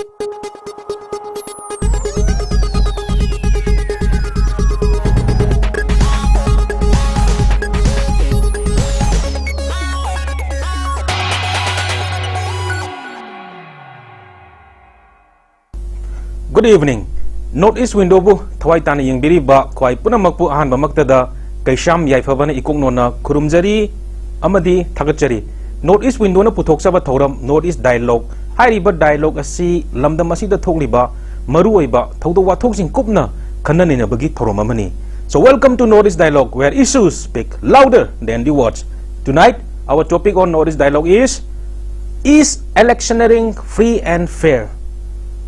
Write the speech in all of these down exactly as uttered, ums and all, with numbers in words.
Good evening. North East Window ꯕꯨ ꯊꯋꯥꯏ ꯇꯥꯅ ꯌꯦꯡꯕꯤꯔꯤꯕ ꯈ꯭ꯋꯥꯏ ꯄꯨꯝꯅꯃꯛꯄꯨ ꯑꯍꯥꯟꯕꯃꯛꯇꯗ ꯀꯩꯁꯥꯝ ꯌꯥꯏꯐꯕꯅ ꯏꯀꯣꯛ ꯅꯣꯟꯅ ꯈꯨꯔꯨꯝꯖꯔꯤ ꯑꯃꯗꯤ ꯊꯥꯒꯠꯆꯔꯤ꯫ North East Window ꯅ ꯄꯨꯊꯣꯛꯆꯕ ꯊꯧꯔꯝ North East Dialogue ꯍꯥꯏꯔꯤꯕ dialogue ꯑꯁꯤ ꯂꯝꯗꯝ ꯑꯁꯤꯗ ꯊꯣꯛꯂꯤꯕ ꯃꯔꯨꯑꯣꯏꯕ ꯊꯧꯗꯣꯛ ꯋꯥꯊꯣꯛꯁꯤꯡ ꯀꯨꯞꯅ ꯈꯟꯅ ꯅꯩꯅꯕꯒꯤ ꯊꯧꯔꯝ ꯑꯃꯅꯤ꯫ So welcome to North East Dialogue, where issues speak louder than the words. Tonight, our topic on North East Dialogue is, is electioneering free and fair?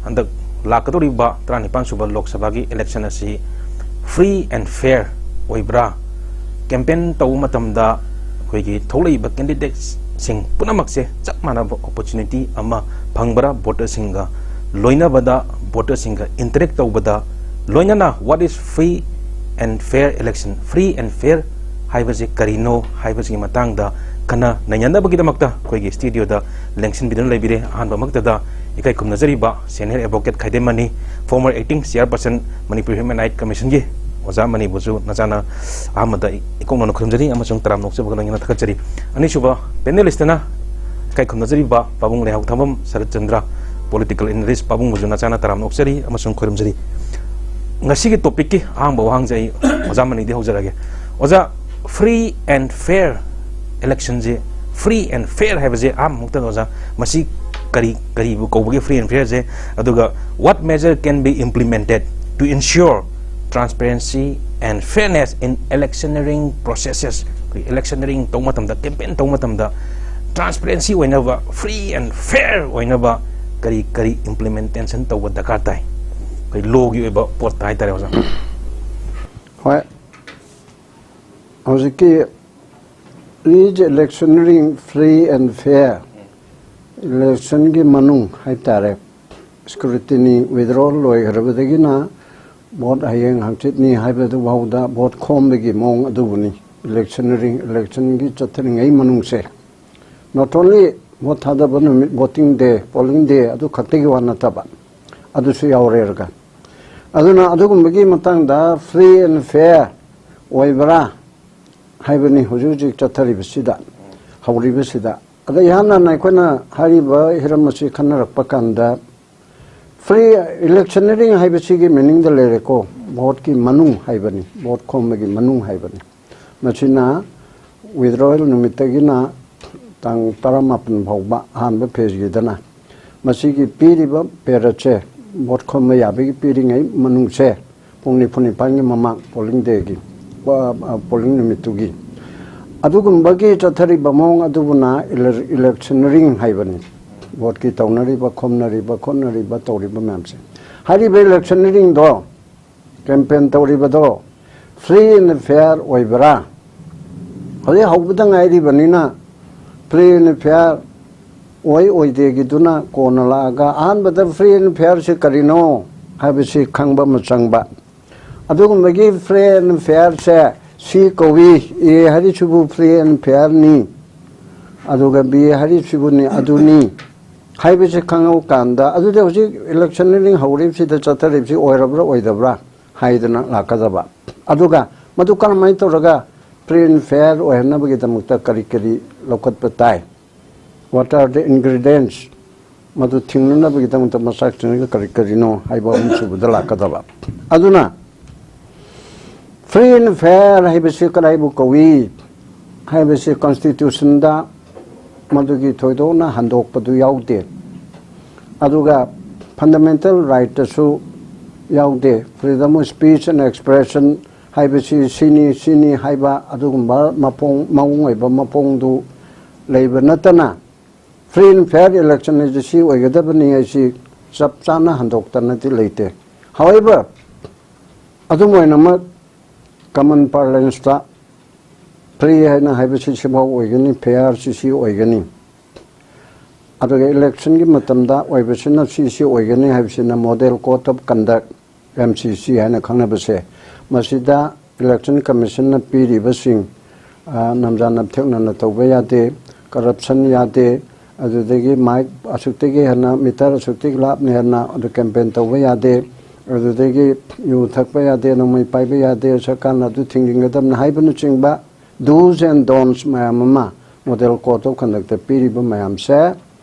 ꯍꯟꯗꯛ ꯂꯥꯛꯀꯗꯧꯔꯤꯕ ꯇꯔꯥꯅꯤꯄꯥꯟ ꯁꯨꯕ ꯂꯣꯛ ꯁꯚꯥꯒꯤ election ꯑꯁꯤ free and fair ꯑꯣꯏꯕ꯭ꯔꯥ? Campaign ꯇꯧꯕ ꯃꯇꯝꯗ ꯑꯩꯈꯣꯏꯒꯤ ꯊꯣꯛꯂꯛꯏꯕ candidates ꯁꯤꯡ ꯄꯨꯝꯅꯃꯛꯁꯦ ꯆꯞ ꯃꯥꯟꯅꯕ opportunity ꯑꯃ ꯐꯪꯕ꯭ꯔꯥ? Voter ꯁꯤꯡꯒ ꯂꯣꯏꯅꯕꯗ, voter ꯁꯤꯡꯒ interact ꯇꯧꯕꯗ, ꯂꯣꯏꯅꯅ what is free and fair election, free and fair ꯍꯥꯏꯕꯁꯤ ꯀꯔꯤꯅꯣ ꯍꯥꯏꯕꯁꯤꯒꯤ ꯃꯇꯥꯡꯗ ꯈꯟꯅ ꯅꯩꯅꯅꯕꯒꯤꯗꯃꯛꯇ ꯑꯩꯈꯣꯏꯒꯤ studio ꯗ ꯂꯦꯡꯁꯤꯟꯕꯤꯗꯨꯅ ꯂꯩꯕꯤꯔꯦ꯫ ꯑꯍꯥꯟꯕꯃꯛꯇꯗ ꯏꯀꯥꯏ ꯈꯨꯝꯅꯖꯔꯤꯕ senior advocate ꯈꯥꯏꯗꯦꯝ ꯃꯅꯤ, former acting chairperson Manipur Human Rights Commission ꯒꯤ ꯑꯣꯖꯥ ꯃꯅꯤꯕꯨꯁꯨ ꯅꯆꯥꯅ ꯑꯍꯥꯟꯕꯗ ꯏꯀꯣꯛ ꯅꯣꯟꯅ ꯈꯨꯔꯨꯝꯖꯔꯤ ꯑꯃꯁꯨꯡ ꯇꯔꯥꯝꯅ ꯑꯣꯛꯆꯕꯒ ꯂꯣꯏꯅꯅ ꯊꯥꯒꯠꯆꯔꯤ꯫ ꯑꯅꯤꯁꯨꯕ panelist ꯅ ꯏꯀꯥꯏ ꯈꯨꯝꯅꯖꯔꯤꯕ ꯄꯥꯕꯨꯡ ꯂꯩꯍꯥꯎ ꯊꯥꯕꯝ ꯁꯔꯠ ꯆꯟꯗ꯭ꯔ, political analyst ꯄꯥꯕꯨꯡꯕꯨꯁꯨ ꯅꯆꯥꯅ ꯇꯔꯥꯝꯅ ꯑꯣꯛꯆꯔꯤ ꯑꯃꯁꯨꯡ ꯈꯨꯔꯨꯝꯖꯔꯤ꯫ ꯉꯁꯤꯒꯤ topic ꯀꯤ ꯑꯍꯥꯡꯕ ꯋꯥꯍꯪꯁꯦ ꯑꯩ ꯑꯣꯖꯥ ꯃꯅꯤꯗꯤ ꯍꯧꯖꯔꯒꯦ꯫ ꯑꯣꯖꯥ, free and fair election say, free and fair ꯍꯥꯏꯕꯁꯦ ꯑꯍꯥꯟꯕꯃꯛꯇꯗ ꯑꯣꯖꯥ, ꯃꯁꯤ ꯀꯔꯤ, ꯀꯔꯤꯕꯨ ꯀꯧꯕꯒꯦ free and fair ꯁꯦ? ꯑꯗꯨꯒ what measure can be implemented to ensure transparency and fairness in electioneering processes? ꯑꯩꯈꯣꯏ electioneering ꯇꯧꯕ ꯃꯇꯝꯗ, campaign ꯇꯧꯕ ꯃꯇꯝꯗ transparency ꯑꯣꯏꯅꯕ, free and fair ꯑꯣꯏꯅꯕ ꯀꯔꯤ ꯀꯔꯤ implementation ꯇꯧꯕ ꯗꯔꯀꯥꯔ ꯇꯥꯏ? ꯑꯩꯈꯣꯏ law ꯒꯤ ꯑꯣꯏꯕ ꯄꯣꯠꯇ ꯍꯥꯏꯇꯥꯔꯦ ꯑꯣꯖꯥ꯫ ꯍꯣꯏ, ꯍꯧꯖꯤꯛꯀꯤ is electioneering free and fair, election ꯒꯤ ꯃꯅꯨꯡ ꯍꯥꯏꯇꯥꯔꯦ, scrutiny, withdrawal ꯂꯣꯏꯈ꯭ꯔꯕꯗꯒꯤꯅ vote ꯍꯌꯦꯡ ꯍꯪꯆꯤꯠꯅꯤ ꯍꯥꯏꯕꯗꯨ ꯐꯥꯎꯗ vote ꯈꯣꯝꯕꯒꯤ ꯃꯑꯣꯡ ꯑꯗꯨꯕꯨꯅꯤ electioneering, election ꯒꯤ ꯆꯠꯊꯔꯤꯉꯩ ꯃꯅꯨꯡꯁꯦ꯫ Not only ꯚꯣꯠ ꯊꯥꯗꯕ ꯅꯨꯃꯤꯠ, voting day, polling day ꯑꯗꯨ ꯈꯛꯇꯒꯤ ꯋꯥ ꯅꯠꯇꯕ, ꯑꯗꯨꯁꯨ ꯌꯥꯎꯔꯦꯔꯒ, ꯑꯗꯨꯅ ꯑꯗꯨꯒꯨꯝꯕꯒꯤ ꯃꯇꯥꯡꯗ free and fair ꯑꯣꯏꯕ꯭ꯔꯥ ꯍꯥꯏꯕꯅꯤ ꯍꯧꯖꯤꯛ ꯍꯧꯖꯤꯛ ꯆꯠꯊꯔꯤꯕꯁꯤꯗ, ꯍꯧꯔꯤꯕꯁꯤꯗ꯫ ꯑꯗ ꯏꯍꯥꯟ ꯍꯥꯟꯅ ꯑꯩꯈꯣꯏꯅ ꯍꯥꯏꯔꯤꯕ ꯍꯤꯔꯝ ꯑꯁꯤ ꯈꯟꯅꯔꯛꯄ ꯀꯥꯟꯗ, free electioneering ꯍꯥꯏꯕꯁꯤꯒꯤ meaningꯗ ꯂꯩꯔꯦꯀꯣ, ꯚꯣꯠꯀꯤ ꯃꯅꯨꯡ ꯍꯥꯏꯕꯅꯤ, ꯚꯣꯠ ꯈꯣꯝꯕꯒꯤ ꯃꯅꯨꯡ ꯍꯥꯏꯕꯅꯤ꯫ ꯃꯁꯤꯅ withdrawal ꯅꯨꯃꯤꯠꯇꯒꯤꯅ ꯇꯥꯡ ꯇꯔꯥꯃꯥꯄꯟ ꯐꯥꯎꯕ ꯑꯍꯥꯟꯕ phaseꯒꯤꯗꯅ꯫ ꯃꯁꯤꯒꯤ ꯄꯤꯔꯤꯕ periodꯁꯦ, ꯚꯣꯠ ꯈꯣꯝꯕ ꯌꯥꯕꯒꯤ ꯄꯤꯔꯤꯉꯩ ꯃꯅꯨꯡꯁꯦ, ꯄꯨꯡ ꯅꯤꯐꯨ ꯅꯤꯄꯥꯟꯒꯤ ꯃꯃꯥꯡ polling dayꯒꯤ, ꯑ, ꯑ, polling ꯅꯨꯃꯤꯠꯇꯨꯒꯤ꯫ ꯑꯗꯨꯒꯨꯝꯕꯒꯤ ꯆꯠꯊꯔꯤꯕ ꯃꯑꯣꯡ ꯑꯗꯨꯕꯨꯅ ele-, electioneering ꯍꯥꯏꯕꯅꯤ꯫ ꯚꯣꯠꯀꯤ ꯇꯧꯅꯔꯤꯕ, ꯈꯣꯝꯅꯔꯤꯕ, ꯈꯣꯠꯅꯔꯤꯕ, ꯇꯧꯔꯤꯕ ꯃꯌꯥꯝꯁꯦ꯫ ꯍꯥꯏꯔꯤꯕ electioneeringꯗꯣ, campaign ꯇꯧꯔꯤꯕꯗꯣ free and fair ꯑꯣꯏꯕ꯭ꯔꯥ? ꯍꯧꯖꯤꯛ ꯍꯧꯕꯗ ꯉꯥꯏꯔꯤꯕꯅꯤꯅ free and fair ꯑꯣꯏ ꯑꯣꯏꯗꯦꯒꯤꯗꯨꯅ ꯀꯣꯟꯅ ꯂꯥꯛꯑꯒ, ꯑꯍꯥꯟꯕꯗ free and fairꯁꯤ ꯀꯔꯤꯅꯣ ꯍꯥꯏꯕꯁꯤ ꯈꯪꯕ ꯑꯃ ꯆꯪꯕ꯫ ꯑꯗꯨꯒꯨꯝꯕꯒꯤ free and fairꯁꯦ ꯁꯤ ꯀꯧꯏ, A ꯍꯥꯏꯔꯤꯁꯤꯕꯨ free and fairꯅꯤ, ꯑꯗꯨꯒ B ꯍꯥꯏꯔꯤꯁꯤꯕꯨꯅꯤ ꯑꯗꯨꯅꯤ ꯍꯥꯏꯕꯁꯤ ꯈꯪꯍꯧꯀꯥꯟꯗ, ꯑꯗꯨꯗꯤ ꯍꯧꯖꯤꯛ electioneering ꯍꯧꯔꯤꯕꯁꯤꯗ ꯆꯠꯊꯔꯤꯕꯁꯤ ꯑꯣꯏꯔꯕ꯭ꯔꯥ ꯑꯣꯏꯗꯕ꯭ꯔꯥ ꯍꯥꯏꯗꯅ ꯂꯥꯛꯀꯗꯕ꯫ ꯑꯗꯨꯒ ꯃꯗꯨ ꯀꯔꯝꯍꯥꯏꯅ ꯇꯧꯔꯒ free and fair ꯑꯣꯏꯍꯟꯅꯕꯒꯤꯗꯃꯛꯇ ꯀꯔꯤ ꯀꯔꯤ ꯂꯧꯈꯠꯄ ꯇꯥꯏ? What are the ingredients? ꯃꯗꯨ ꯊꯤꯡꯅꯅꯕꯒꯤꯗꯃꯛꯇ ꯃꯆꯥꯛꯁꯤꯡ ꯑꯗꯨ ꯀꯔꯤ ꯀꯔꯤꯅꯣ ꯍꯥꯏꯕ ꯑꯍꯨꯝꯁꯨꯕꯗ ꯂꯥꯛꯀꯗꯕ꯫ ꯑꯗꯨꯅ free and fair ꯍꯥꯏꯕꯁꯤ ꯀꯗꯥꯏꯕꯨ ꯀꯧꯏ ꯍꯥꯏꯕꯁꯤ constitutionꯗ ꯃꯗꯨꯒꯤ ꯊꯣꯏꯗꯣꯛꯅ ꯍꯟꯗꯣꯛꯄꯗꯨ ꯌꯥꯎꯗꯦ꯫ ꯑꯗꯨꯒ fundamental rightꯇꯁꯨ ꯌꯥꯎꯗꯦ꯫ Freedom of speech and expression ꯍꯥꯏꯕꯁꯤ ꯁꯤꯅꯤ, ꯁꯤꯅꯤ ꯍꯥꯏꯕ ꯑꯗꯨꯒꯨꯝꯕ ꯃꯄꯣꯡ, ꯃꯑꯣꯡ ꯑꯣꯏꯕ ꯃꯄꯣꯡꯗꯨ ꯂꯩꯕ ꯅꯠꯇꯅ, free and fair election ꯍꯥꯏꯁꯤ ꯁꯤ ꯑꯣꯏꯒꯗꯕꯅꯤ ꯍꯥꯏꯁꯤ ꯆꯞ ꯆꯥꯅ ꯍꯟꯗꯣꯛꯇꯅꯗꯤ ꯂꯩꯇꯦ꯫ However, ꯑꯗꯨꯝ ꯑꯣꯏꯅꯃꯛ, common parlanceꯇ free ꯍꯥꯏꯅ ꯍꯥꯏꯕꯁꯤ ꯁꯤꯐꯥꯎ ꯑꯣꯏꯒꯅꯤ, fair ꯁꯤ ꯁꯤ ꯑꯣꯏꯒꯅꯤ, ꯑꯗꯨꯒ electionꯒꯤ ꯃꯇꯝꯗ ꯑꯣꯏꯕꯁꯤꯅ ꯁꯤ ꯁꯤ ꯑꯣꯏꯒꯅꯤ ꯍꯥꯏꯕꯁꯤꯅ Model Code of Conduct, M C C ꯍꯥꯏꯅ ꯈꯪꯅꯕꯁꯦ, ꯃꯁꯤꯗ Election Commissionꯅ ꯄꯤꯔꯤꯕꯁꯤꯡ, ꯑ, ꯅꯝꯖꯥ ꯅꯝꯊꯦꯛꯅꯅ ꯇꯧꯕ ꯌꯥꯗꯦ, corruption ꯌꯥꯗꯦ, ꯑꯗꯨꯗꯒꯤ ꯃꯥꯏꯛ ꯑꯁꯨꯛꯇꯒꯤ ꯍꯦꯟꯅ, ꯃꯤꯇꯔ ꯑꯁꯨꯛꯇꯒꯤ ꯂꯥꯞꯅ ꯍꯦꯟꯅ ꯑꯗꯨ ꯀꯦꯝꯄꯦꯟ ꯇꯧꯕ ꯌꯥꯗꯦ, ꯑꯗꯨꯗꯒꯤ ꯌꯨ ꯊꯛꯄ ꯌꯥꯗꯦ, ꯅꯣꯡꯃꯩ ꯄꯥꯏꯕ ꯌꯥꯗꯦ, ꯁꯔꯀꯥꯔꯅ ꯑꯗꯨ ꯊꯤꯡꯖꯤꯟꯒꯗꯕꯅꯤ ꯍꯥꯏꯕꯅꯆꯤꯡꯕ do's and don'ts ꯃꯌꯥꯝ ꯑꯃ model code of conductꯇ ꯄꯤꯔꯤꯕ ꯃꯌꯥꯝꯁꯦ,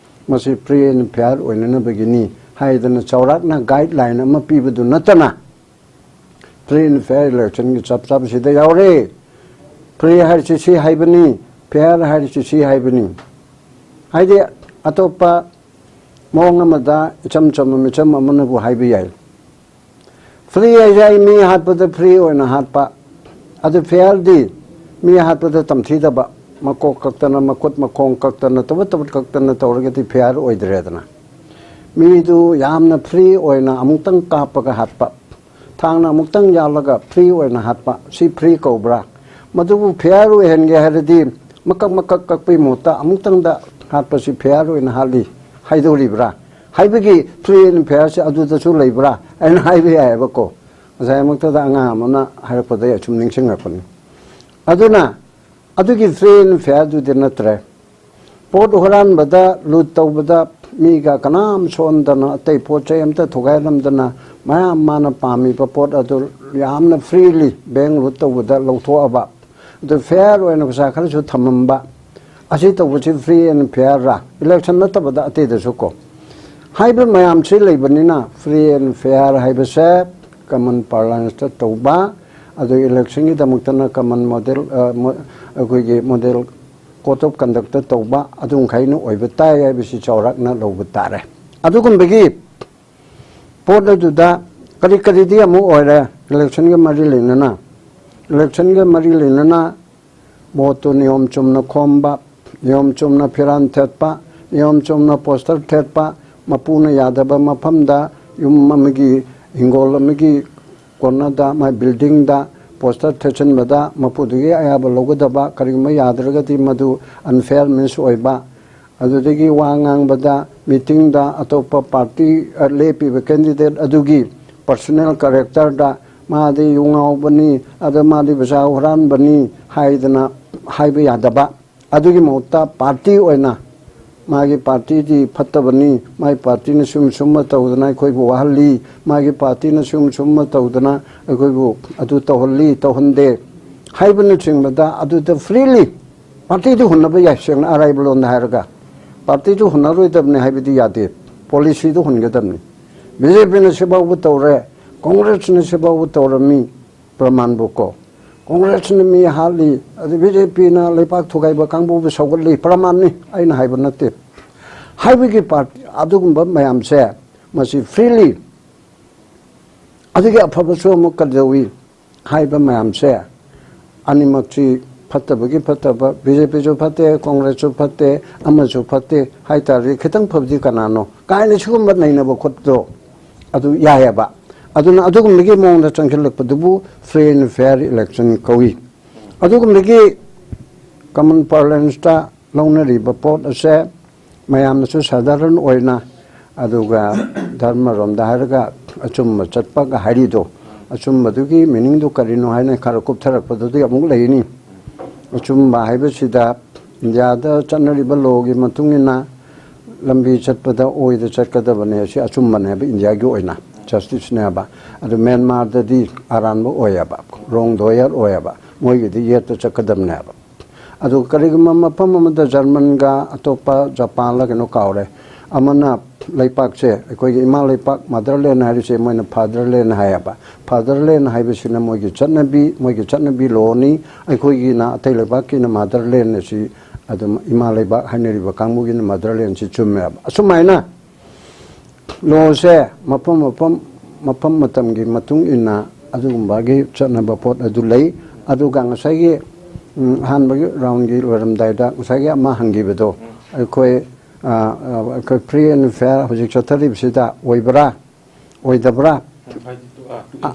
ꯃꯁꯤ free and fair ꯑꯣꯏꯅꯅꯕꯒꯤꯅꯤ ꯍꯥꯏꯗꯅ ꯆꯥꯎꯔꯥꯛꯅ guideline ꯑꯃ ꯄꯤꯕꯗꯨ ꯅꯠꯇꯅ, free and fair electionꯒꯤ ꯆꯞ ꯆꯥꯕꯁꯤꯗ ꯌꯥꯎꯔꯦ꯫ Free ꯍꯥꯏꯔꯤꯁꯤ ꯁꯤ ꯍꯥꯏꯕꯅꯤ, fair ꯍꯥꯏꯔꯤꯁꯤ ꯁꯤ ꯍꯥꯏꯕꯅꯤ꯫ ꯍꯥꯏꯗꯤ, ꯑꯇꯣꯞꯄ ꯃꯑꯣꯡ ꯑꯃꯗ ꯏꯆꯝ ꯆꯝꯕ ꯃꯤꯆꯝ ꯑꯃꯅꯕꯨ ꯍꯥꯏꯕ ꯌꯥꯏ, free ꯍꯥꯏꯁꯦ ꯑꯩ ꯃꯤ ꯍꯥꯠꯄꯗ free ꯑꯣꯏꯅ ꯍꯥꯠꯄ, ꯑꯗꯨ fairꯗꯤ ꯃꯤ ꯍꯥꯠꯄꯗ ꯇꯝꯊꯤꯗꯕ, ꯃꯀꯣꯛ ꯀꯛꯇꯅ, ꯃꯈꯨꯠ ꯃꯈꯣꯡ ꯀꯛꯇꯅ, ꯇꯨꯕꯠ ꯇꯨꯕꯠ ꯀꯛꯇꯅ ꯇꯧꯔꯒꯗꯤ fair ꯑꯣꯏꯗ꯭ꯔꯦꯗꯅ꯫ ꯃꯤꯗꯨ ꯌꯥꯝꯅ free ꯑꯣꯏꯅ ꯑꯃꯨꯛꯇꯪ ꯀꯥꯞꯄꯒ ꯍꯥꯠꯄ, ꯊꯥꯡꯅ ꯑꯃꯨꯛꯇꯪ ꯌꯥꯜꯂꯒ free ꯑꯣꯏꯅ ꯍꯥꯠꯄ, ꯁꯤ free ꯀꯧꯕ꯭ꯔꯥ? ꯃꯗꯨꯕꯨ fair ꯑꯣꯏꯍꯟꯒꯦ ꯍꯥꯏꯔꯗꯤ, ꯃꯀꯛ ꯃꯀꯛ ꯀꯛꯄꯒꯤ ꯃꯍꯨꯠꯇ ꯑꯃꯨꯛꯇꯪꯗ ꯍꯥꯠꯄꯁꯤ fair ꯑꯣꯏꯅ ꯍꯥꯠꯂꯤ ꯍꯥꯏꯗꯧꯔꯤꯕ꯭ꯔꯥ ꯍꯥꯏꯕꯒꯤ free and fairꯁꯦ ꯑꯗꯨꯗꯁꯨ ꯂꯩꯕ꯭ꯔꯥ ꯍꯥꯏꯅ ꯍꯥꯏꯕ ꯌꯥꯏꯑꯕꯀꯣ꯫ ꯉꯁꯥꯏꯃꯛꯇꯗ ꯑꯉꯥꯡ ꯑꯃꯅ ꯍꯥꯏꯔꯛꯄꯗ ꯑꯩ ꯑꯁꯨꯝ ꯅꯤꯡꯁꯤꯡꯉꯛꯄꯅꯤ꯫ ꯑꯗꯨꯅ ꯑꯗꯨꯒꯤ free and fairꯗꯨꯗꯤ ꯅꯠꯇ꯭ꯔꯦ꯫ ꯄꯣꯠ ꯍꯨꯔꯥꯟꯕꯗ, ꯂꯨꯠ ꯇꯧꯕꯗ, ꯃꯤꯒ ꯀꯅꯥꯝ ꯁꯣꯛꯍꯟꯗꯅ, ꯑꯇꯩ ꯄꯣꯠ ꯆꯩ ꯑꯝꯇ ꯊꯨꯒꯥꯏꯔꯝꯗꯅ, ꯃꯌꯥꯝ ꯃꯥꯅ ꯄꯥꯝꯃꯤꯕ ꯄꯣꯠ ꯑꯗꯨ ꯌꯥꯝꯅ freely bank ꯂꯨꯠ ꯇꯧꯕꯗ ꯂꯧꯊꯣꯛꯑꯕ, ꯑꯗꯨ fair ꯑꯣꯏꯅ ꯄꯩꯁꯥ ꯈꯔꯁꯨ ꯊꯝꯃꯝꯕ, ꯑꯁꯤ ꯇꯧꯕꯁꯤ free and fairꯔꯥ? Election ꯅꯠꯇꯕꯗ ꯑꯇꯩꯗꯁꯨ ꯀꯣ꯫ ꯍꯥꯏꯕ ꯃꯌꯥꯝꯁꯤ ꯂꯩꯕꯅꯤꯅ, free and fair ꯍꯥꯏꯕꯁꯦ common parlanceꯇ ꯇꯧꯕ, ꯑꯗꯨ electionꯒꯤꯗꯃꯛꯇꯅ common model, ꯑ, ꯃꯣ-, ꯑꯩꯈꯣꯏꯒꯤ model code of conductꯇ ꯇꯧꯕ ꯑꯗꯨꯝꯈꯩꯅ ꯑꯣꯏꯕ ꯇꯥꯏ ꯍꯥꯏꯕꯁꯤ ꯆꯥꯎꯔꯥꯛꯅ ꯂꯧꯕ ꯇꯥꯔꯦ꯫ ꯑꯗꯨꯒꯨꯝꯕꯒꯤ ꯄꯣꯠ ꯑꯗꯨꯗ ꯀꯔꯤ ꯀꯔꯤꯗꯤ ꯑꯃꯨꯛ ꯑꯣꯏꯔꯦ electionꯒ ꯃꯔꯤ ꯂꯩꯅꯅ? Electionꯒ ꯃꯔꯤ ꯂꯩꯅꯅ voteꯇꯨ ꯅꯤꯌꯣꯝ ꯆꯨꯝꯅ ꯈꯣꯝꯕ, ꯅꯤꯌꯣꯝ ꯆꯨꯝꯅ ꯐꯤꯔꯥꯟ ꯊꯦꯠꯄ, ꯅꯤꯌꯣꯝ ꯆꯨꯝꯅ poster ꯊꯦꯠꯄ, ꯃꯄꯨꯅ ꯌꯥꯗꯕ ꯃꯐꯝꯗ ꯌꯨꯝ ꯑꯃꯒꯤ, ꯍꯤꯡꯒꯣꯜ ꯑꯃꯒꯤ ꯀꯣꯟꯅꯗ, ꯃꯥꯏ buildingꯗ poster ꯊꯦꯠꯆꯟꯕꯗ ꯃꯄꯨꯗꯨꯒꯤ ꯑꯌꯥꯕ ꯂꯧꯒꯗꯕ, ꯀꯔꯤꯒꯨꯝꯕ ꯌꯥꯗ꯭ꯔꯒꯗꯤ ꯃꯗꯨ unfair means ꯑꯣꯏꯕ, ꯑꯗꯨꯗꯒꯤ ꯋꯥ ꯉꯥꯡꯕꯗ, meetingꯗ ꯑꯇꯣꯞꯄ party, ꯑ, ꯂꯦꯞꯄꯤꯕ candidate ꯑꯗꯨꯒꯤ personal characterꯗ ꯃꯥꯗꯤ ꯌꯨ ꯉꯥꯎꯕꯅꯤ, ꯑꯗ ꯃꯥꯗꯤ ꯄꯩꯁꯥ ꯍꯨꯔꯥꯟꯕꯅꯤ ꯍꯥꯏꯗꯅ ꯍꯥꯏꯕ ꯌꯥꯗꯕ, ꯑꯗꯨꯒꯤ ꯃꯍꯨꯠꯇ party ꯑꯣꯏꯅ ꯃꯥꯒꯤ ꯄꯥꯔꯇꯤꯗꯤ ꯐꯠꯇꯕꯅꯤ, ꯃꯥꯒꯤ ꯄꯥꯔꯇꯤꯅ ꯁꯨꯝ ꯁꯨꯝꯕ ꯇꯧꯗꯅ ꯑꯩꯈꯣꯏꯕꯨ ꯋꯥꯍꯜꯂꯤ, ꯃꯥꯒꯤ ꯄꯥꯔꯇꯤꯅ ꯁꯨꯝ ꯁꯨꯝꯕ ꯇꯧꯗꯅ ꯑꯩꯈꯣꯏꯕꯨ ꯑꯗꯨ ꯇꯧꯍꯜꯂꯤ, ꯇꯧꯍꯟꯗꯦ ꯍꯥꯏꯕꯅꯆꯤꯡꯕꯗ ꯑꯗꯨꯗ freely ꯄꯥꯔꯇꯤꯗꯨ ꯍꯨꯟꯅꯕ ꯌꯥꯏ꯫ ꯁꯦꯡꯅ ꯑꯔꯥꯏꯕ ꯂꯣꯟꯗ ꯍꯥꯏꯔꯒ ꯄꯥꯔꯇꯤꯗꯨ ꯍꯨꯟꯅꯔꯣꯏꯗꯕꯅꯤ ꯍꯥꯏꯕꯗꯤ ꯌꯥꯗꯦ, ꯄꯣꯂꯤꯁꯤꯗꯨ ꯍꯨꯟꯒꯗꯕꯅꯤ꯫ ꯕꯤ ꯖꯦ ꯄꯤꯅ ꯁꯤꯐꯥꯎꯕ ꯇꯧꯔꯦ, ꯀꯣꯡꯒ꯭ꯔꯦꯁꯅ ꯁꯤꯐꯥꯎꯕ ꯇꯧꯔꯝꯃꯤ, ꯄ꯭ꯔꯃꯥꯟꯕꯨ ꯀꯣ꯫ ꯀꯣꯡꯒ꯭ꯔꯦꯁꯅ ꯃꯤ ꯍꯥꯠꯂꯤ, ꯑꯗꯩ ꯕꯤ ꯖꯦ ꯄꯤꯅ ꯂꯩꯄꯥꯛ ꯊꯨꯒꯥꯏꯕ ꯀꯥꯡꯕꯨꯕꯨ ꯁꯧꯒꯠꯂꯤ, ꯄ꯭ꯔꯃꯥꯟꯅꯤ, ꯑꯩꯅ ꯍꯥꯏꯕ ꯅꯠꯇꯦ꯫ ꯍꯥꯏꯕꯒꯤ ꯄꯥꯔꯇꯤ ꯑꯗꯨꯒꯨꯝꯕ ꯃꯌꯥꯝꯁꯦ ꯃꯁꯤ freely ꯑꯗꯨꯒꯤ ꯑꯐꯕꯁꯨ ꯑꯃꯨꯛ ꯀꯩꯗꯧꯏ ꯍꯥꯏꯕ ꯃꯌꯥꯝꯁꯦ ꯑꯅꯤꯃꯛꯁꯤ ꯐꯠꯇꯕꯒꯤ ꯐꯠꯇꯕ, ꯕꯤ ꯖꯦ ꯄꯤꯁꯨ ꯐꯠꯇꯦ, ꯀꯣꯡꯒ꯭ꯔꯦꯁꯁꯨ ꯐꯠꯇꯦ, ꯑꯃꯁꯨ ꯐꯠꯇꯦ ꯍꯥꯏꯇꯥꯔꯗꯤ ꯈꯤꯇꯪ ꯐꯕꯗꯤ ꯀꯅꯥꯅꯣ ꯀꯥꯏꯅ ꯁꯤꯒꯨꯝꯕ ꯅꯩꯅꯕ ꯈꯣꯠꯄꯗꯣ ꯑꯗꯨ ꯌꯥꯏꯑꯕ꯫ ꯑꯗꯨꯅ ꯑꯗꯨꯒꯨꯝꯕꯒꯤ ꯃꯑꯣꯡꯗ ꯆꯪꯁꯤꯜꯂꯛꯄꯗꯨꯕꯨ free and fair election ꯀꯧꯏ꯫ ꯑꯗꯨꯒꯨꯝꯕꯒꯤ common parlance ꯇ ꯂꯧꯅꯔꯤꯕ ꯄꯣꯠ ꯑꯁꯦ ꯃꯌꯥꯝꯅꯁꯨ ꯁꯥꯙꯥꯔꯟ ꯑꯣꯏꯅ, ꯑꯗꯨꯒ ꯙꯔꯃꯔꯣꯝꯗ ꯍꯥꯏꯔꯒ ꯑꯆꯨꯝꯕ ꯆꯠꯄꯒ ꯍꯥꯏꯔꯤꯗꯣ, ꯑꯆꯨꯝꯕꯗꯨꯒꯤ meaning ꯗꯨ ꯀꯔꯤꯅꯣ ꯍꯥꯏꯅ ꯈꯔ ꯀꯨꯞꯊꯔꯛꯄꯗꯨꯗꯤ ꯑꯃꯨꯛ ꯂꯩꯅꯤ꯫ ꯑꯆꯨꯝꯕ ꯍꯥꯏꯕꯁꯤꯗ ꯏꯟꯗꯤꯌꯥꯗ ꯆꯠꯅꯔꯤꯕ law ꯒꯤ ꯃꯇꯨꯡ ꯏꯟꯅ ꯂꯝꯕꯤ ꯆꯠꯄꯗ ꯑꯣꯏꯗ ꯆꯠꯀꯗꯕꯅꯦ, ꯑꯁꯤ ꯑꯆꯨꯝꯕꯅꯦꯕ ꯏꯟꯗꯤꯌꯥꯒꯤ ꯑꯣꯏꯅ, justice ꯅꯦꯕ꯫ ꯑꯗꯨ ꯃ꯭ꯌꯥꯟꯃꯥꯔꯗꯗꯤ ꯑꯔꯥꯟꯕ ꯑꯣꯏꯌꯦꯕ, wrong doer ꯑꯣꯏꯌꯦꯕ, ꯃꯣꯏꯒꯤꯗꯤ ꯌꯦꯠꯇ ꯆꯠꯀꯗꯕꯅꯦꯕ꯫ ꯑꯗꯨ ꯀꯔꯤꯒꯨꯝꯕ ꯃꯐꯝ ꯑꯃꯗ ꯖꯔꯃꯟꯒ ꯑꯇꯣꯞꯄ ꯖꯄꯥꯟꯂ ꯀꯩꯅꯣ ꯀꯥꯎꯔꯦ, ꯑꯃꯅ ꯂꯩꯄꯥꯛꯁꯦ, ꯑꯩꯈꯣꯏꯒꯤ ꯏꯃꯥ ꯂꯩꯄꯥꯛ, motherland ꯍꯥꯏꯔꯤꯁꯦ ꯃꯣꯏꯅ fatherland ꯍꯥꯏꯌꯦꯕ꯫ Fatherland ꯍꯥꯏꯕꯁꯤꯅ ꯃꯣꯏꯒꯤ ꯆꯠꯅꯕꯤ, ꯃꯣꯏꯒꯤ ꯆꯠꯅꯕꯤ law ꯅꯤ, ꯑꯩꯈꯣꯏꯒꯤꯅ, ꯑꯇꯩ ꯂꯩꯕꯥꯛꯀꯤꯅ motherland ꯑꯁꯤ ꯑꯗꯨꯝ ꯏꯃꯥ ꯂꯩꯕꯥꯛ ꯍꯥꯏꯅꯔꯤꯕ ꯀꯥꯡꯕꯨꯒꯤꯅ motherland ꯁꯤ ꯆꯨꯝꯃꯦꯕ꯫ ꯑꯁꯨꯃꯥꯏꯅ law ꯁꯦ ꯃꯐꯝ ꯃꯐꯝ, ꯃꯐꯝ ꯃꯇꯝꯒꯤ ꯃꯇꯨꯡ ꯏꯟꯅ ꯑꯗꯨꯒꯨꯝꯕꯒꯤ ꯆꯠꯅꯕ ꯄꯣꯠ ꯑꯗꯨ ꯂꯩ꯫ ꯑꯗꯨꯒ ꯉꯁꯥꯏꯒꯤ, ꯎꯝ, ꯑꯍꯥꯟꯕꯒꯤ round ꯒꯤ ꯂꯣꯏꯔꯝꯗꯥꯏꯗ ꯉꯁꯥꯏꯒꯤ ꯑꯃ ꯍꯪꯈꯤꯕꯗꯣ, ꯑꯩꯈꯣꯏ, ꯑ, ꯑ, ꯑꯩꯈꯣꯏ free and fair ꯍꯧꯖꯤꯛ ꯆꯠꯊꯔꯤꯕꯁꯤꯗ ꯑꯣꯏꯕ꯭ꯔꯥ, ꯑꯣꯏꯗꯕ꯭ꯔꯥ? ꯑ,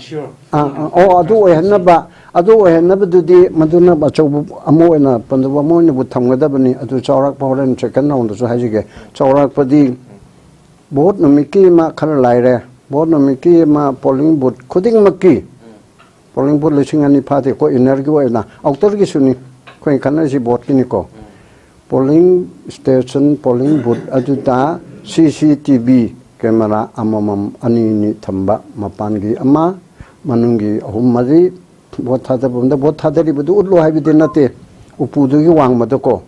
ꯑ, ꯑꯣ, ꯑꯗꯨ ꯑꯣꯏꯍꯟꯅꯕ, ꯑꯗꯨ ꯑꯣꯏꯍꯟꯅꯕꯗꯨꯗꯤ ꯃꯗꯨꯅ ꯑꯆꯧꯕ ꯑꯃ ꯑꯣꯏꯅ, ꯄꯟꯗꯕ ꯑꯃ ꯑꯣꯏꯅꯕꯨ ꯊꯝꯒꯗꯕꯅꯤ꯫ ꯑꯗꯨ ꯆꯥꯎꯔꯥꯛꯄ ꯍꯣꯔꯦꯟ second round ꯗꯁꯨ ꯍꯥꯏꯖꯒꯦ꯫ ꯆꯥꯎꯔꯥꯛꯄꯗꯤ vote ꯅꯨꯃꯤꯠꯀꯤ ꯑꯃ ꯈꯔ ꯂꯥꯏꯔꯦ꯫ Vote ꯅꯨꯃꯤꯠꯀꯤ ꯑꯃ polling booth ꯈꯨꯗꯤꯡꯃꯛꯀꯤ, polling booth ꯂꯤꯁꯤꯡ ꯑꯅꯤ ꯐꯥꯗꯦꯀꯣ, inner ꯒꯤ ꯑꯣꯏꯅ, outer ꯒꯤꯁꯨꯅꯤ ꯑꯩꯈꯣꯏꯅ ꯈꯟꯅꯔꯤꯁꯤ, vote ꯀꯤꯅꯤꯀꯣ꯫ Polling station, polling booth ꯑꯗꯨꯗ C C T V camera ꯑꯃꯃꯝ, ꯑꯅꯤ ꯑꯅꯤ ꯊꯝꯕ, ꯃꯄꯥꯟꯒꯤ ꯑꯃ, ꯃꯅꯨꯡꯒꯤ ꯑꯍꯨꯝ ꯃꯔꯤ꯫ ꯚꯣꯠ ꯊꯥꯗꯐꯝꯗ ꯚꯣꯠ ꯊꯥꯗꯔꯤꯕꯗꯨ ꯎꯠꯂꯨ ꯍꯥꯏꯕꯗꯤ ꯅꯠꯇꯦ, ꯎꯄꯨꯗꯨꯒꯤ ꯋꯥꯡꯃꯗꯀꯣ꯫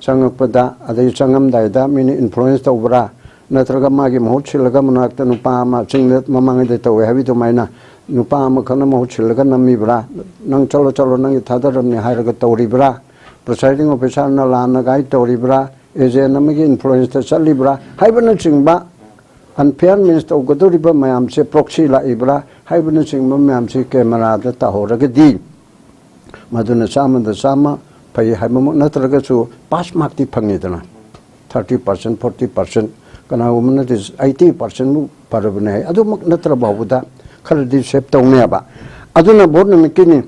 ꯆꯪꯉꯛꯄꯗ, ꯑꯗꯩ ꯆꯪꯉꯝꯗꯥꯏꯗ ꯃꯤꯅ influence ꯇꯧꯕ꯭ꯔꯥ, ꯅꯠꯇ꯭ꯔꯒ ꯃꯥꯒꯤ ꯃꯍꯨꯠ ꯁꯤꯜꯂꯒ ꯃꯅꯥꯛꯇ ꯅꯨꯄꯥ ꯑꯃ ꯆꯤꯡꯗ ꯃꯃꯥꯡꯉꯩꯗ ꯇꯧꯋꯦ ꯍꯥꯏꯕ ꯑꯗꯨꯃꯥꯏꯅ ꯅꯨꯄꯥ ꯑꯃꯈꯛꯅ ꯃꯍꯨꯠ ꯁꯤꯜꯂꯒ ꯅꯝꯃꯤꯕ꯭ꯔꯥ, "ꯅꯪ ꯆꯠꯂꯣ, ꯆꯠꯂꯣ, ꯅꯪꯒꯤ ꯊꯥꯗꯔꯝꯅꯤ" ꯍꯥꯏꯔꯒ ꯇꯧꯔꯤꯕ꯭ꯔꯥ, presiding officerꯅ ꯂꯥꯟꯅ guide ꯇꯧꯔꯤꯕ꯭ꯔꯥ, agent ꯑꯃꯒꯤ influenceꯇ ꯆꯠꯂꯤꯕ꯭ꯔꯥ ꯍꯥꯏꯕꯅꯆꯤꯡꯕ, unfair means ꯇꯧꯒꯗꯧꯔꯤꯕ ꯃꯌꯥꯝꯁꯦ, proxy ꯂꯥꯛꯏꯕ꯭ꯔꯥ ꯍꯥꯏꯕꯅꯆꯤꯡꯕ ꯃꯌꯥꯝꯁꯦ cameraꯗ ꯇꯥꯍꯧꯔꯒꯗꯤ, ꯃꯗꯨꯅ ꯆꯥꯝꯃꯗ ꯆꯥꯝꯃ ꯐꯩ ꯍꯥꯏꯕꯃꯛ ꯅꯠꯇ꯭ꯔꯒꯁꯨ pass markꯇꯤ ꯐꯪꯉꯤꯗꯅ, thirty percent, forty percent, ꯀꯅꯥꯒꯨꯝꯕꯅꯗꯤ eighty percentꯕꯨ ꯐꯔꯕꯅꯦ ꯍꯥꯏ꯫ ꯑꯗꯨꯃꯛ ꯅꯠꯇ꯭ꯔ ꯐꯥꯎꯕꯗ ꯈꯔꯗꯤ save ꯇꯧꯅꯦꯕ꯫ ꯑꯗꯨꯅ ꯚꯣꯠ ꯅꯨꯃꯤꯠꯀꯤꯅꯤ꯫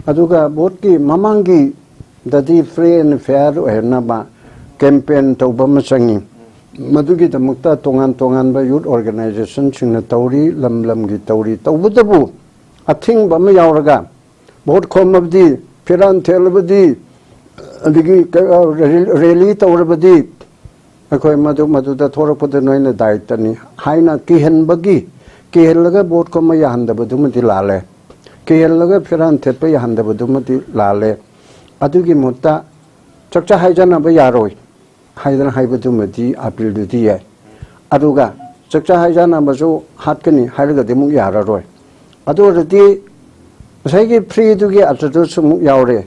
ꯑꯗꯨꯒ ꯚꯣꯠꯀꯤ ꯃꯃꯥꯡꯒꯤꯗꯗꯤ free and fair ꯑꯣꯏꯍꯟꯅꯕ campaign ꯇꯧꯕ ꯑꯃ ꯆꯪꯉꯤ꯫ ꯃꯗꯨꯒꯤꯗꯃꯛꯇ ꯇꯣꯉꯥꯟ ꯇꯣꯉꯥꯟꯕ youth organizationꯁꯤꯡꯅ ꯇꯧꯔꯤ, ꯂꯝ ꯂꯝꯒꯤ ꯇꯧꯔꯤ꯫ ꯇꯧꯕꯇꯕꯨ ꯑꯊꯤꯡꯕ ꯑꯃ ꯌꯥꯎꯔꯒ, ꯚꯣꯠ ꯈꯣꯝꯃꯕꯗꯤ, ꯐꯤꯔꯥꯟ ꯊꯦꯠꯂꯕꯗꯤ, ꯑꯗꯒꯤ ꯀ-, rally ꯇꯧꯔꯕꯗꯤ, ꯑꯩꯈꯣꯏ ꯃꯗꯨ, ꯃꯗꯨꯗ ꯊꯣꯔꯛꯄꯗꯨ ꯅꯣꯏꯅ ꯗꯥꯏꯇꯅꯤ ꯍꯥꯏꯅ ꯀꯤꯍꯟꯕꯒꯤ, ꯀꯤꯍꯜꯂꯒ ꯚꯣꯠ ꯈꯣꯝꯕ ꯌꯥꯍꯟꯗꯕꯗꯨꯃꯗꯤ ꯂꯥꯜꯂꯦ꯫ ꯀꯤꯍꯜꯂꯒ ꯐꯤꯔꯥꯟ ꯊꯦꯠꯄ ꯌꯥꯍꯟꯗꯕꯗꯨꯃꯗꯤ ꯂꯥꯜꯂꯦ꯫ ꯑꯗꯨꯒꯤ ꯃꯍꯨꯠꯇ ꯆꯥꯛꯆꯥ ꯍꯩꯖꯥꯟꯅꯕ ꯌꯥꯔꯣꯏ ꯍꯥꯏꯗꯅ ꯍꯥꯏꯕꯗꯨꯃꯗꯤ appealꯗꯨꯗꯤ ꯌꯥꯏ꯫ ꯑꯗꯨꯒ ꯆꯥꯛꯆꯥ ꯍꯩꯖꯥꯟꯅꯕꯁꯨ ꯍꯥꯠꯀꯅꯤ ꯍꯥꯏꯔꯒꯗꯤ ꯑꯃꯨꯛ ꯌꯥꯔꯔꯣꯏ꯫ ꯑꯗꯨ ꯑꯣꯏꯔꯗꯤ ꯉꯁꯥꯏꯒꯤ freeꯗꯨꯒꯤ ꯑꯗꯨꯗꯁꯨ ꯑꯃꯨꯛ ꯌꯥꯎꯔꯦ꯫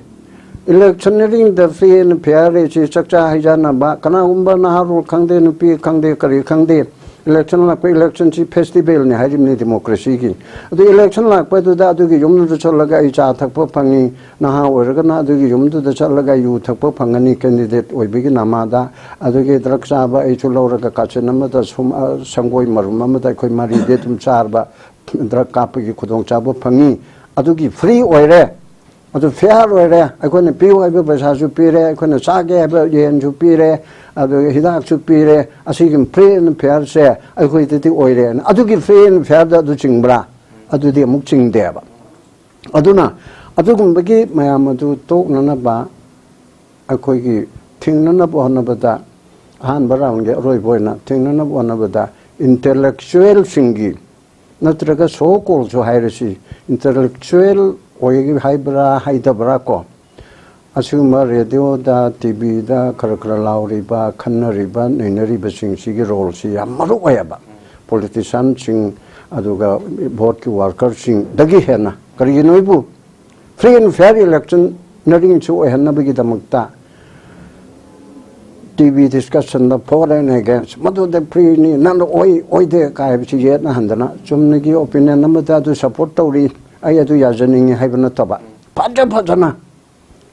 Electioneeringꯗ free and fair ꯍꯥꯏꯁꯤ ꯆꯥꯛꯆꯥ ꯍꯩꯖꯥꯟꯅꯕ, ꯀꯅꯥꯒꯨꯝꯕ ꯅꯍꯥꯔꯣꯜ ꯈꯪꯗꯦ, ꯅꯨꯄꯤ ꯈꯪꯗꯦ, ꯀꯔꯤ ꯈꯪꯗꯦ, election ꯂꯥꯛꯄ, electionꯁꯤ festivalꯅꯤ ꯍꯥꯏꯔꯤꯕꯅꯤ democracyꯒꯤ꯫ ꯑꯗꯨ election ꯂꯥꯛꯄꯗꯨꯗ ꯑꯗꯨꯒꯤ ꯌꯨꯝꯗꯨꯗ ꯆꯠꯂꯒ ꯑꯩ ꯆꯥ ꯊꯛꯄ ꯐꯪꯉꯤ, ꯅꯍꯥ ꯑꯣꯏꯔꯒꯅ ꯑꯗꯨꯒꯤ ꯌꯨꯝꯗꯨꯗ ꯆꯠꯂꯒ ꯌꯨ ꯊꯛꯄ ꯐꯪꯒꯅꯤ, candidate ꯑꯣꯏꯕꯒꯤ ꯅꯃꯥꯗ꯫ ꯑꯗꯨꯒꯤ drug ꯆꯥꯕ ꯑꯩꯁꯨ ꯂꯧꯔꯒ ꯀꯥꯆꯤꯟ ꯑꯃꯗ ꯁꯨꯝ, ꯑ, ꯁꯪꯒꯣꯏ ꯃꯔꯨꯝ ꯑꯃꯗ ꯑꯩꯈꯣꯏ ꯃꯔꯤꯗꯤ ꯑꯗꯨꯝ ꯆꯥꯔꯕ, drug ꯀꯥꯞꯄꯒꯤ ꯈꯨꯗꯣꯡꯆꯥꯕ ꯐꯪꯉꯤ꯫ ꯑꯗꯨꯒꯤ free ꯑꯣꯏꯔꯦ, ꯑꯗꯨ fair ꯑꯣꯏꯔꯦ꯫ ꯑꯩꯈꯣꯏꯅ ꯄꯤꯌꯨ ꯍꯥꯏꯕ ꯄꯩꯁꯥꯁꯨ ꯄꯤꯔꯦ, ꯑꯩꯈꯣꯏꯅ ꯆꯥꯒꯦ ꯍꯥꯏꯕ ꯌꯦꯟꯁꯨ ꯄꯤꯔꯦ, ꯑꯗꯨꯒ ꯍꯤꯗꯥꯛꯁꯨ ꯄꯤꯔꯦ꯫ ꯑꯁꯤꯒꯤ free and fairꯁꯦ ꯑꯩꯈꯣꯏꯗꯗꯤ ꯑꯣꯏꯔꯦꯅ꯫ ꯑꯗꯨꯒꯤ free and fairꯗ ꯑꯗꯨ ꯆꯤꯡꯕ꯭ꯔꯥ? ꯑꯗꯨꯗꯤ ꯑꯃꯨꯛ ꯆꯤꯡꯗꯦꯕ꯫ ꯑꯗꯨꯅ ꯑꯗꯨꯒꯨꯝꯕꯒꯤ ꯃꯌꯥꯝ ꯑꯗꯨ ꯇꯣꯛꯅꯅꯕ ꯑꯩꯈꯣꯏꯒꯤ ꯊꯤꯡꯅꯅꯕ ꯍꯣꯠꯅꯕꯗ, ꯑꯍꯥꯟꯕ ꯔꯥꯎꯟꯒꯤ ꯑꯔꯣꯏꯕ ꯑꯣꯏꯅ ꯊꯤꯡꯅꯅꯕ ꯍꯣꯠꯅꯕꯗ, ꯏꯟꯇꯦꯂꯦꯛꯆꯨꯋꯦꯜꯁꯤꯡꯒꯤ, ꯅꯠꯇ꯭ꯔꯒ ꯁꯣ ꯀꯣꯜꯁꯨ ꯍꯥꯏꯔꯁꯤ, ꯏꯟꯇꯦꯂꯦꯛꯆꯨꯋꯦꯜ ꯑꯣꯏ ꯍꯥꯏꯕ꯭ꯔꯥ ꯍꯥꯏꯗꯕ꯭ꯔꯥ ꯀꯣ, ꯑꯁꯤꯒꯨꯝꯕ ꯔꯦꯗꯤꯑꯣꯗ, ꯇꯤ ꯚꯤꯗ ꯈꯔ ꯈꯔ ꯂꯥꯎꯔꯤꯕ, ꯈꯟꯅꯔꯤꯕ, ꯅꯩꯅꯔꯤꯕꯁꯤꯡꯁꯤꯒꯤ ꯔꯣꯜꯁꯤ ꯌꯥꯝ ꯃꯔꯨ ꯑꯣꯏꯌꯦꯕ꯫ ꯄꯣꯂꯤꯇꯤꯁꯤꯌꯥꯟꯁꯤꯡ, ꯑꯗꯨꯒ ꯚꯣꯠꯀꯤ ꯋꯥꯔꯀꯔꯁꯤꯡꯗꯒꯤ ꯍꯦꯟꯅ꯫ ꯀꯔꯤꯒꯤꯅꯣ ꯍꯥꯏꯕꯨ, ꯐ꯭ꯔꯤ ꯑꯦꯟ ꯐꯤꯌꯥꯔ ꯏꯂꯦꯛꯁꯟ ꯅꯔꯤꯡꯁꯨ ꯑꯣꯏꯍꯟꯅꯕꯒꯤꯗꯃꯛꯇ ꯇꯤ ꯚꯤ ꯗꯤꯁꯀꯁꯟꯗ ꯐꯣꯔ ꯑꯦꯟ ꯑꯦꯒꯦꯟꯁ, ꯃꯗꯨꯗ ꯐ꯭ꯔꯤꯅꯤ, ꯅꯪꯅ ꯑꯣꯏ ꯑꯣꯏꯗꯦ ꯀꯥꯏꯕꯁꯤ ꯌꯦꯠꯅꯍꯟꯗꯅ, ꯆꯨꯝꯅꯒꯤ ꯑꯣꯄꯤꯅꯤꯌꯟ ꯑꯃꯗ ꯑꯗꯨ ꯁꯞꯄꯣꯔꯠ ꯇꯧꯔꯤ, ꯑꯩ ꯑꯗꯨ ꯌꯥꯖꯅꯤꯡꯉꯤ ꯍꯥꯏꯕ ꯅꯠꯇꯕ, ꯐꯖ ꯐꯖꯅ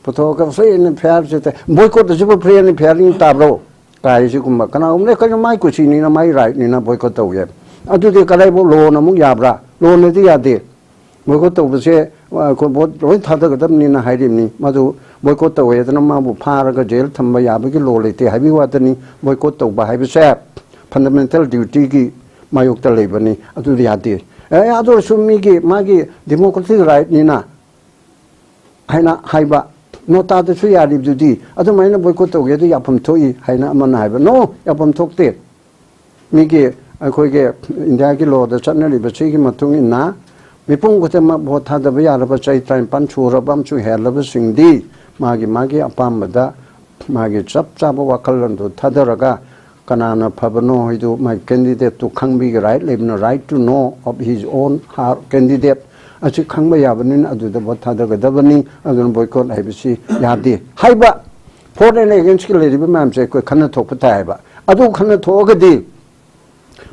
ꯄꯨꯊꯣꯛꯑꯒ ꯐ꯭ꯔꯤ ꯑꯦꯟ ꯐꯤꯌꯥꯔꯁꯤ, ꯕꯣꯏꯀꯣꯠ ꯑꯁꯤꯕꯨ ꯐ꯭ꯔꯤ ꯑꯦꯟ ꯐꯤꯌꯥꯔꯅꯤ ꯇꯥꯕ꯭ꯔꯣ ꯀꯥꯏꯁꯤꯒꯨꯝꯕ, ꯀꯅꯥꯒꯨꯝꯕꯅ ꯀꯩꯅꯣ ꯃꯥꯏ ꯀꯨꯁꯤꯅꯤꯅ, ꯃꯥꯏ ꯔꯥꯏꯠꯅꯤꯅ ꯕꯣꯏꯀꯣꯠ ꯇꯧꯋꯦ꯫ ꯑꯗꯨꯗꯤ ꯀꯗꯥꯏꯐꯥꯎ ꯂꯣꯅ ꯑꯃꯨꯛ ꯌꯥꯕ꯭ꯔꯥ? ꯂꯣꯅꯗꯤ ꯌꯥꯗꯦ꯫ ꯕꯣꯏꯀꯣꯠ ꯇꯧꯕꯁꯦ, ꯑ, ꯑꯩꯈꯣꯏ ꯚꯣꯠ ꯂꯣꯏ ꯊꯥꯗꯒꯗꯕꯅꯤꯅ ꯍꯥꯏꯔꯤꯕꯅꯤ꯫ ꯃꯗꯨ ꯕꯣꯏꯀꯣꯠ ꯇꯧꯋꯦꯗꯅ ꯃꯥꯕꯨ ꯐꯥꯔꯒ ꯖꯦꯜ ꯊꯝꯕ ꯌꯥꯕꯒꯤ ꯂꯣ ꯂꯩꯇꯦ ꯍꯥꯏꯕꯒꯤ ꯋꯥꯗꯅꯤ꯫ ꯕꯣꯏꯀꯣꯠ ꯇꯧꯕ ꯍꯥꯏꯕꯁꯦ ꯐꯟꯗꯥꯃꯦꯟꯇꯦꯜ ꯗ꯭ꯌꯨꯇꯤꯒꯤ ꯃꯥꯌꯣꯛꯇ ꯂꯩꯕꯅꯤ, ꯑꯗꯨꯗꯤ ꯌꯥꯗꯦ꯫ ꯑꯦ, ꯑꯗꯨ ꯑꯣꯏꯔꯁꯨ ꯃꯤꯒꯤ, ꯃꯥꯒꯤ ꯗꯦꯃꯣꯀ꯭ꯔꯦꯇꯤꯛ ꯔꯥꯏꯠꯅꯤꯅ ꯍꯥꯏꯅ ꯍꯥꯏꯕ, ꯅꯣꯇꯥꯗꯁꯨ ꯌꯥꯔꯤꯕꯗꯨꯗꯤ꯫ ꯑꯗꯨꯃꯥꯏꯅ ꯕꯣꯏꯀꯣꯠ ꯇꯧꯒꯦ ꯑꯗꯨ ꯌꯥꯐꯝ ꯊꯣꯛꯏ ꯍꯥꯏꯅ ꯑꯃꯅ ꯍꯥꯏꯕ꯫ ꯅꯣ, ꯌꯥꯐꯝ ꯊꯣꯛꯇꯦ꯫ ꯃꯤꯒꯤ, ꯑꯩꯈꯣꯏꯒꯤ ꯏꯟꯗꯤꯌꯥꯒꯤ ꯂꯣꯗ ꯆꯠꯅꯔꯤꯕꯁꯤꯒꯤ ꯃꯇꯨꯡ ꯏꯟꯅ, ꯃꯤꯄꯨꯝ ꯈꯨꯗꯤꯡꯃꯛ ꯚꯣꯠ ꯊꯥꯗꯕ ꯌꯥꯔꯕ, ꯆꯍꯤ ꯇꯔꯥꯅꯤꯄꯥꯟ ꯁꯨꯔꯕ ꯑꯃꯁꯨꯡ ꯍꯦꯜꯂꯕꯁꯤꯡꯗꯤ ꯃꯥꯒꯤ ꯃꯥꯒꯤ ꯑꯄꯥꯝꯕꯗ ꯃꯥꯒꯤ ꯆꯞ ꯆꯥꯕ ꯋꯥꯈꯜꯂꯣꯟꯗꯨ ꯊꯥꯗꯔꯒ, ꯀꯅꯥꯅ ꯐꯕꯅꯣ ꯍꯥꯏꯗꯨ ꯃꯥꯒꯤ ꯀꯦꯟꯗꯤꯗꯦꯠꯇꯨ ꯈꯪꯕꯒꯤ ꯔꯥꯏꯠ ꯂꯩꯕꯅ, right to know of his own candidate ꯑꯁꯤ ꯈꯪꯕ ꯌꯥꯕꯅꯤꯅ ꯑꯗꯨꯗ ꯚꯣꯠ ꯊꯥꯗꯒꯗꯕꯅꯤ꯫ ꯑꯗꯨꯅ ꯕꯣꯏꯀꯣꯠ ꯍꯥꯏꯕꯁꯤ ꯌꯥꯗꯦ ꯍꯥꯏꯕ꯫ ꯐꯣꯔ ꯑꯦꯟ ꯑꯦꯒꯦꯟꯁꯀꯤ ꯂꯩꯔꯤꯕ ꯃꯌꯥꯝꯁꯦ ꯑꯩꯈꯣꯏ ꯈꯟꯅ ꯊꯣꯛꯄ ꯇꯥꯏ ꯍꯥꯏꯕ꯫ ꯑꯗꯨ ꯈꯟꯅ ꯊꯣꯛꯑꯒꯗꯤ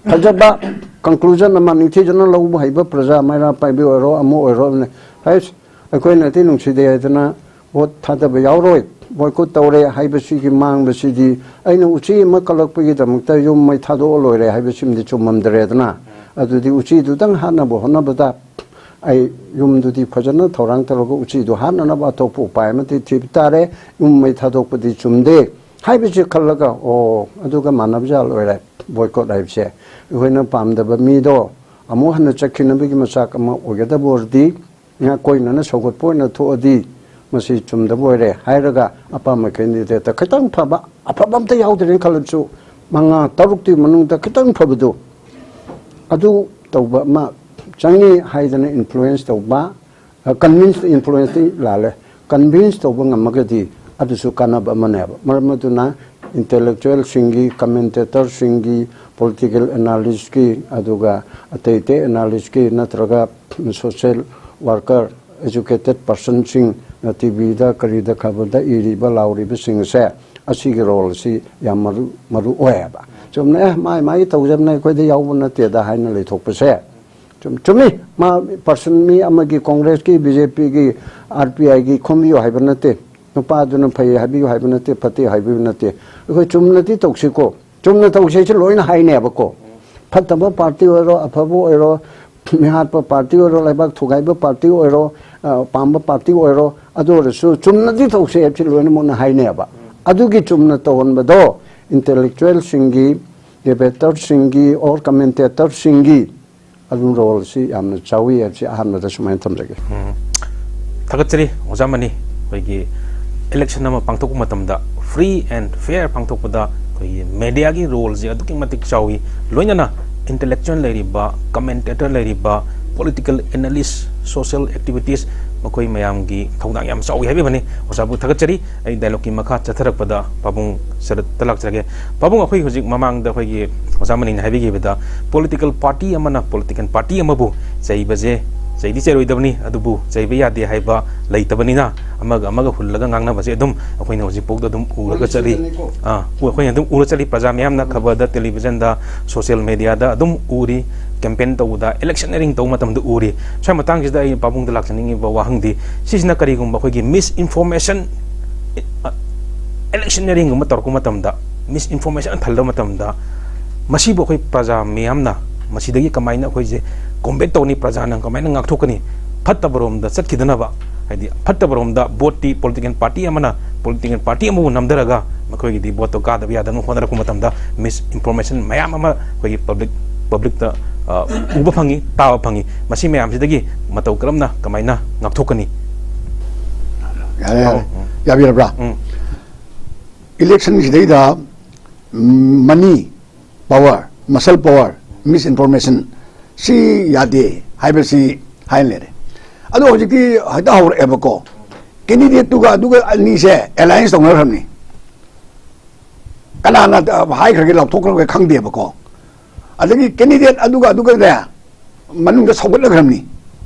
ꯐꯖꯕ ꯀꯟꯀ꯭ꯂꯨꯖꯟ ꯑꯃ ꯅꯤꯡꯊꯤꯖꯅ ꯂꯧꯕ ꯍꯩꯕ ꯄ꯭ꯔꯖꯥ, ꯃꯩꯔꯥ ꯄꯥꯏꯕꯤ ꯑꯣꯏꯔꯣ, ꯑꯃ ꯑꯣꯏꯔꯣ, ꯑꯃꯅ, "ꯍꯩꯁ, ꯑꯩꯈꯣꯏꯅꯗꯤ ꯅꯨꯡꯁꯤꯗꯦ ꯍꯥꯏꯗꯅ ꯚꯣꯠ ꯊꯥꯗꯕ ꯌꯥꯎꯔꯣꯏ, ꯕꯣꯏꯀꯣꯠ ꯇꯧꯔꯦ" ꯍꯥꯏꯕꯁꯤꯒꯤ ꯃꯥꯡꯕꯁꯤꯗꯤ, ꯑꯩꯅ ꯎꯆꯤ ꯑꯃ ꯀꯜꯂꯛꯄꯒꯤꯗꯃꯛꯇ ꯌꯨꯝ ꯃꯩ ꯊꯥꯗꯣꯛꯑ ꯂꯣꯏꯔꯦ ꯍꯥꯏꯕꯁꯤꯃꯗꯤ ꯆꯨꯝꯃꯝꯗ꯭ꯔꯦꯗꯅ꯫ ꯑꯗꯨꯗꯤ ꯎꯆꯤꯗꯨꯗꯪ ꯍꯥꯠꯅꯕ ꯍꯣꯠꯅꯕꯗ ꯑꯩ ꯌꯨꯝꯗꯨꯗꯤ ꯐꯖꯅ ꯊꯧꯔꯥꯡ ꯇꯧꯔꯒ ꯎꯆꯤꯗꯨ ꯍꯥꯠꯅꯅꯕ ꯑꯇꯣꯞꯄ ꯎꯄꯥꯏ ꯑꯃꯗꯤ ꯊꯤꯕ ꯇꯥꯔꯦ꯫ ꯌꯨꯝ ꯃꯩ ꯊꯥꯗꯣꯛꯄꯗꯤ ꯆꯨꯝꯗꯦ ꯍꯥꯏꯕꯁꯤ ꯈꯜꯂꯒ, ꯑꯣ, ꯑꯗꯨꯒ ꯃꯥꯟꯅꯕ ꯖꯥꯠ ꯑꯣꯏꯔꯦ ꯕꯣꯏꯀꯣꯠ ꯍꯥꯏꯕꯁꯦ꯫ ꯑꯩꯈꯣꯏꯅ ꯄꯥꯝꯗꯕ ꯃꯤꯗꯣ ꯑꯃꯨꯛ ꯍꯟꯅ ꯆꯠꯈꯤꯅꯕꯒꯤ ꯃꯆꯥꯛ ꯑꯃ ꯑꯣꯏꯒꯗꯕ ꯑꯣꯏꯔꯗꯤ, ꯉꯥꯛꯀꯣꯏꯅꯅ ꯁꯧꯒꯠꯄ ꯑꯣꯏꯅ ꯊꯣꯛꯑꯗꯤ, ꯃꯁꯤ ꯆꯨꯝꯗꯕ ꯑꯣꯏꯔꯦ ꯍꯥꯏꯔꯒ ꯑꯄꯥꯝꯕ ꯀꯦꯟꯗꯤꯗꯦꯠꯇ ꯈꯤꯇꯪ ꯐꯕ, ꯑꯐꯕ ꯑꯝꯇ ꯌꯥꯎꯗ꯭ꯔꯦꯅ ꯈꯜꯂꯁꯨ, ꯃꯉꯥ ꯇꯔꯨꯛꯇꯤ ꯃꯅꯨꯡꯗ ꯈꯤꯇꯪ ꯐꯕꯗꯨ, ꯑꯗꯨ ꯇꯧꯕ ꯑꯃ ꯆꯪꯉꯤ ꯍꯥꯏꯗꯅ ꯏꯟꯐ꯭ꯂꯨꯌꯦꯟꯁ ꯇꯧꯕ, ꯀꯟꯚꯤꯟꯁ, ꯏꯟꯐ꯭ꯂꯨꯌꯦꯟꯁꯇꯤ ꯂꯥꯜꯂꯦ, ꯀꯟꯚꯤꯟꯁ ꯇꯧꯕ ꯉꯝꯃꯒꯗꯤ ꯑꯗꯨꯁꯨ ꯀꯥꯟꯅꯕ ꯑꯃꯅꯦꯕ꯫ ꯃꯔꯝ ꯑꯗꯨꯅ ꯏꯟꯇꯦꯂꯦꯛꯆꯨꯋꯦꯜꯁꯤꯡꯒꯤ, ꯀꯃꯦꯟꯇꯦꯇꯔꯁꯤꯡꯒꯤ, ꯄꯣꯂꯤꯇꯤꯀꯦꯜ ꯑꯦꯅꯥꯂꯤꯁꯀꯤ, ꯑꯗꯨꯒ ꯑꯇꯩ ꯑꯇꯩ ꯑꯦꯅꯥꯂꯤꯁꯀꯤ ꯅꯠꯇ꯭ꯔꯒ ꯁꯣꯁꯤꯌꯦꯜ ꯋꯥꯔꯀꯔ, ꯑꯦꯖꯨꯀꯦꯇꯦꯠ ꯄꯥꯔꯁꯟꯁꯤꯡ, ꯇꯤ ꯚꯤꯗ ꯀꯔꯤꯗ ꯈꯕꯔꯗ ꯏꯔꯤꯕ ꯂꯥꯎꯔꯤꯕꯁꯤꯡ ꯑꯁꯦ, ꯑꯁꯤꯒꯤ ꯔꯣꯜ ꯑꯁꯤ ꯌꯥꯝ ꯃꯔꯨ ꯃꯔꯨ ꯑꯣꯏꯌꯦꯕ꯫ ꯆꯨꯝꯅ, "ꯑꯦ, ꯃꯥꯏ ꯃꯥꯏ ꯇꯧꯖꯕꯅꯦ, ꯑꯩꯈꯣꯏꯗ ꯌꯥꯎꯕ ꯅꯠꯇꯦꯗ" ꯍꯥꯏꯅ ꯂꯩꯊꯣꯛꯄꯁꯦ ꯆꯨꯝ-, ꯆꯨꯝꯃꯤ꯫ ꯃꯥ ꯄꯥꯔꯁꯟ, ꯃꯤ ꯑꯃꯒꯤ, ꯀꯣꯡꯒ꯭ꯔꯦꯁꯀꯤ, ꯕꯤ ꯖꯦ ꯄꯤꯒꯤ, ꯑꯥꯔ ꯄꯤ ꯑꯥꯏꯒꯤ ꯈꯣꯝꯕꯤꯌꯨ ꯍꯥꯏꯕ ꯅꯠꯇꯦ, ꯅꯨꯄꯥꯗꯨꯅ ꯐꯩ ꯍꯥꯏꯕꯤꯌꯨ ꯍꯥꯏꯕ ꯅꯠꯇꯦ, ꯐꯠꯇꯦ ꯍꯥꯏꯕꯤꯌꯨ ꯅꯠꯇꯦ꯫ ꯑꯩꯈꯣꯏ ꯆꯨꯝꯅꯗꯤ ꯇꯧꯁꯤꯀꯣ, ꯆꯨꯝꯅ ꯇꯧꯁꯦꯁꯨ ꯂꯣꯏꯅ ꯍꯥꯏꯅꯦꯕꯀꯣ꯫ ꯐꯠꯇꯕ ꯄꯥꯔꯇꯤ ꯑꯣꯏꯔꯣ, ꯑꯐꯕ ꯑꯣꯏꯔꯣ, ꯃꯤꯍꯥꯠꯄ ꯄꯥꯔꯇꯤ ꯑꯣꯏꯔꯣ, ꯂꯩꯕꯥꯛ ꯊꯨꯒꯥꯏꯕ ꯄꯥꯔꯇꯤ ꯑꯣꯏꯔꯣ, ꯑ, ꯄꯥꯝꯕ ꯄꯥꯔꯇꯤ ꯑꯣꯏꯔꯣ, ꯑꯗꯨ ꯑꯣꯏꯔꯁꯨ ꯆꯨꯝꯅꯗꯤ ꯇꯧꯁꯦ ꯍꯥꯏꯕꯁꯤ ꯂꯣꯏꯅꯃꯛꯅ ꯍꯥꯏꯅꯦꯕ꯫ ꯑꯗꯨꯒꯤ ꯆꯨꯝꯅ ꯇꯧꯍꯟꯕꯗꯣ ꯏꯟꯇꯦꯂꯦꯛꯆꯨꯋꯦꯜꯁꯤꯡꯒꯤ, ꯗꯤꯕꯦꯇꯔꯁꯤꯡꯒꯤ, ꯑꯣꯔ ꯀꯃꯦꯟꯇꯦꯇꯔꯁꯤꯡꯒꯤ ꯑꯗꯨꯝ ꯔꯣꯜꯁꯤ ꯌꯥꯝꯅ ꯆꯥꯎꯏ ꯍꯥꯏꯕꯁꯤ ꯑꯍꯥꯟꯕꯗ ꯁꯨꯃꯥꯏꯅ ꯊꯝꯖꯒꯦ꯫ ꯎꯝ꯫ ꯊꯥꯒꯠꯆꯔꯤ ꯑꯣꯖꯥ ꯃꯅꯤ꯫ ꯑꯩꯈꯣꯏꯒꯤ ꯏꯂꯦꯛꯁꯟ ꯑꯃ ꯄꯥꯡꯊꯣꯛꯄ ꯃꯇꯝꯗ, ꯐ꯭ꯔꯤ ꯑꯦꯟ ꯐꯤꯌꯔ ꯄꯥꯡꯊꯣꯛꯄꯗ, ꯑꯩꯈꯣꯏꯒꯤ ꯃꯦꯗꯤꯌꯥꯒꯤ ꯔꯣꯜꯁꯦ ꯑꯗꯨꯛꯀꯤ ꯃꯇꯤꯛ ꯆꯥꯎꯏ꯫ ꯂꯣꯏꯅꯅ ꯏꯟꯇꯦꯂꯦꯛꯆꯨꯋꯦꯜ ꯂꯩꯔꯤꯕ, ꯀꯃꯦꯟꯇꯦꯇꯔ ꯂꯩꯔꯤꯕ, ꯄꯣꯂꯤꯇꯤꯀꯦꯜ ꯑꯦꯅꯥꯂꯤꯁ, ꯁꯣꯁꯤꯌꯦꯜ ꯑꯦꯛꯇꯤꯚꯤꯁ, ꯃꯈꯣꯏ ꯃꯌꯥꯝꯒꯤ ꯊꯧꯗꯥꯡ ꯌꯥꯝ ꯆꯥꯎꯏ ꯍꯥꯏꯕꯤꯕꯅꯤ꯫ ꯑꯣꯖꯥꯕꯨ ꯊꯥꯒꯠꯆꯔꯤ꯫ ꯑꯩ ꯗꯥꯏꯂꯣꯒꯀꯤ ꯃꯈꯥ ꯆꯠꯊꯔꯛꯄꯗ ꯄꯥꯕꯨꯡ ꯁꯔꯠꯇ ꯂꯥꯛꯆꯔꯒꯦ꯫ ꯄꯥꯕꯨꯡ, ꯑꯩꯈꯣꯏ ꯍꯧꯖꯤꯛ ꯃꯃꯥꯡꯗ ꯑꯩꯈꯣꯏꯒꯤ ꯑꯣꯖꯥ ꯃꯅꯤꯅ ꯍꯥꯏꯕꯤꯈꯤꯕꯗ, ꯄꯣꯂꯤꯇꯤꯀꯦꯜ ꯄꯥꯔꯇꯤ ꯑꯃꯅ ꯄꯣꯂꯤꯇꯤꯀꯦꯜ ꯄꯥꯔꯇꯤ ꯑꯃꯕꯨ ꯆꯩꯕꯁꯦ, ꯆꯩꯗꯤ ꯆꯩꯔꯣꯏꯗꯕꯅꯤ, ꯑꯗꯨꯕꯨ ꯆꯩꯕ ꯌꯥꯗꯦ ꯍꯥꯏꯕ ꯂꯩꯇꯕꯅꯤꯅ, ꯑꯃꯒ ꯑꯃꯒ ꯍꯨꯜꯂꯒ ꯉꯥꯡꯅꯕꯁꯦ ꯑꯗꯨꯝ ꯑꯩꯈꯣꯏꯅ ꯍꯧꯖꯤꯛꯐꯥꯎꯗ ꯑꯗꯨꯝ ꯎꯔꯒ ꯆꯠꯂꯤ꯫ ꯑꯥ, ꯑꯩꯈꯣꯏꯅ ꯑꯗꯨꯝ ꯎꯔ ꯆꯠꯂꯤ, ꯄ꯭ꯔꯖꯥ ꯃꯌꯥꯝꯅ ꯈꯕꯔꯗ, ꯇꯦꯂꯤꯚꯤꯖꯟꯗ, ꯁꯣꯁꯤꯌꯦꯜ ꯃꯦꯗꯤꯌꯥꯗ ꯑꯗꯨꯝ ꯎꯔꯤ, ꯀꯦꯝꯄꯦꯟ ꯇꯧꯕꯗ, ꯏꯂꯦꯛꯁꯟꯅꯔꯤꯡ ꯇꯧꯕ ꯃꯇꯝꯗ ꯎꯔꯤ꯫ ꯁ꯭ꯋꯥꯏ ꯃꯇꯥꯡꯁꯤꯗ ꯑꯩ ꯄꯥꯕꯨꯡꯗ ꯂꯥꯛꯆꯅꯤꯡꯉꯤꯕ ꯋꯥꯍꯪꯗꯤ, ꯁꯤꯁꯤꯅ ꯀꯔꯤꯒꯨꯝꯕ ꯑꯩꯈꯣꯏꯒꯤ ꯃꯤꯁ ꯏꯟꯐꯣꯔꯃꯦꯁꯟ, ꯏꯂꯦꯛꯁꯟꯅꯔꯤꯡꯒꯨꯝꯕ ꯇꯧꯔꯛꯄ ꯃꯇꯝꯗ, ꯃꯤꯁ ꯏꯟꯐꯣꯔꯃꯦꯁꯟ ꯊꯜꯂꯕ ꯃꯇꯝꯗ, ꯃꯁꯤꯕꯨ ꯑꯩꯈꯣꯏ ꯄ꯭ꯔꯖꯥ ꯃꯤꯌꯥꯝꯅ ꯃꯁꯤꯗꯒꯤ ꯀꯃꯥꯏꯅ ꯑꯩꯈꯣꯏꯁꯦ ꯀꯣꯝꯕꯦꯠ ꯇꯧꯅꯤ, ꯄ꯭ꯔꯖꯥꯅ ꯀꯃꯥꯏꯅ ꯉꯥꯛꯊꯣꯛꯀꯅꯤ? ꯐꯠꯇꯕꯔꯣꯝꯗ ꯆꯠꯈꯤꯗꯅꯕ, ꯍꯥꯏꯗꯤ ꯐꯠꯇꯕꯔꯣꯝꯗ ꯚꯣꯠꯇꯤ ꯄꯣꯂꯤꯇꯤꯀꯦꯜ ꯄꯥꯔꯇꯤ ꯑꯃꯅ ꯄꯣꯂꯤꯇꯤꯀꯦꯜ ꯄꯥꯔꯇꯤ ꯑꯃꯕꯨ ꯅꯝꯊꯔꯒ ꯃꯈꯣꯏꯒꯤꯗꯤ ꯚꯣꯠꯇꯣ ꯀꯥꯗꯕ ꯌꯥꯗꯅꯕ ꯍꯣꯠꯅꯔꯛꯄ ꯃꯇꯝꯗ ꯃꯤꯁ ꯏꯟꯐꯣꯔꯃꯦꯁꯟ ꯃꯌꯥꯝ ꯑꯃ ꯑꯩꯈꯣꯏꯒꯤ ꯄꯕ꯭ꯂꯤꯛ, ꯄꯕ꯭ꯂꯤꯛꯇ, ꯑ, ꯎꯕ ꯐꯪꯉꯤ, ꯇꯥꯕ ꯐꯪꯉꯤ꯫ ꯃꯁꯤ ꯃꯌꯥꯝꯁꯤꯗꯒꯤ ꯃꯇꯧ ꯀꯔꯝꯅ ꯀꯃꯥꯏꯅ ꯉꯥꯛꯊꯣꯛꯀꯅꯤ? ꯌꯥꯔꯦ, ꯌꯥꯔꯦ꯫ ꯎꯝ, ꯎꯝ꯫ ꯌꯥꯕꯤꯔꯕ꯭ꯔꯥ? ꯎꯝ꯫ Election ꯁꯤꯗꯩꯗ money power, muscle power, misinformation, ꯁꯤ ꯌꯥꯗꯦ ꯍꯥꯏꯕꯁꯤ ꯍꯥꯏꯅ ꯂꯩꯔꯦ꯫ ꯑꯗꯣ ꯍꯧꯖꯤꯛꯇꯤ ꯍꯦꯛꯇ ꯍꯧꯔꯛꯑꯦꯕꯀꯣ, candidate ꯇꯨꯒ ꯑꯗꯨꯒ ꯑꯅꯤꯁꯦ alliance ꯇꯧꯅꯈ꯭ꯔꯕꯅꯤ꯫ ꯀꯅꯥꯅ ꯍꯥꯏꯈ꯭ꯔꯒꯦ, ꯂꯥꯎꯊꯣꯛꯈ꯭ꯔꯒꯦ ꯈꯪꯗꯦꯕꯀꯣ꯫ ꯑꯗꯒꯤ candidate ꯑꯗꯨꯒ ꯑꯗꯨꯒꯅꯦ ꯃꯅꯨꯡꯗ ꯁꯧꯒꯠꯅꯈ꯭ꯔꯕꯅꯤ꯫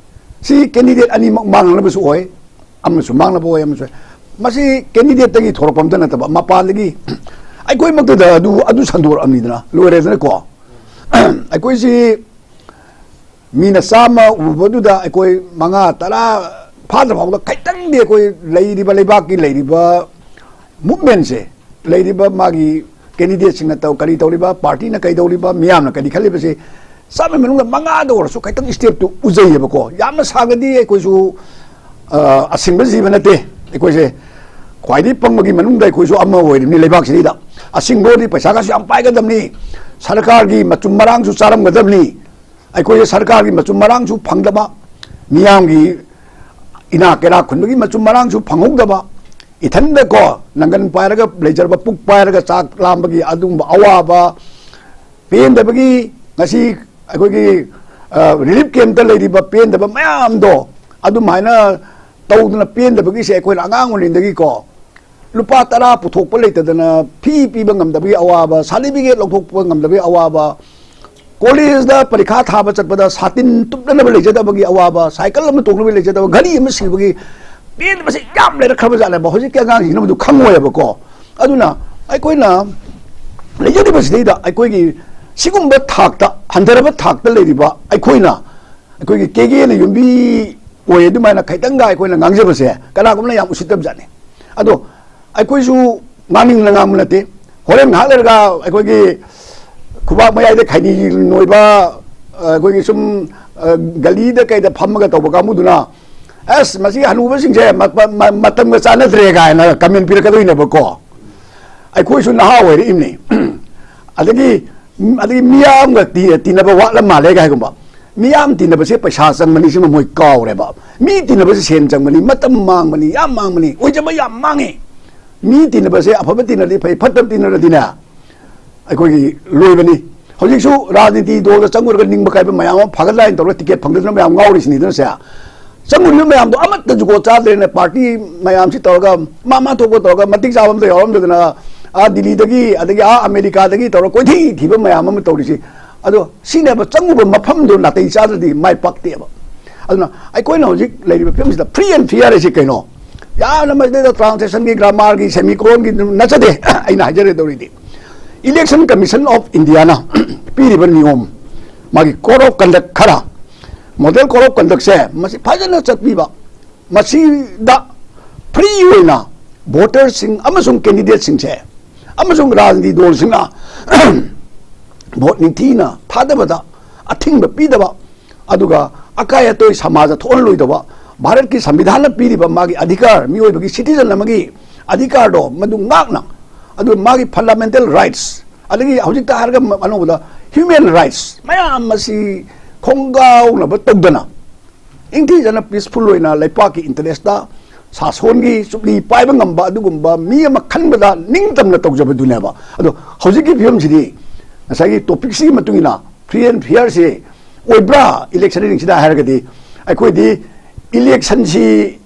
ꯁꯤ candidate ꯑꯅꯤꯃꯛ ꯃꯥꯡꯅꯕꯁꯨ ꯑꯣꯏ, ꯑꯃꯁꯨ ꯃꯥꯡꯅꯕ ꯑꯣꯏ, ꯑꯃꯁꯨ ꯑꯣꯏ꯫ ꯃꯁꯤ candidate ꯇꯒꯤ ꯊꯣꯔꯛꯄ ꯑꯝꯇ ꯅꯠꯇꯕ, ꯃꯄꯥꯟꯗꯒꯤ ꯑꯩꯈꯣꯏꯃꯛꯇꯗ ꯑꯗꯨ, ꯑꯗꯨ ꯁꯟꯗꯣꯔꯛꯑꯕꯅꯤꯗꯅ, ꯂꯣꯏꯔꯦꯗꯅꯀꯣ꯫ ꯑꯩꯈꯣꯏꯁꯤ ꯃꯤꯅ ꯆꯥꯝꯃ ꯎꯕꯗꯨꯗ ꯑꯩꯈꯣꯏ ꯃꯉꯥ, ꯇꯔꯥ ꯐꯥꯗ꯭ꯔ ꯐꯥꯎꯕꯗ ꯈꯤꯇꯪꯗꯤ ꯑꯩꯈꯣꯏ ꯂꯩꯔꯤꯕ, ꯂꯩꯕꯥꯛꯀꯤ ꯂꯩꯔꯤꯕ movement ꯁꯦ, ꯂꯩꯔꯤꯕ ꯃꯥꯒꯤ candidate ꯁꯤꯡꯅ ꯇꯧ-, ꯀꯔꯤ ꯇꯧꯔꯤꯕ, party ꯅ ꯀꯩꯗꯧꯔꯤꯕ, ꯃꯤꯌꯥꯝꯅ ꯀꯔꯤ ꯈꯜꯂꯤꯕꯁꯤ, ꯆꯥꯝꯃꯒꯤ ꯃꯅꯨꯡꯗ ꯃꯉꯥꯗ ꯑꯣꯏꯔꯁꯨ ꯈꯤꯇꯪ step ꯇꯨ ꯎꯖꯩꯌꯦꯕꯀꯣ꯫ ꯌꯥꯝꯅ ꯁꯥꯡꯅꯗꯤ ꯑꯩꯈꯣꯏꯁꯨ, ꯑ, ꯑꯁꯤꯡꯕ ꯖꯤꯕ ꯅꯠꯇꯦ꯫ ꯑꯩꯈꯣꯏꯁꯦ ꯈ꯭ꯋꯥꯏꯗꯒꯤ ꯄꯪꯕꯒꯤ ꯃꯅꯨꯡꯗ ꯑꯩꯈꯣꯏꯁꯨ ꯑꯃ ꯑꯣꯏꯔꯤꯕꯅꯤ ꯂꯩꯕꯥꯛꯁꯤꯗꯩꯗ꯫ ꯑꯁꯤꯡꯕ ꯑꯣꯏꯔꯗꯤ ꯄꯩꯁꯥꯒꯁꯨ ꯌꯥꯝ ꯄꯥꯏꯒꯗꯕꯅꯤ, ꯁꯔꯀꯥꯔꯒꯤ ꯃꯆꯨꯝ ꯃꯔꯥꯡꯁꯨ ꯆꯥꯔꯝꯒꯗꯕꯅꯤ꯫ ꯑꯩꯈꯣꯏꯁꯦ ꯁꯔꯀꯥꯔꯒꯤ ꯃꯆꯨꯝ ꯃꯔꯥꯡꯁꯨ ꯐꯪꯗꯕ, ꯃꯤꯌꯥꯝꯒꯤ ꯏꯅꯥꯛ ꯀꯩꯔꯥꯛ ꯈꯨꯟꯕꯒꯤ ꯃꯆꯨꯝ ꯃꯔꯥꯡꯁꯨ ꯐꯪꯍꯧꯗꯕ, ꯏꯊꯟꯗꯀꯣ ꯅꯪꯒꯟ ꯄꯥꯏꯔꯒ ꯂꯩꯖꯔꯕ, ꯄꯨꯛ ꯄꯥꯏꯔꯒ ꯆꯥꯛ ꯂꯥꯝꯕꯒꯤ ꯑꯗꯨꯒꯨꯝꯕ ꯑꯋꯥꯕ, ꯄꯦꯟꯗꯕꯒꯤ ꯉꯁꯤ ꯑꯩꯈꯣꯏꯒꯤ, ꯑ, relief camp ꯇ ꯂꯩꯔꯤꯕ ꯄꯦꯟꯗꯕ ꯃꯌꯥꯝꯗꯣ, ꯑꯗꯨꯃꯥꯏꯅ ꯇꯧꯗꯅ ꯄꯦꯟꯗꯕꯒꯤꯁꯦ ꯑꯩꯈꯣꯏꯅ ꯑꯉꯥꯡ ꯑꯣꯏꯔꯤꯉꯩꯗꯒꯤꯀꯣ ꯂꯨꯄꯥ ꯇꯔꯥ ꯄꯨꯊꯣꯛꯄ ꯂꯩꯇꯗꯅ ꯐꯤ ꯄꯤꯕ ꯉꯝꯗꯕꯒꯤ ꯑꯋꯥꯕ, certificate ꯂꯧꯊꯣꯛꯄ ꯉꯝꯗꯕꯒꯤ ꯑꯋꯥꯕ, college ꯇ ꯄꯔꯤꯈꯥ ꯊꯥꯕ ꯆꯠꯄꯗ ꯁꯥꯇꯤꯟ ꯇꯨꯞꯅꯅꯕ ꯂꯩꯖꯗꯕꯒꯤ ꯑꯋꯥꯕ, cycle ꯑꯃ ꯇꯣꯡꯅꯕ ꯂꯩꯖꯗꯕ, ꯘꯔꯤ ꯑꯃ ꯁꯤꯕꯒꯤ ꯄꯦꯟꯗꯕꯁꯦ ꯌꯥꯝ ꯂꯩꯔꯛꯈ꯭ꯔꯕ ꯖꯥꯠꯅꯦꯕ꯫ ꯍꯧꯖꯤꯛꯀꯤ ꯑꯉꯥꯡꯁꯤꯡꯁꯤꯅ ꯃꯗꯨ ꯈꯪꯉꯣꯏꯕꯀꯣ꯫ ꯑꯗꯨꯅ ꯑꯩꯈꯣꯏꯅ ꯂꯩꯖꯔꯤꯕꯁꯤꯗꯩꯗ ꯑꯩꯈꯣꯏꯒꯤ ꯁꯤꯒꯨꯝꯕ ꯊꯥꯛꯇ, ꯍꯟꯊꯔꯕ ꯊꯥꯛꯇ ꯂꯩꯔꯤꯕ ꯑꯩꯈꯣꯏꯅ, ꯑꯩꯈꯣꯏꯒꯤ ꯀꯦꯒꯦꯅ ꯌꯨꯝꯕꯤ ꯑꯣꯏ ꯑꯗꯨꯃꯥꯏꯅ ꯈꯤꯇꯪꯒ ꯑꯩꯈꯣꯏꯅ ꯉꯥꯡꯖꯕꯁꯦ ꯀꯅꯥꯒꯨꯝꯕꯅ ꯌꯥꯝ ꯎꯁꯤꯠꯇꯕ ꯖꯥꯠꯅꯤ꯫ ꯑꯗꯣ ꯑꯩꯈꯣꯏꯁꯨ ꯉꯥꯡꯅꯤꯡꯗꯅ ꯉꯥꯡꯕ ꯅꯠꯇꯦ꯫ ꯍꯣꯔꯦꯟ ꯉꯥꯏꯍꯥꯛ ꯂꯩꯔꯒ ꯑꯩꯈꯣꯏꯒꯤ ꯈꯨꯕꯥꯛ ꯃꯌꯥꯏꯗ ꯈꯩꯅꯤ ꯅꯣꯏꯕ, ꯑ, ꯑꯩꯈꯣꯏꯒꯤ ꯁꯨꯝ, ꯑ, ꯒꯂꯤꯗ ꯀꯩꯗ ꯐꯝꯃꯒ ꯇꯧꯕ ꯀꯥꯡꯕꯨꯗꯨꯅ, "ꯑꯁ, ꯃꯁꯤ ꯍꯅꯨꯕꯁꯤꯡꯁꯦ ꯃ-, ꯃ-, ꯃ-, ꯃꯇꯝꯒ ꯆꯥꯟꯅꯗ꯭ꯔꯦ" ꯀꯥꯏꯅ comment ꯄꯤꯔꯛꯀꯗꯣꯏꯅꯦꯕꯀꯣ꯫ ꯑꯩꯈꯣꯏꯁꯨ ꯅꯍꯥ ꯑꯣꯏꯔꯛꯏꯕꯅꯤ꯫ ꯑꯗꯒꯤ, ꯑꯗꯒꯤ ꯃꯤꯌꯥꯝꯒ ꯇꯤ-, ꯇꯤꯟꯅꯕ ꯋꯥꯠꯂ ꯃꯥꯜꯂꯦ ꯀꯥꯏꯒꯨꯝꯕ꯫ ꯃꯤꯌꯥꯝ ꯇꯤꯟꯅꯕꯁꯦ ꯄꯩꯁꯥ ꯆꯪꯕꯅꯤ, ꯁꯤꯃ ꯃꯣꯏ ꯀꯥꯎꯔꯦꯕ꯫ ꯃꯤ ꯇꯤꯟꯅꯕꯁꯦ ꯁꯦꯟ ꯆꯪꯕꯅꯤ, ꯃꯇꯝ ꯃꯥꯡꯕꯅꯤ, ꯌꯥꯝ ꯃꯥꯡꯕꯅꯤ, ꯑꯣꯏꯖꯕ ꯌꯥꯝ ꯃꯥꯡꯉꯤ꯫ ꯃꯤ ꯇꯤꯟꯅꯕꯁꯦ ꯑꯐꯕ ꯇꯤꯟꯅꯔꯗꯤ ꯐꯩ, ꯐꯠꯇꯕ ꯇꯤꯟꯅꯔꯗꯤꯅꯦ ꯑꯩꯈꯣꯏꯒꯤ ꯂꯣꯏꯕꯅꯤ꯫ ꯍꯧꯖꯤꯛꯁꯨ ꯔꯥꯖꯅꯤꯇꯤ ꯗꯣꯜꯗ ꯆꯪꯉꯨꯔꯒ ꯅꯤꯡꯕ ꯀꯥꯏꯕ ꯃꯌꯥꯝ ꯑꯃ ꯐꯒꯠꯂꯥꯏꯅ ꯇꯧꯔꯒ ꯇꯤꯀꯦꯠ ꯐꯪꯗꯗꯅ ꯃꯌꯥꯝ ꯉꯥꯎꯔꯤꯁꯤꯅꯤꯗꯅ ꯁꯦ꯫ ꯆꯪꯉꯨꯔꯤꯕ ꯃꯌꯥꯝꯗꯣ ꯑꯃꯠꯇ ꯖꯨꯒꯣꯠ ꯆꯥꯗ꯭ꯔꯦꯅ, ꯄꯥꯔꯇꯤ ꯃꯌꯥꯝꯁꯤ ꯇꯧꯔꯒ ꯃꯥ ꯃꯥ ꯊꯣꯛꯄ ꯇꯧꯔꯒ ꯃꯇꯤꯛ ꯆꯥꯕ ꯑꯝꯇ ꯌꯥꯎꯔꯝꯗꯗꯅ, ꯑꯥ ꯗꯤꯜꯂꯤꯗꯒꯤ ꯑꯗꯒꯤ ꯑꯥ ꯑꯃꯦꯔꯤꯀꯥꯗꯒꯤ ꯇꯧꯔꯒ ꯀꯣꯏꯊꯤ ꯊꯤꯕ ꯃꯌꯥꯝ ꯑꯃ ꯇꯧꯔꯤꯁꯤ꯫ ꯑꯗꯣ ꯁꯤꯅꯦꯕ ꯆꯪꯉꯨꯕ ꯃꯐꯝꯗꯣ ꯅꯥꯇꯩ ꯆꯥꯗ꯭ꯔꯗꯤ ꯃꯥꯏ ꯄꯥꯛꯇꯦꯕ꯫ ꯑꯗꯨꯅ ꯑꯩꯈꯣꯏꯅ ꯍꯧꯖꯤꯛ ꯂꯩꯔꯤꯕ ꯐꯤꯕꯝꯁꯤꯗ free and fair ꯍꯥꯏꯁꯤ ꯀꯩꯅꯣ? ꯌꯥꯝꯅ ꯃꯁꯤꯗꯩꯗ translation ꯒꯤ, grammar ꯒꯤ, semicolon ꯒꯤ ꯅꯠꯆꯗꯦ꯫ ꯑꯩꯅ ꯍꯥꯏꯖꯔꯦꯗꯧꯔꯤꯗꯤ, Election Commission of India ꯅ ꯄꯤꯔꯤꯕ ꯅꯤꯌꯣꯝ, ꯃꯥꯒꯤ code of conduct ꯈꯔ, model code of conduct ꯁꯦ ꯃꯁꯤ ꯐꯖꯅ ꯆꯠꯄꯤꯕ, ꯃꯁꯤꯗ free ꯑꯣꯏꯅ voter ꯁꯤꯡ ꯑꯃꯁꯨꯡ candidate ꯁꯤꯡꯁꯦ ꯑꯃꯁꯨꯡ ꯔꯥꯖꯅꯤꯇꯤ ꯗꯣꯜꯁꯤꯡꯅ vote ꯅꯤꯡꯊꯤꯅ ꯊꯥꯗꯕꯗ ꯑꯊꯤꯡꯕ ꯄꯤꯗꯕ, ꯑꯗꯨꯒ ꯑꯀꯥꯏ ꯑꯇꯣꯏ ꯁꯃꯥꯖꯗ ꯊꯣꯛꯍꯜꯂꯣꯏꯗꯕ, ꯚꯥꯔꯠꯀꯤ ꯁꯪꯕꯤꯙꯥꯟꯅ ꯄꯤꯔꯤꯕ ꯃꯥꯒꯤ ꯑꯙꯤꯀꯥꯔ, ꯃꯤꯑꯣꯏꯕꯒꯤ citizen ꯑꯃꯒꯤ ꯑꯙꯤꯀꯥꯔꯗꯣ ꯃꯗꯨ ꯉꯥꯛꯅ, ꯑꯗꯨ ꯃꯥꯒꯤ fundamental rights, ꯑꯗꯒꯤ ꯍꯧꯖꯤꯛꯇ ꯍꯥꯏꯔꯒ ꯑꯅꯧꯕꯗ human rights ꯃꯌꯥꯝ ꯑꯁꯤ ꯈꯣꯡꯒꯥꯎꯅꯕ ꯇꯧꯗꯅ, ꯅꯤꯡꯊꯤꯖꯅ peaceful ꯑꯣꯏꯅ ꯂꯩꯄꯥꯛꯀꯤ interest ꯇ ꯁꯥꯁꯣꯟꯒꯤ ꯆꯨꯞꯂꯤ ꯄꯥꯏꯕ ꯉꯝꯕ ꯑꯗꯨꯒꯨꯝꯕ ꯃꯤ ꯑꯃ ꯈꯟꯕꯗ ꯅꯤꯡꯇꯝꯅ ꯇꯧꯖꯕꯗꯨꯅꯦꯕ꯫ ꯑꯗꯣ ꯍꯧꯖꯤꯛꯀꯤ ꯐꯤꯕꯝꯁꯤꯗꯤ ꯉꯁꯥꯏꯒꯤ topic ꯁꯤꯒꯤ ꯃꯇꯨꯡ ꯏꯟꯅ free and fair ꯁꯤ ꯑꯣꯏꯕ꯭ꯔꯥ election ꯁꯤꯗ ꯍꯥꯏꯔꯒꯗꯤ, ꯑꯩꯈꯣꯏꯗꯤ election ꯁꯤ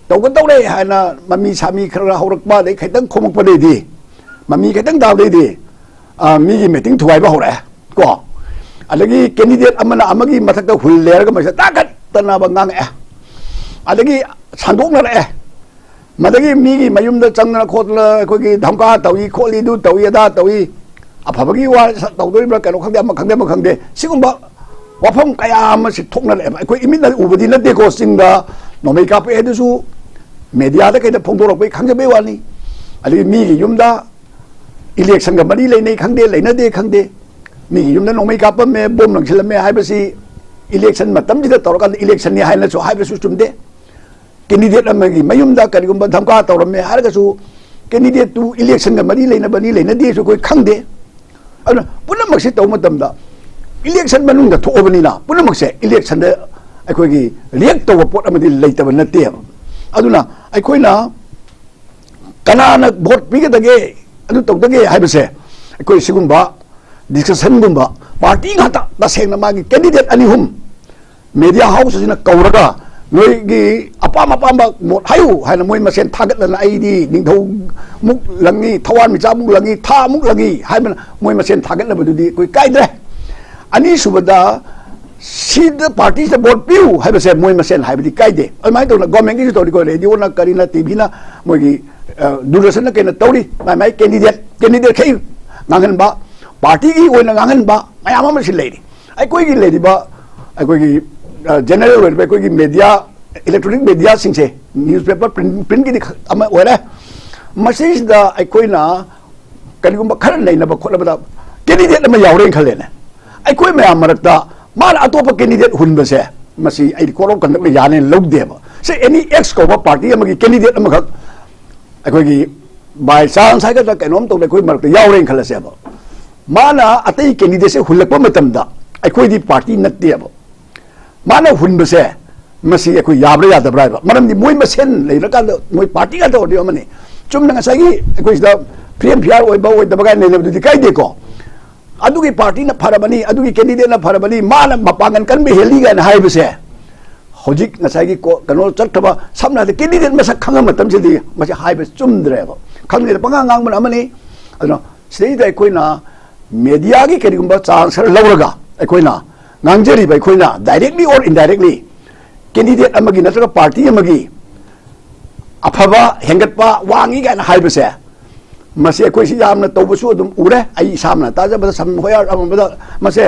ꯇꯧꯒꯗꯧꯔꯦ ꯍꯥꯏꯅ ꯃꯃꯤ ꯁꯥꯃꯤ ꯈꯔ ꯈꯔ ꯍꯧꯔꯛꯄ, ꯑꯗꯩ ꯈꯤꯇꯪ ꯈꯣꯝꯃꯛꯄꯗꯩꯗꯤ, ꯃꯃꯤ ꯈꯤꯇꯪ ꯇꯥꯕꯗꯩꯗꯤ, ꯑ, ꯃꯤꯒꯤ meeting ꯊꯨꯒꯥꯏꯕ ꯍꯧꯔꯛꯑꯦ ꯀꯣ꯫ ꯑꯗꯒꯤ candidate ꯑꯃꯅ ꯑꯃꯒꯤ ꯃꯊꯛꯇ ꯍꯨꯜ ꯂꯩꯔꯒ ꯃꯁꯤꯗ ꯇꯥꯈꯠꯇꯅꯕ ꯉꯥꯡꯉꯛꯑꯦ, ꯑꯗꯒꯤ ꯁꯟꯗꯣꯛꯅꯔꯛꯑꯦ꯫ ꯃꯗꯒꯤ ꯃꯤꯒꯤ ꯃꯌꯨꯝꯗ ꯆꯪꯗꯅ ꯈꯣꯠꯇꯅ ꯑꯩꯈꯣꯏꯒꯤ ꯙꯝꯀꯥ ꯇꯧꯏ ꯈꯣꯠꯂꯤ, ꯑꯗꯨ ꯇꯧꯏ ꯑꯗꯥ ꯇꯧꯏ, ꯑꯐꯕꯒꯤ ꯋꯥ ꯇꯧꯗꯣꯔꯤꯕ꯭ꯔꯥ ꯀꯩꯅꯣ ꯈꯪꯗꯦ, ꯑꯃ ꯈꯪꯗꯦ ꯑꯃ ꯈꯪꯗꯦ, ꯁꯤꯒꯨꯝꯕ ꯋꯥꯐꯝ ꯀꯌꯥ ꯑꯃꯁꯤ ꯊꯣꯛꯅꯔꯛꯑꯦꯕ꯫ ꯑꯩꯈꯣꯏ ꯏꯃꯤꯠꯅ ꯎꯕꯗꯤ ꯅꯠꯇꯦꯀꯣ, ꯆꯤꯡꯗ ꯅꯣꯡꯃꯩ ꯀꯥꯞꯄꯛꯑꯦ, ꯑꯗꯨꯁꯨ media ꯗ ꯀꯩꯗ ꯐꯣꯡꯗꯣꯔꯛꯄꯒꯤ ꯈꯪꯖꯕꯩ ꯋꯥꯅꯤ꯫ ꯑꯗꯒꯤ ꯃꯤꯒꯤ ꯌꯨꯝꯗ election ꯒ ꯃꯔꯤ ꯂꯩꯅꯩ ꯈꯪꯗꯦ, ꯂꯩꯅꯗꯦ ꯈꯪꯗꯦ, ꯃꯤꯒꯤ ꯌꯨꯝꯗ ꯅꯣꯡꯃꯩ ꯀꯥꯞꯄꯝꯃꯦ, ꯕꯣꯝ ꯂꯪꯁꯤꯜꯂꯝꯃꯦ ꯍꯥꯏꯕꯁꯤ election ꯃꯇꯝꯁꯤꯗ ꯇꯧꯔꯀꯥꯟꯗ election ꯅꯤ ꯍꯥꯏꯅꯁꯨ ꯍꯥꯏꯕꯁꯨ ꯆꯨꯝꯗꯦ꯫ Candidate ꯑꯃꯒꯤ ꯃꯌꯨꯝꯗ ꯀꯔꯤꯒꯨꯝꯕ ꯙꯝꯀꯥ ꯇꯧꯔꯝꯃꯦ ꯍꯥꯏꯔꯒꯁꯨ candidate ꯇꯨ election ꯒ ꯃꯔꯤ ꯂꯩꯅꯕꯅꯤ ꯂꯩꯅꯗꯦꯁꯨ ꯑꯩꯈꯣꯏ ꯈꯪꯗꯦ꯫ ꯑꯗꯨꯅ ꯄꯨꯝꯅꯃꯛꯁꯤ ꯇꯧꯕ ꯃꯇꯝꯗ ꯏꯂꯦꯛꯁꯟ ꯃꯅꯨꯡꯗ ꯊꯣꯛꯑꯕꯅꯤꯅ ꯄꯨꯝꯅꯃꯛꯁꯦ ꯏꯂꯦꯛꯁꯟꯗ ꯑꯩꯈꯣꯏꯒꯤ ꯔꯤꯌꯦꯛ ꯇꯧꯕ ꯄꯣꯠ ꯑꯃꯗꯤ ꯂꯩꯇꯕ ꯅꯠꯇꯦꯕ꯫ ꯑꯗꯨꯅ ꯑꯩꯈꯣꯏꯅ ꯀꯅꯥꯅ ꯚꯣꯠ ꯄꯤꯒꯗꯒꯦ, ꯑꯗꯨ ꯇꯧꯗꯒꯦ ꯍꯥꯏꯕꯁꯦ ꯑꯩꯈꯣꯏ ꯁꯤꯒꯨꯝꯕ ꯗꯤꯁꯀꯁꯟꯒꯨꯝꯕ, ꯄꯥꯔꯇꯤ ꯉꯥꯛꯇ ꯇꯁꯦꯡꯅ ꯃꯥꯒꯤ ꯀꯦꯟꯗꯤꯗꯦꯠ ꯑꯅꯤ ꯑꯍꯨꯝ ꯃꯦꯗꯤꯌꯥ ꯍꯥꯎꯁ ꯑꯁꯤꯅ ꯀꯧꯔꯒ, ꯅꯣꯏꯒꯤ ꯑꯄꯥꯝ ꯑꯄꯥꯝꯕ ꯃꯣꯠ ꯍꯥꯏꯌꯨ ꯍꯥꯏꯅ ꯃꯣꯏ ꯃꯁꯦꯟ ꯊꯥꯒꯠꯂꯅ, ꯑꯩꯗꯤ ꯅꯤꯡꯊꯧ ꯃꯨꯛ ꯂꯪꯉꯤ, ꯊꯋꯥꯟꯃꯤꯆꯥꯛ ꯃꯨꯛ ꯂꯪꯉꯤ, ꯊꯥ ꯃꯨꯛ ꯂꯪꯉꯤ ꯍꯥꯏꯕꯅ ꯃꯣꯏ ꯃꯁꯦꯟ ꯊꯥꯒꯠꯅꯕꯗꯨꯗꯤ ꯑꯩꯈꯣꯏ ꯀꯥꯏꯗ꯭ꯔꯦ꯫ ꯑꯅꯤꯁꯨꯕꯗ, ꯁꯤꯗ ꯄꯥꯔꯇꯤꯁꯤꯗ ꯚꯣꯠ ꯄꯤꯌꯨ ꯍꯥꯏꯕꯁꯦ ꯃꯣꯏ ꯃꯁꯦꯟ ꯍꯥꯏꯕꯗꯤ ꯀꯥꯏꯗꯦ꯫ ꯑꯗꯨꯃꯥꯏꯅ ꯇꯧꯅ ꯒꯣꯔꯃꯦꯟꯒꯤꯁꯨ ꯇꯧꯔꯤꯀꯣ, ꯔꯦꯗꯤꯑꯣꯅ ꯀꯔꯤꯅ, ꯇꯤꯚꯤꯅ, ꯃꯣꯏꯒꯤ, ꯑ, ꯗꯨꯔꯗꯔꯁꯟꯅ ꯀꯩꯅ ꯇꯧꯔꯤ, ꯃꯥꯏ ꯃꯥꯏ ꯀꯦꯟꯗꯤꯗꯦꯠ, ꯀꯦꯟꯗꯤꯗꯦꯠ ꯈꯩ ꯉꯥꯡꯍꯟꯕ, ꯄꯥꯔꯇꯤꯒꯤ ꯑꯣꯏꯅ ꯉꯥꯡꯍꯟꯕ ꯃꯌꯥꯝ ꯑꯃꯁꯨ ꯂꯩꯔꯤ꯫ ꯑꯩꯈꯣꯏꯒꯤ ꯂꯩꯔꯤꯕ, ꯑꯩꯈꯣꯏꯒꯤ, ꯑ, ꯖꯦꯅꯔꯦꯜ ꯑꯣꯏꯔꯤꯕ ꯑꯩꯈꯣꯏꯒꯤ ꯃꯦꯗꯤꯌꯥ, ꯏꯂꯦꯛꯇ꯭ꯔꯣꯅꯤꯛ ꯃꯦꯗꯤꯌꯥꯁꯤꯡꯁꯦ, ꯅ꯭ꯌꯨꯁꯄꯦꯄꯔ, ꯄ꯭ꯔꯤꯟ, ꯄ꯭ꯔꯤꯟꯒꯤꯗꯤ ꯈ-, ꯑꯃ ꯑꯣꯏꯔꯦ꯫ ꯃꯁꯤꯁꯤꯗ ꯑꯩꯈꯣꯏꯅ ꯀꯔꯤꯒꯨꯝꯕ ꯈꯔ ꯅꯩꯅꯕ ꯈꯣꯠꯅꯕꯗ ꯀꯦꯟꯗꯤꯗꯦꯠ ꯑꯃ ꯌꯥꯎꯔꯦꯅ ꯈꯜꯂꯦꯅꯦ, ꯑꯩꯈꯣꯏ ꯃꯌꯥꯝ ꯃꯔꯛꯇ ꯃꯥꯅ ꯑꯇꯣꯞꯄ ꯀꯦꯟꯗꯤꯗꯦꯠ ꯍꯨꯟꯕꯁꯦ, ꯃꯁꯤ ꯑꯩꯗꯤ ꯀꯣꯔꯣꯛ ꯀꯟꯗꯛꯅ ꯌꯥꯅꯦꯅ ꯂꯧꯗꯦꯕ꯫ ꯁꯤ ꯑꯦꯅꯤ ꯑꯦꯛꯁ ꯀꯧꯕ ꯄꯥꯔꯇꯤ ꯑꯃꯒꯤ ꯀꯦꯟꯗꯤꯗꯦꯠ ꯑꯃꯈꯛ ꯑꯩꯈꯣꯏꯒꯤ ꯕꯥꯏ ꯆꯥꯟꯁ ꯍꯥꯏꯒꯗ꯭ꯔꯥ ꯀꯩꯅꯣꯝ ꯇꯧꯗ ꯑꯩꯈꯣꯏ ꯃꯔꯛꯇ ꯌꯥꯎꯔꯦꯅ ꯈꯜꯂꯁꯦꯕ, ꯃꯥꯅ ꯑꯇꯩ ꯀꯦꯟꯗꯤꯗꯦꯠꯁꯦ ꯍꯨꯜꯂꯛꯄ ꯃꯇꯝꯗ ꯑꯩꯈꯣꯏꯗꯤ ꯄꯥꯔꯇꯤ ꯅꯠꯇꯦꯕ꯫ ꯃꯥꯅ ꯍꯨꯟꯕꯁꯦ, ꯃꯁꯤ ꯑꯩꯈꯣꯏ ꯌꯥꯕ꯭ꯔꯥ ꯌꯥꯗꯕ꯭ꯔꯥ ꯍꯥꯏꯕ, ꯃꯔꯝꯗꯤ ꯃꯣꯏ ꯃꯁꯦꯟ ꯂꯩꯔꯀꯥꯟꯗ ꯃꯣꯏ ꯄꯥꯔꯇꯤ ꯉꯥꯛꯇ ꯑꯣꯏꯔꯗꯤ ꯑꯃꯅꯤ꯫ ꯆꯨꯝꯅ ꯉꯁꯥꯏꯒꯤ ꯑꯩꯈꯣꯏ ꯁꯤꯗ ꯐ꯭ꯔꯤ ꯑꯦꯟ ꯐꯤꯌꯥꯔ ꯑꯣꯏꯕ ꯑꯣꯏꯗꯕ ꯀꯥꯏꯅ ꯂꯩꯅꯕꯗꯨꯗꯤ ꯀꯥꯏꯗꯦꯀꯣ꯫ ꯑꯗꯨꯒꯤ ꯄꯥꯔꯇꯤꯅ ꯐꯔꯕꯅꯤ, ꯑꯗꯨꯒꯤ ꯀꯦꯟꯗꯤꯗꯦꯠꯅ ꯐꯔꯕꯅꯤ, ꯃꯥꯅ ꯃꯄꯥꯡꯒꯜ ꯀꯟꯕ ꯍꯦꯜꯂꯤ ꯀꯥꯏꯅ ꯍꯥꯏꯕꯁꯦ, ꯍꯧꯖꯤꯛ ꯉꯁꯥꯏꯒꯤ ꯀꯣ-, ꯀꯩꯅꯣ ꯆꯠꯈ꯭ꯔꯕ, ꯁꯝꯅ ꯍꯥꯏꯔꯕꯗ ꯀꯦꯟꯗꯤꯗꯦꯠ ꯃꯁꯛ ꯈꯪꯉ ꯃꯇꯝꯁꯤꯗꯤ ꯃꯁꯤ ꯍꯥꯏꯕ ꯆꯨꯝꯗ꯭ꯔꯦꯕ꯫ ꯈꯪꯗꯦꯗ, ꯄꯉꯥꯡ ꯉꯥꯡꯕꯅ ꯑꯃꯅꯤ꯫ ꯑꯗꯨꯅ ꯁꯤꯗꯩꯗ ꯑꯩꯈꯣꯏꯅ ꯃꯦꯗꯤꯌꯥꯒꯤ ꯀꯔꯤꯒꯨꯝꯕ ꯆꯥꯟꯁ ꯈꯔ ꯂꯧꯔꯒ, ꯑꯩꯈꯣꯏꯅ ꯉꯥꯡꯖꯔꯤꯕ, ꯑꯩꯈꯣꯏꯅ directly or indirectly ꯀꯦꯟꯗꯤꯗꯦꯠ ꯑꯃꯒꯤ ꯅꯠꯇ꯭ꯔꯒ ꯄꯥꯔꯇꯤ ꯑꯃꯒꯤ ꯑꯐꯕ ꯍꯦꯟꯒꯠꯄ ꯋꯥꯡꯉꯤ ꯀꯥꯏꯅ ꯍꯥꯏꯕꯁꯦ, ꯃꯁꯤ ꯑꯩꯈꯣꯏꯁꯤ ꯌꯥꯝꯅ ꯇꯧꯕꯁꯨ ꯑꯗꯨꯝ ꯎꯔꯦ꯫ ꯑꯩ ꯏꯁꯥꯃꯛꯅ ꯇꯥꯖꯕꯗ, ꯁꯝ ꯍꯣꯌꯥꯔ ꯑꯃꯝꯕꯗ, ꯃꯁꯦ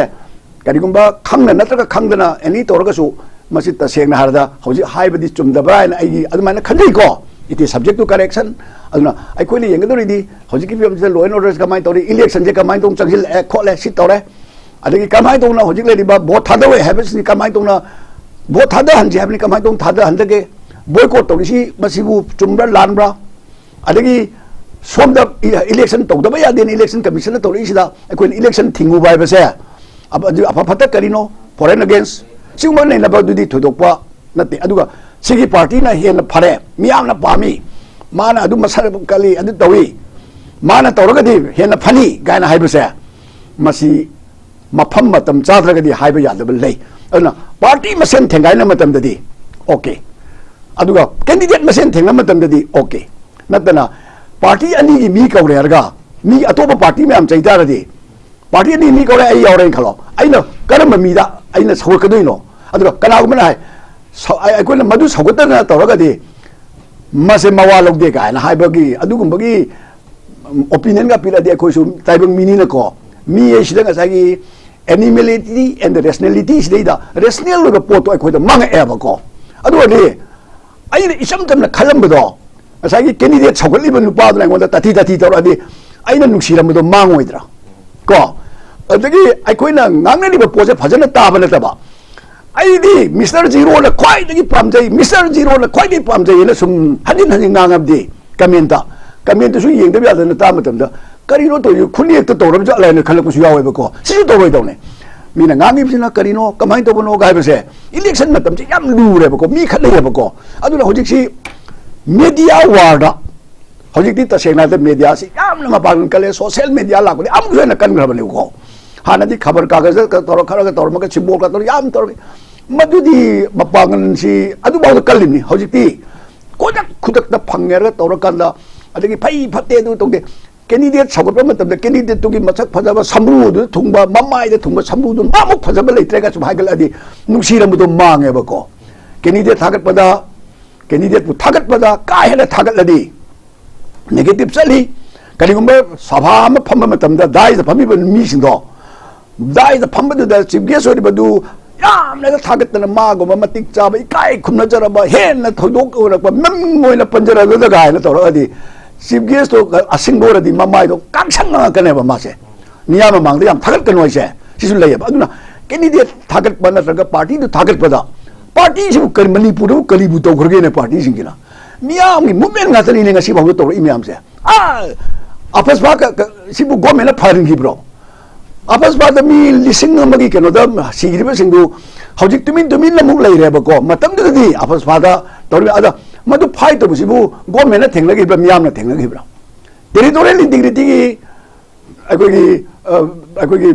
ꯀꯔꯤꯒꯨꯝꯕ ꯈꯪꯅ ꯅꯠꯇ꯭ꯔꯒ ꯈꯪꯗꯅ ꯑꯦꯅꯤ ꯇꯧꯔꯒꯁꯨ, ꯃꯁꯤ ꯇꯁꯦꯡꯅ ꯍꯥꯏꯔꯗ ꯍꯧꯖꯤꯛ ꯍꯥꯏꯕꯗꯤ ꯆꯨꯝꯗꯕ꯭ꯔꯥ ꯍꯥꯏꯅ ꯑꯩꯒꯤ ꯑꯗꯨꯃꯥꯏꯅ ꯈꯟꯖꯩꯀꯣ꯫ It is subject to correction꯫ ꯑꯗꯨꯅ ꯑꯩꯈꯣꯏꯅ ꯌꯦꯡꯒꯗꯧꯔꯤꯗꯤ ꯍꯧꯖꯤꯛꯀꯤ ꯐꯤꯕꯝꯁꯤꯗ law and order ꯀꯃꯥꯏꯅ ꯇꯧꯔꯤ, ꯏꯂꯦꯛꯁꯟꯁꯦ ꯀꯃꯥꯏꯅ ꯇꯧꯅ ꯆꯪꯁꯤꯜꯂꯛꯑꯦ ꯈꯣꯠꯂꯦ, ꯁꯤ ꯇꯧꯔꯦ, ꯑꯗꯒꯤ ꯀꯃꯥꯏꯅ ꯇꯧꯅ ꯍꯧꯖꯤꯛ ꯂꯩꯔꯤꯕ ꯚꯣꯠ ꯊꯥꯗꯧꯔꯦ ꯍꯥꯏꯕꯁꯤꯗꯤ ꯀꯃꯥꯏꯅ ꯇꯧꯅ ꯚꯣꯠ ꯊꯥꯗꯍꯟꯁꯤ ꯍꯥꯏꯕꯅꯤ, ꯀꯃꯥꯏꯅ ꯇꯧꯅ ꯊꯥꯗꯍꯟꯗꯒꯦ, ꯕꯣꯏꯀꯣꯠ ꯇꯧꯔꯤꯁꯤ ꯃꯁꯤꯕꯨ ꯆꯨꯝꯕ꯭ꯔꯥ ꯂꯥꯟꯕ꯭ꯔꯥ, ꯑꯗꯒꯤ ꯁꯣꯝꯗ ꯏ-, ꯏꯂꯦꯛꯁꯟ ꯇꯧꯗꯕ ꯌꯥꯗꯦꯅ ꯏꯂꯦꯛꯁꯟ ꯀꯃꯤꯁꯟꯅ ꯇꯧꯔꯛꯏꯁꯤꯗ ꯑꯩꯈꯣꯏꯅ ꯏꯂꯦꯛꯁꯟ ꯊꯤꯡꯉꯨꯕ ꯍꯥꯏꯕꯁꯦ ꯑꯐ-, ꯑꯗꯨ ꯑꯐ ꯐꯠꯇ ꯀꯔꯤꯅꯣ? For and against꯫ ꯁꯤꯒꯨꯝꯕ ꯅꯩꯅꯕꯗꯨꯗꯤ ꯊꯣꯏꯗꯣꯛꯄ ꯅꯠꯇꯦ꯫ ꯑꯗꯨꯒ ꯁꯤꯒꯤ ꯄꯥꯔꯇꯤꯅ ꯍꯦꯟꯅ ꯐꯔꯦ, ꯃꯤꯌꯥꯝꯅ ꯄꯥꯝꯃꯤ, ꯃꯥꯅ ꯑꯗꯨ ꯃꯁꯛ ꯀꯜꯂꯤ, ꯑꯗꯨ ꯇꯧꯏ, ꯃꯥꯅ ꯇꯧꯔꯒꯗꯤ ꯍꯦꯟꯅ ꯐꯅꯤ ꯀꯥꯏꯅ ꯍꯥꯏꯕꯁꯦ, ꯃꯁꯤ ꯃꯐꯝ ꯃꯇꯝ ꯆꯥꯗ꯭ꯔꯒꯗꯤ ꯍꯥꯏꯕ ꯌꯥꯗꯕ ꯂꯩ꯫ ꯑꯗꯨꯅ ꯄꯥꯔꯇꯤ ꯃꯁꯦꯟ ꯊꯦꯡꯒꯥꯏꯅ ꯃꯇꯝꯗꯗꯤ ꯑꯣꯀꯦ, ꯑꯗꯨꯒ ꯀꯦꯟꯗꯤꯗꯦꯠ ꯃꯁꯦꯟ ꯊꯦꯡꯅ ꯃꯇꯝꯗꯗꯤ ꯑꯣꯀꯦ꯫ ꯅꯠꯇꯅ ꯄꯥꯔꯇꯤ ꯑꯅꯤꯒꯤ ꯃꯤ ꯀꯧꯔꯦ ꯍꯥꯏꯔꯒ ꯃꯤ ꯑꯇꯣꯞꯄ ꯄꯥꯔꯇꯤ ꯃꯌꯥꯝ ꯆꯩ ꯇꯥꯔꯗꯤ, ꯄꯥꯔꯇꯤ ꯑꯅꯤ ꯃꯤ ꯀꯧꯔꯦ, ꯑꯩ ꯌꯥꯎꯔꯦꯅ ꯈꯜꯂꯣ, ꯑꯩꯅ ꯀꯔꯝꯕ ꯃꯤꯗ ꯑꯩꯅ ꯁꯧꯒꯠꯀꯗꯣꯏꯅꯣ? ꯑꯗꯨꯒ ꯀꯅꯥꯒꯨꯝꯕꯅ ꯍꯥꯏ, ꯁꯧ-, ꯑꯩ-, ꯑꯩꯈꯣꯏꯅ ꯃꯗꯨ ꯁꯧꯒꯠꯇꯅ ꯇꯧꯔꯒꯗꯤ ꯃꯁꯦ ꯃꯋꯥ ꯂꯧꯗꯦ ꯀꯥꯏꯅ ꯍꯥꯏꯕꯒꯤ ꯑꯗꯨꯒꯨꯝꯕꯒꯤ ꯑꯣꯄꯤꯅꯤꯌꯟꯒ ꯄꯤꯔꯛꯑꯗꯤ ꯑꯩꯈꯣꯏꯁꯨ ꯇꯥꯏꯕꯪ ꯃꯤꯅꯤꯅꯀꯣ, ꯃꯤ ꯍꯥꯏꯁꯤꯗ ꯉꯁꯥꯏꯒꯤ animality and rationality ꯁꯤꯗꯩꯗ ꯔꯦꯁꯅꯦꯜ ꯑꯣꯏꯕ ꯄꯣꯠꯇꯣ ꯑꯩꯈꯣꯏꯗ ꯃꯥꯡꯉꯛꯑꯦꯕꯀꯣ꯫ ꯑꯗꯨ ꯑꯣꯏꯔꯗꯤ ꯑꯩꯅ ꯏꯆꯝ ꯆꯝꯅ ꯈꯜꯂꯝꯕꯗꯣ, ꯉꯁꯥꯏꯒꯤ ꯀꯦꯟꯗꯤꯗꯦꯠ ꯁꯧꯒꯠꯂꯤꯕ ꯅꯨꯄꯥꯗꯨꯅ ꯑꯩꯉꯣꯟꯗ ꯇꯥꯊꯤ ꯇꯥꯊꯤ ꯇꯧꯔꯛꯑꯗꯤ ꯑꯩꯅ ꯅꯨꯡꯁꯤꯔꯝꯕꯗꯣ ꯃꯥꯡꯉꯣꯏꯗ꯭ꯔꯥ? ꯀꯣ? ꯑꯗꯒꯤ ꯑꯩꯈꯣꯏꯅ ꯉꯥꯡꯅꯔꯤꯕ ꯄꯣꯠꯁꯦ ꯐꯖꯅ ꯇꯥꯕ ꯅꯠꯇꯕ, "ꯑꯩꯗꯤ ꯃꯤꯁꯇꯔ ꯖꯤꯔꯣꯅ ꯈ꯭ꯋꯥꯏꯗꯒꯤ ꯄꯥꯝꯖꯩ, ꯃꯤꯁꯇꯔ ꯖꯤꯔꯣꯅ ꯈ꯭ꯋꯥꯏꯗꯒꯤ ꯄꯥꯝꯖꯩ" ꯍꯥꯏꯅ ꯁꯨꯝ ꯍꯟꯖꯤꯟ ꯍꯟꯖꯤꯟ ꯉꯥꯡꯉꯕꯗꯤ, ꯀꯃꯦꯟꯇ, ꯀꯃꯦꯟꯇꯁꯨ ꯌꯦꯡꯗꯕ ꯌꯥꯗꯅ ꯇꯥꯕ ꯃꯇꯝꯗ, "ꯀꯔꯤꯅꯣ ꯇꯧꯔꯤꯁꯦ? ꯈꯨꯠꯅꯦꯛꯇ ꯇꯧꯔꯕ ꯖꯥꯠꯂ?" ꯍꯥꯏꯅ ꯈꯜꯂꯛꯄꯁꯨ ꯌꯥꯎꯋꯦꯕꯀꯣ꯫ ꯁꯤꯁꯨ ꯇꯧꯔꯣꯏꯗꯧꯅꯦ꯫ ꯃꯤꯅ ꯉꯥꯡꯉꯤꯕꯁꯤꯅ ꯀꯔꯤꯅꯣ, ꯀꯃꯥꯏꯅ ꯇꯧꯕꯅꯣ ꯍꯥꯏꯕꯁꯦ, ꯏꯂꯦꯛꯁꯟ ꯃꯇꯝꯁꯦ ꯌꯥꯝ ꯂꯨꯔꯦꯕꯀꯣ, ꯃꯤ ꯈꯠꯅꯩꯌꯦꯕꯀꯣ꯫ ꯑꯗꯨꯅ ꯍꯧꯖꯤꯛꯁꯤ ꯃꯦꯗꯤꯌꯥ ꯋꯥꯔꯗ, ꯍꯧꯖꯤꯛꯇꯤ ꯇꯁꯦꯡꯅ ꯍꯥꯏꯔꯕꯗ ꯃꯦꯗꯤꯌꯥꯁꯤ ꯌꯥꯝꯅ ꯃꯄꯥꯡꯒꯜ ꯀꯜꯂꯦ, ꯁꯣꯁꯤꯌꯦꯜ ꯃꯦꯗꯤꯌꯥ ꯂꯥꯛꯄꯗꯤ ꯑꯃꯨꯛꯁꯨ ꯍꯦꯟꯅ ꯀꯟꯈ꯭ꯔꯕꯅꯦꯕꯀꯣ꯫ ꯍꯥꯟꯅꯗꯤ ꯈꯕꯔ ꯀꯥꯒꯖꯗ ꯇꯧꯔ, ꯈꯔꯒ ꯇꯧꯔꯝꯃꯒ, ꯁꯤꯝꯕꯣꯜꯒ ꯇꯧꯔ ꯌꯥꯝ ꯇꯧꯔꯝꯃꯤ꯫ ꯃꯗꯨꯗꯤ ꯃꯄꯥꯡꯒꯜꯁꯤ ꯑꯗꯨꯐꯥꯎꯗ ꯀꯜꯂꯤꯕꯅꯤ꯫ ꯍꯧꯖꯤꯛꯇꯤ ꯈꯨꯗꯛ ꯈꯨꯗꯛꯇ ꯐꯪꯉꯦ ꯍꯥꯏꯔꯒ ꯇꯧꯔꯀꯥꯟꯗ, ꯑꯗꯒꯤ ꯐꯩ ꯐꯠꯇꯦ ꯑꯗꯨ ꯇꯧꯗꯦ, ꯀꯦꯟꯗꯤꯗꯦꯠ ꯁꯧꯒꯠꯄ ꯃꯇꯝꯗ ꯀꯦꯟꯗꯤꯗꯦꯠꯇꯨꯒꯤ ꯃꯁꯛ ꯐꯖꯕ ꯁꯝꯕ꯭ꯔꯨꯗꯨꯗ ꯊꯨꯡꯕ, ꯃꯃꯥꯏꯗ ꯊꯨꯡꯕ ꯁꯝꯕ꯭ꯔꯨꯗꯨ ꯃꯥꯃꯨꯛ ꯐꯖꯕ ꯂꯩꯇ꯭ꯔꯦꯒ ꯁꯨꯝ ꯍꯥꯏꯒꯠꯂꯛꯑꯗꯤ ꯅꯨꯡꯁꯤꯔꯝꯕꯗꯣ ꯃꯥꯡꯉꯦꯕꯀꯣ꯫ ꯀꯦꯟꯗꯤꯗꯦꯠ ꯊꯥꯒꯠꯄꯗ, ꯀꯦꯟꯗꯤꯗꯦꯠꯄꯨ ꯊꯥꯒꯠꯄꯗ ꯀꯥ ꯍꯦꯟꯅ ꯊꯥꯒꯠꯂꯗꯤ ꯅꯦꯒꯦꯇꯤꯚ ꯆꯠꯂꯤ꯫ ꯀꯔꯤꯒꯨꯝꯕ ꯁꯚꯥ ꯑꯃ ꯐꯝꯕ ꯃꯇꯝꯗ ꯗꯥꯏꯁꯇ ꯐꯝꯃꯤꯕ ꯃꯤꯁꯤꯡꯗꯣ, ꯗꯥꯏꯁꯇ ꯐꯝꯕꯗꯨꯗ ꯆꯤꯐ ꯒꯦꯁ ꯑꯣꯏꯔꯤꯕꯗꯨ ꯌꯥꯝꯅꯒ ꯊꯥꯒꯠꯇꯅ ꯃꯥꯒꯨꯝꯕ ꯃꯇꯤꯛ ꯆꯥꯕ, ꯏꯀꯥꯏ ꯈꯨꯝꯅꯖꯔꯕ, ꯍꯦꯟꯅ ꯊꯣꯏꯗꯣꯛ ꯑꯣꯏꯔꯛꯄ ꯃꯃꯤꯡ ꯑꯣꯏꯅ ꯄꯟꯖꯔꯒꯗꯒ ꯍꯥꯏꯅ ꯇꯧꯔꯛꯑꯗꯤ ꯆꯤꯐ ꯒꯦꯁꯇꯣ ꯑꯁꯤꯡꯕ ꯑꯣꯏꯔꯗꯤ ꯃꯃꯥꯏꯗꯣ ꯀꯥꯡꯁꯪ ꯉꯥꯡꯉꯛꯀꯅꯦꯕ ꯃꯥꯁꯦ꯫ ꯃꯤꯌꯥꯝ ꯃꯃꯥꯡꯗ ꯌꯥꯝ ꯊꯥꯒꯠꯀꯅꯨ ꯍꯥꯏꯁꯦ ꯁꯤꯁꯨ ꯂꯩꯌꯦꯕ꯫ ꯑꯗꯨꯅ ꯀꯦꯟꯗꯤꯗꯦꯠ ꯊꯥꯒꯠꯄ ꯅꯠꯇ꯭ꯔꯒ ꯄꯥꯔꯇꯤꯗꯨ ꯊꯥꯒꯠꯄꯗ, ꯄꯥꯔꯇꯤꯁꯤꯕꯨ ꯀꯔꯤ, ꯃꯅꯤꯄꯨꯔꯗꯕꯨ ꯀꯔꯤꯕꯨ ꯇꯧꯈ꯭ꯔꯒꯦꯅꯦ ꯄꯥꯔꯇꯤꯁꯤꯡꯁꯤꯅ? ꯃꯤꯌꯥꯝꯒꯤ ꯃꯨꯞꯃꯦꯟ ꯉꯥꯛꯇꯅꯤꯅꯦ ꯉꯁꯤ ꯐꯥꯎꯗ ꯇꯧꯔꯛꯏ ꯃꯌꯥꯝꯁꯦ꯫ ꯑꯥ, ꯑꯐꯁꯄꯥ ꯀ-, ꯀ-, ꯁꯤꯕꯨ ꯒꯣꯔꯃꯦꯟꯅ ꯐꯍꯟꯈꯤꯕ꯭ꯔꯣ? ꯑꯄꯁꯄꯥꯗ ꯃꯤ ꯂꯤꯁꯤꯡ ꯑꯃꯒꯤ ꯀꯩꯅꯣꯗ ꯁꯤꯈ꯭ꯔꯤꯕꯁꯤꯡꯗꯨ ꯍꯧꯖꯤꯛ ꯇꯨꯃꯤꯟ ꯇꯨꯃꯤꯟ ꯑꯃꯨꯛ ꯂꯩꯔꯦꯕꯀꯣ꯫ ꯃꯇꯝꯗꯨꯗꯗꯤ ꯑꯄꯁꯄꯥꯗ ꯇꯧꯔꯤꯕ, ꯑꯗ ꯃꯗꯨ ꯐꯥꯏꯠ ꯇꯧꯕꯁꯤꯕꯨ ꯒꯣꯔꯃꯦꯟꯅ ꯊꯦꯡꯅꯈꯤꯕ꯭ꯔꯥ, ꯃꯤꯌꯥꯝꯅ ꯊꯦꯡꯅꯈꯤꯕ꯭ꯔꯥ? ꯇꯦꯔꯤꯇꯣꯔꯤꯌꯦꯜ ꯏꯟꯇꯤꯒ꯭ꯔꯤꯇꯤꯒꯤ ꯑꯩꯈꯣꯏꯒꯤ, ꯑ, ꯑꯩꯈꯣꯏꯒꯤ,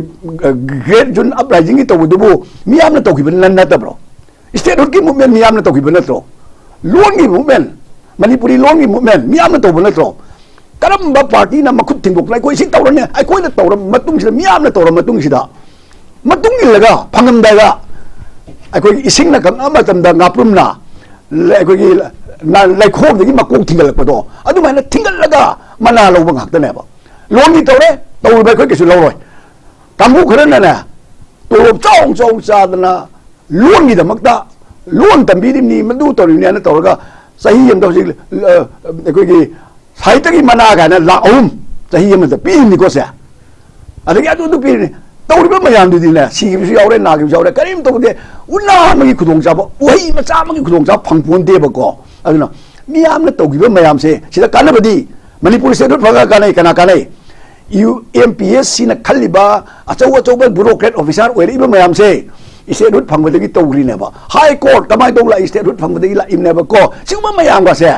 ꯑ, ꯒ꯭ꯔꯦꯠ ꯖꯨꯟ ꯑꯞꯔꯥꯏꯖꯤꯡꯒꯤ ꯇꯧꯕꯗꯨꯕꯨ ꯃꯤꯌꯥꯝꯅ ꯇꯧꯈꯤꯕ ꯅ-, ꯅꯠꯇꯕ꯭ꯔꯣ? ꯏꯁꯇꯦꯠꯍꯨꯠꯀꯤ ꯃꯨꯞꯃꯦꯟ ꯃꯤꯌꯥꯝꯅ ꯇꯧꯈꯤꯕ ꯅꯠꯇ꯭ꯔꯣ? ꯂꯣꯟꯒꯤ ꯃꯨꯞꯃꯦꯟ, ꯃꯅꯤꯄꯨꯔꯤ ꯂꯣꯟꯒꯤ ꯃꯨꯞꯃꯦꯟ ꯃꯤꯌꯥꯝꯅ ꯇꯧꯕ ꯅꯠꯇ꯭ꯔꯣ? ꯀꯔꯝꯕ ꯄꯥꯔꯇꯤꯅ ꯃꯈꯨꯠ ꯊꯤꯡꯗꯣꯛꯇꯅ ꯑꯩꯈꯣꯏ ꯁꯤ ꯇꯧꯔꯅꯤ, ꯑꯩꯈꯣꯏꯅ ꯇꯧꯔ ꯃꯇꯨꯡꯁꯤꯗ ꯃꯤꯌꯥꯝꯅ ꯇꯧꯔ ꯃꯇꯨꯡꯁꯤꯗ ꯃꯇꯨꯡ ꯏꯜꯂꯒ ꯐꯪꯉꯝꯗꯥꯏꯗ ꯑꯩꯈꯣꯏꯒꯤ ꯏꯁꯤꯡꯅ ꯀꯪꯉꯛꯑ ꯃꯇꯝꯗ ꯉꯥꯄ꯭ꯔꯨꯝꯅ ꯂ-, ꯑꯩꯈꯣꯏꯒꯤ ꯅ-, ꯂꯩꯈꯣꯛꯇꯒꯤ ꯃꯀꯣꯛ ꯊꯤꯡꯒꯠꯂꯛꯄꯗꯣ ꯑꯗꯨꯃꯥꯏꯅ ꯊꯤꯡꯒꯠꯂꯒ ꯃꯅꯥ ꯂꯧꯕ ꯉꯥꯛꯇꯅꯦꯕ꯫ ꯂꯣꯟꯒꯤ ꯇꯧꯔꯦ, ꯇꯧꯔꯤꯕ ꯑꯩꯈꯣꯏ ꯀꯩꯁꯨ ꯂꯧꯔꯣꯏ꯫ ꯀꯥꯡꯕꯨ ꯈꯔꯅꯅꯦ ꯇꯣꯂꯣꯞ ꯆꯥꯎ ꯆꯥꯎ ꯆꯥꯗꯅ ꯂꯣꯟꯒꯤꯗꯃꯛꯇ, ꯂꯣꯟ ꯇꯝꯕꯤꯔꯤꯕꯅꯤ, ꯃꯗꯨ ꯇꯧꯔꯤꯕꯅꯤ ꯍꯥꯏꯅ ꯇꯧꯔꯒ ꯆꯍꯤ ꯑꯃꯗ ꯍꯧꯖꯤꯛ, ꯑ, ꯑꯩꯈꯣꯏꯒꯤ ꯁꯥꯍꯤꯇ꯭ꯌꯒꯤ ꯃꯅꯥ ꯀꯥꯏꯅ ꯂꯥꯛ ꯑꯍꯨꯝ ꯆꯍꯤ ꯑꯃꯗ ꯄꯤꯔꯤꯅꯤꯀꯣ ꯁꯦ꯫ ꯑꯗꯒꯤ ꯑꯗꯨ ꯑꯗꯨ ꯄꯤꯔꯤꯅꯤ꯫ ꯇꯧꯔꯤꯕ ꯃꯌꯥꯝꯗꯨꯗꯤꯅꯦ, ꯁꯤꯈꯤꯕꯁꯨ ꯌꯥꯎꯔꯦ, ꯅꯥꯈꯤꯕꯁꯨ ꯌꯥꯎꯔꯦ, ꯀꯔꯤꯝ ꯇꯧꯗꯦ꯫ ꯎꯅꯥ ꯑꯃꯒꯤ ꯈꯨꯗꯣꯡꯆꯥꯕ, ꯎꯍꯩ ꯃꯆꯥ ꯑꯃꯒꯤ ꯈꯨꯗꯣꯡꯆꯥꯕ ꯐꯪꯄꯣꯟꯇꯦꯕꯀꯣ꯫ ꯑꯗꯨꯅ ꯃꯤꯌꯥꯝꯅ ꯇꯧꯈꯤꯕ ꯃꯌꯥꯝꯁꯦ ꯁꯤꯗ ꯀꯥꯟꯅꯕꯗꯤ ꯃꯅꯤꯄꯨꯔ ꯁꯦꯟꯇ꯭ꯔꯦꯜ ꯐꯪꯉꯒ ꯀꯥꯟꯅꯩ꯫ ꯀꯅꯥ ꯀꯥꯟꯅꯩ? ꯌꯨ ꯑꯦꯝ ꯄꯤ ꯑꯦꯁ ꯁꯤꯅ ꯈꯜꯂꯤꯕ ꯑꯆꯧ ꯑꯆꯧꯕ ꯕ꯭ꯌꯨꯔꯣꯀ꯭ꯔꯦꯠ ꯑꯣꯐꯤꯁꯥꯔ ꯑꯣꯏꯔꯛꯏꯕ ꯃꯌꯥꯝꯁꯦ ꯏꯁꯇꯦꯠꯍꯨꯠ ꯐꯪꯕꯗꯒꯤ ꯇꯧꯈ꯭ꯔꯤꯅꯦꯕ꯫ ꯍꯥꯏ ꯀꯣꯔꯠ ꯀꯃꯥꯏꯅ ꯇꯧꯕ ꯂꯥꯛꯏ? ꯏꯁꯇꯦꯠꯍꯨꯠ ꯐꯪꯕꯗꯒꯤ ꯂꯥꯛꯏꯕꯅꯦꯕꯀꯣ꯫ ꯁꯤꯒꯨꯝꯕ ꯃꯌꯥꯝꯒꯁꯦ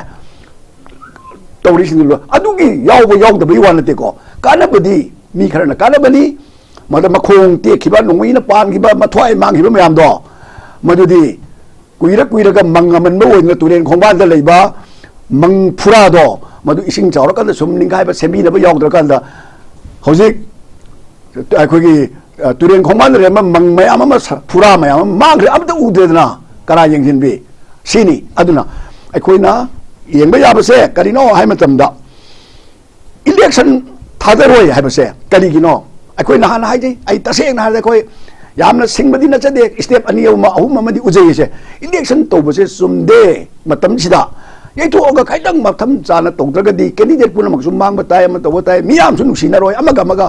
ꯇꯧꯔꯤꯁꯤꯡꯗꯨ ꯂꯣꯏ ꯑꯗꯨꯒꯤ ꯌꯥꯎꯕ ꯌꯥꯎꯗꯕꯒꯤ ꯋꯥ ꯅꯠꯇꯦꯀꯣ꯫ ꯀꯥꯟꯅꯕꯗꯤ ꯃꯤ ꯈꯔꯅ ꯀꯥꯟꯅꯕꯅꯤ, ꯃꯗ ꯃꯈꯣꯡ ꯇꯦꯛꯈꯤꯕ, ꯅꯣꯡꯃꯩꯅ ꯄꯥꯟꯈꯤꯕ, ꯃꯊ꯭ꯋꯥꯏ ꯃꯥꯡꯈꯤꯕ ꯃꯌꯥꯝꯗꯣ, ꯃꯗꯨꯗꯤ ꯀꯨꯏꯔ ꯀꯨꯏꯔꯒ ꯃꯪ ꯑꯃꯟꯕ ꯑꯣꯏꯗꯅ ꯇꯨꯔꯦꯟ ꯈꯣꯡꯕꯥꯟꯗ ꯂꯩꯕ ꯃꯪ ꯐꯨꯔꯥꯗꯣ ꯃꯗꯨ ꯏꯁꯤꯡ ꯆꯥꯎꯔꯀꯥꯟꯗ ꯁꯨꯝ ꯅꯤꯡꯈꯥꯏꯕ, ꯁꯦꯝꯕꯤꯅꯕ ꯌꯥꯎꯗ꯭ꯔꯀꯥꯟꯗ ꯍꯧꯖꯤꯛ ꯑꯩꯈꯣꯏꯒꯤ, ꯑ, ꯇꯨꯔꯦꯟ ꯈꯣꯡꯕꯥꯟꯗ ꯂꯩꯔꯝꯕ ꯃꯪ ꯃꯌꯥꯝ ꯑꯃ ꯁ-, ꯐꯨꯔꯥ ꯃꯌꯥꯝ ꯑꯃ ꯃꯥꯡꯈ꯭ꯔꯦ, ꯑꯃꯠꯇ ꯎꯗ꯭ꯔꯦꯗꯅ꯫ ꯀꯅꯥ ꯌꯦꯡꯁꯤꯟꯕꯤ? ꯁꯤꯅꯤ꯫ ꯑꯗꯨꯅ ꯑꯩꯈꯣꯏꯅ ꯌꯦꯡꯕ ꯌꯥꯕꯁꯦ ꯀꯔꯤꯅꯣ ꯍꯥꯏ ꯃꯇꯝꯗ, ꯏꯂꯦꯛꯁꯟ ꯊꯥꯗꯔꯣꯏ ꯍꯥꯏꯕꯁꯦ ꯀꯔꯤꯒꯤꯅꯣ? ꯑꯩꯈꯣꯏ ꯅꯍꯥꯟ ꯍꯥꯏꯖꯩ, ꯑꯩ ꯇꯁꯦꯡꯅ ꯍꯥꯏꯔꯗꯤ ꯑꯩꯈꯣꯏ ꯌꯥꯝꯅ ꯁꯤꯡꯕꯗꯤ ꯅꯠꯆꯗꯦ, ꯁ꯭ꯇꯦꯞ ꯑꯅꯤ ꯑꯃ, ꯑꯍꯨꯝ ꯑꯃꯗꯤ ꯎꯖꯩ꯫ ꯏꯂꯦꯛꯁꯟ ꯇꯧꯕꯁꯦ ꯆꯨꯝꯗꯦ꯫ ꯃꯇꯝꯁꯤꯗ ꯌꯩꯊꯣꯛꯑꯒ ꯈꯤꯇꯪ ꯃꯐꯝ ꯆꯥꯅ ꯇꯧꯗ꯭ꯔꯒꯗꯤ ꯀꯦꯟꯗꯤꯗꯦꯠ ꯄꯨꯝꯅꯃꯛꯁꯨ ꯃꯥꯡꯕ ꯇꯥꯏ, ꯑꯃ ꯇꯧꯕ ꯇꯥꯏ, ꯃꯤꯌꯥꯝꯁꯨ ꯅꯨꯡꯁꯤꯅꯔꯣꯏ ꯑꯃꯒ ꯑꯃꯒ꯫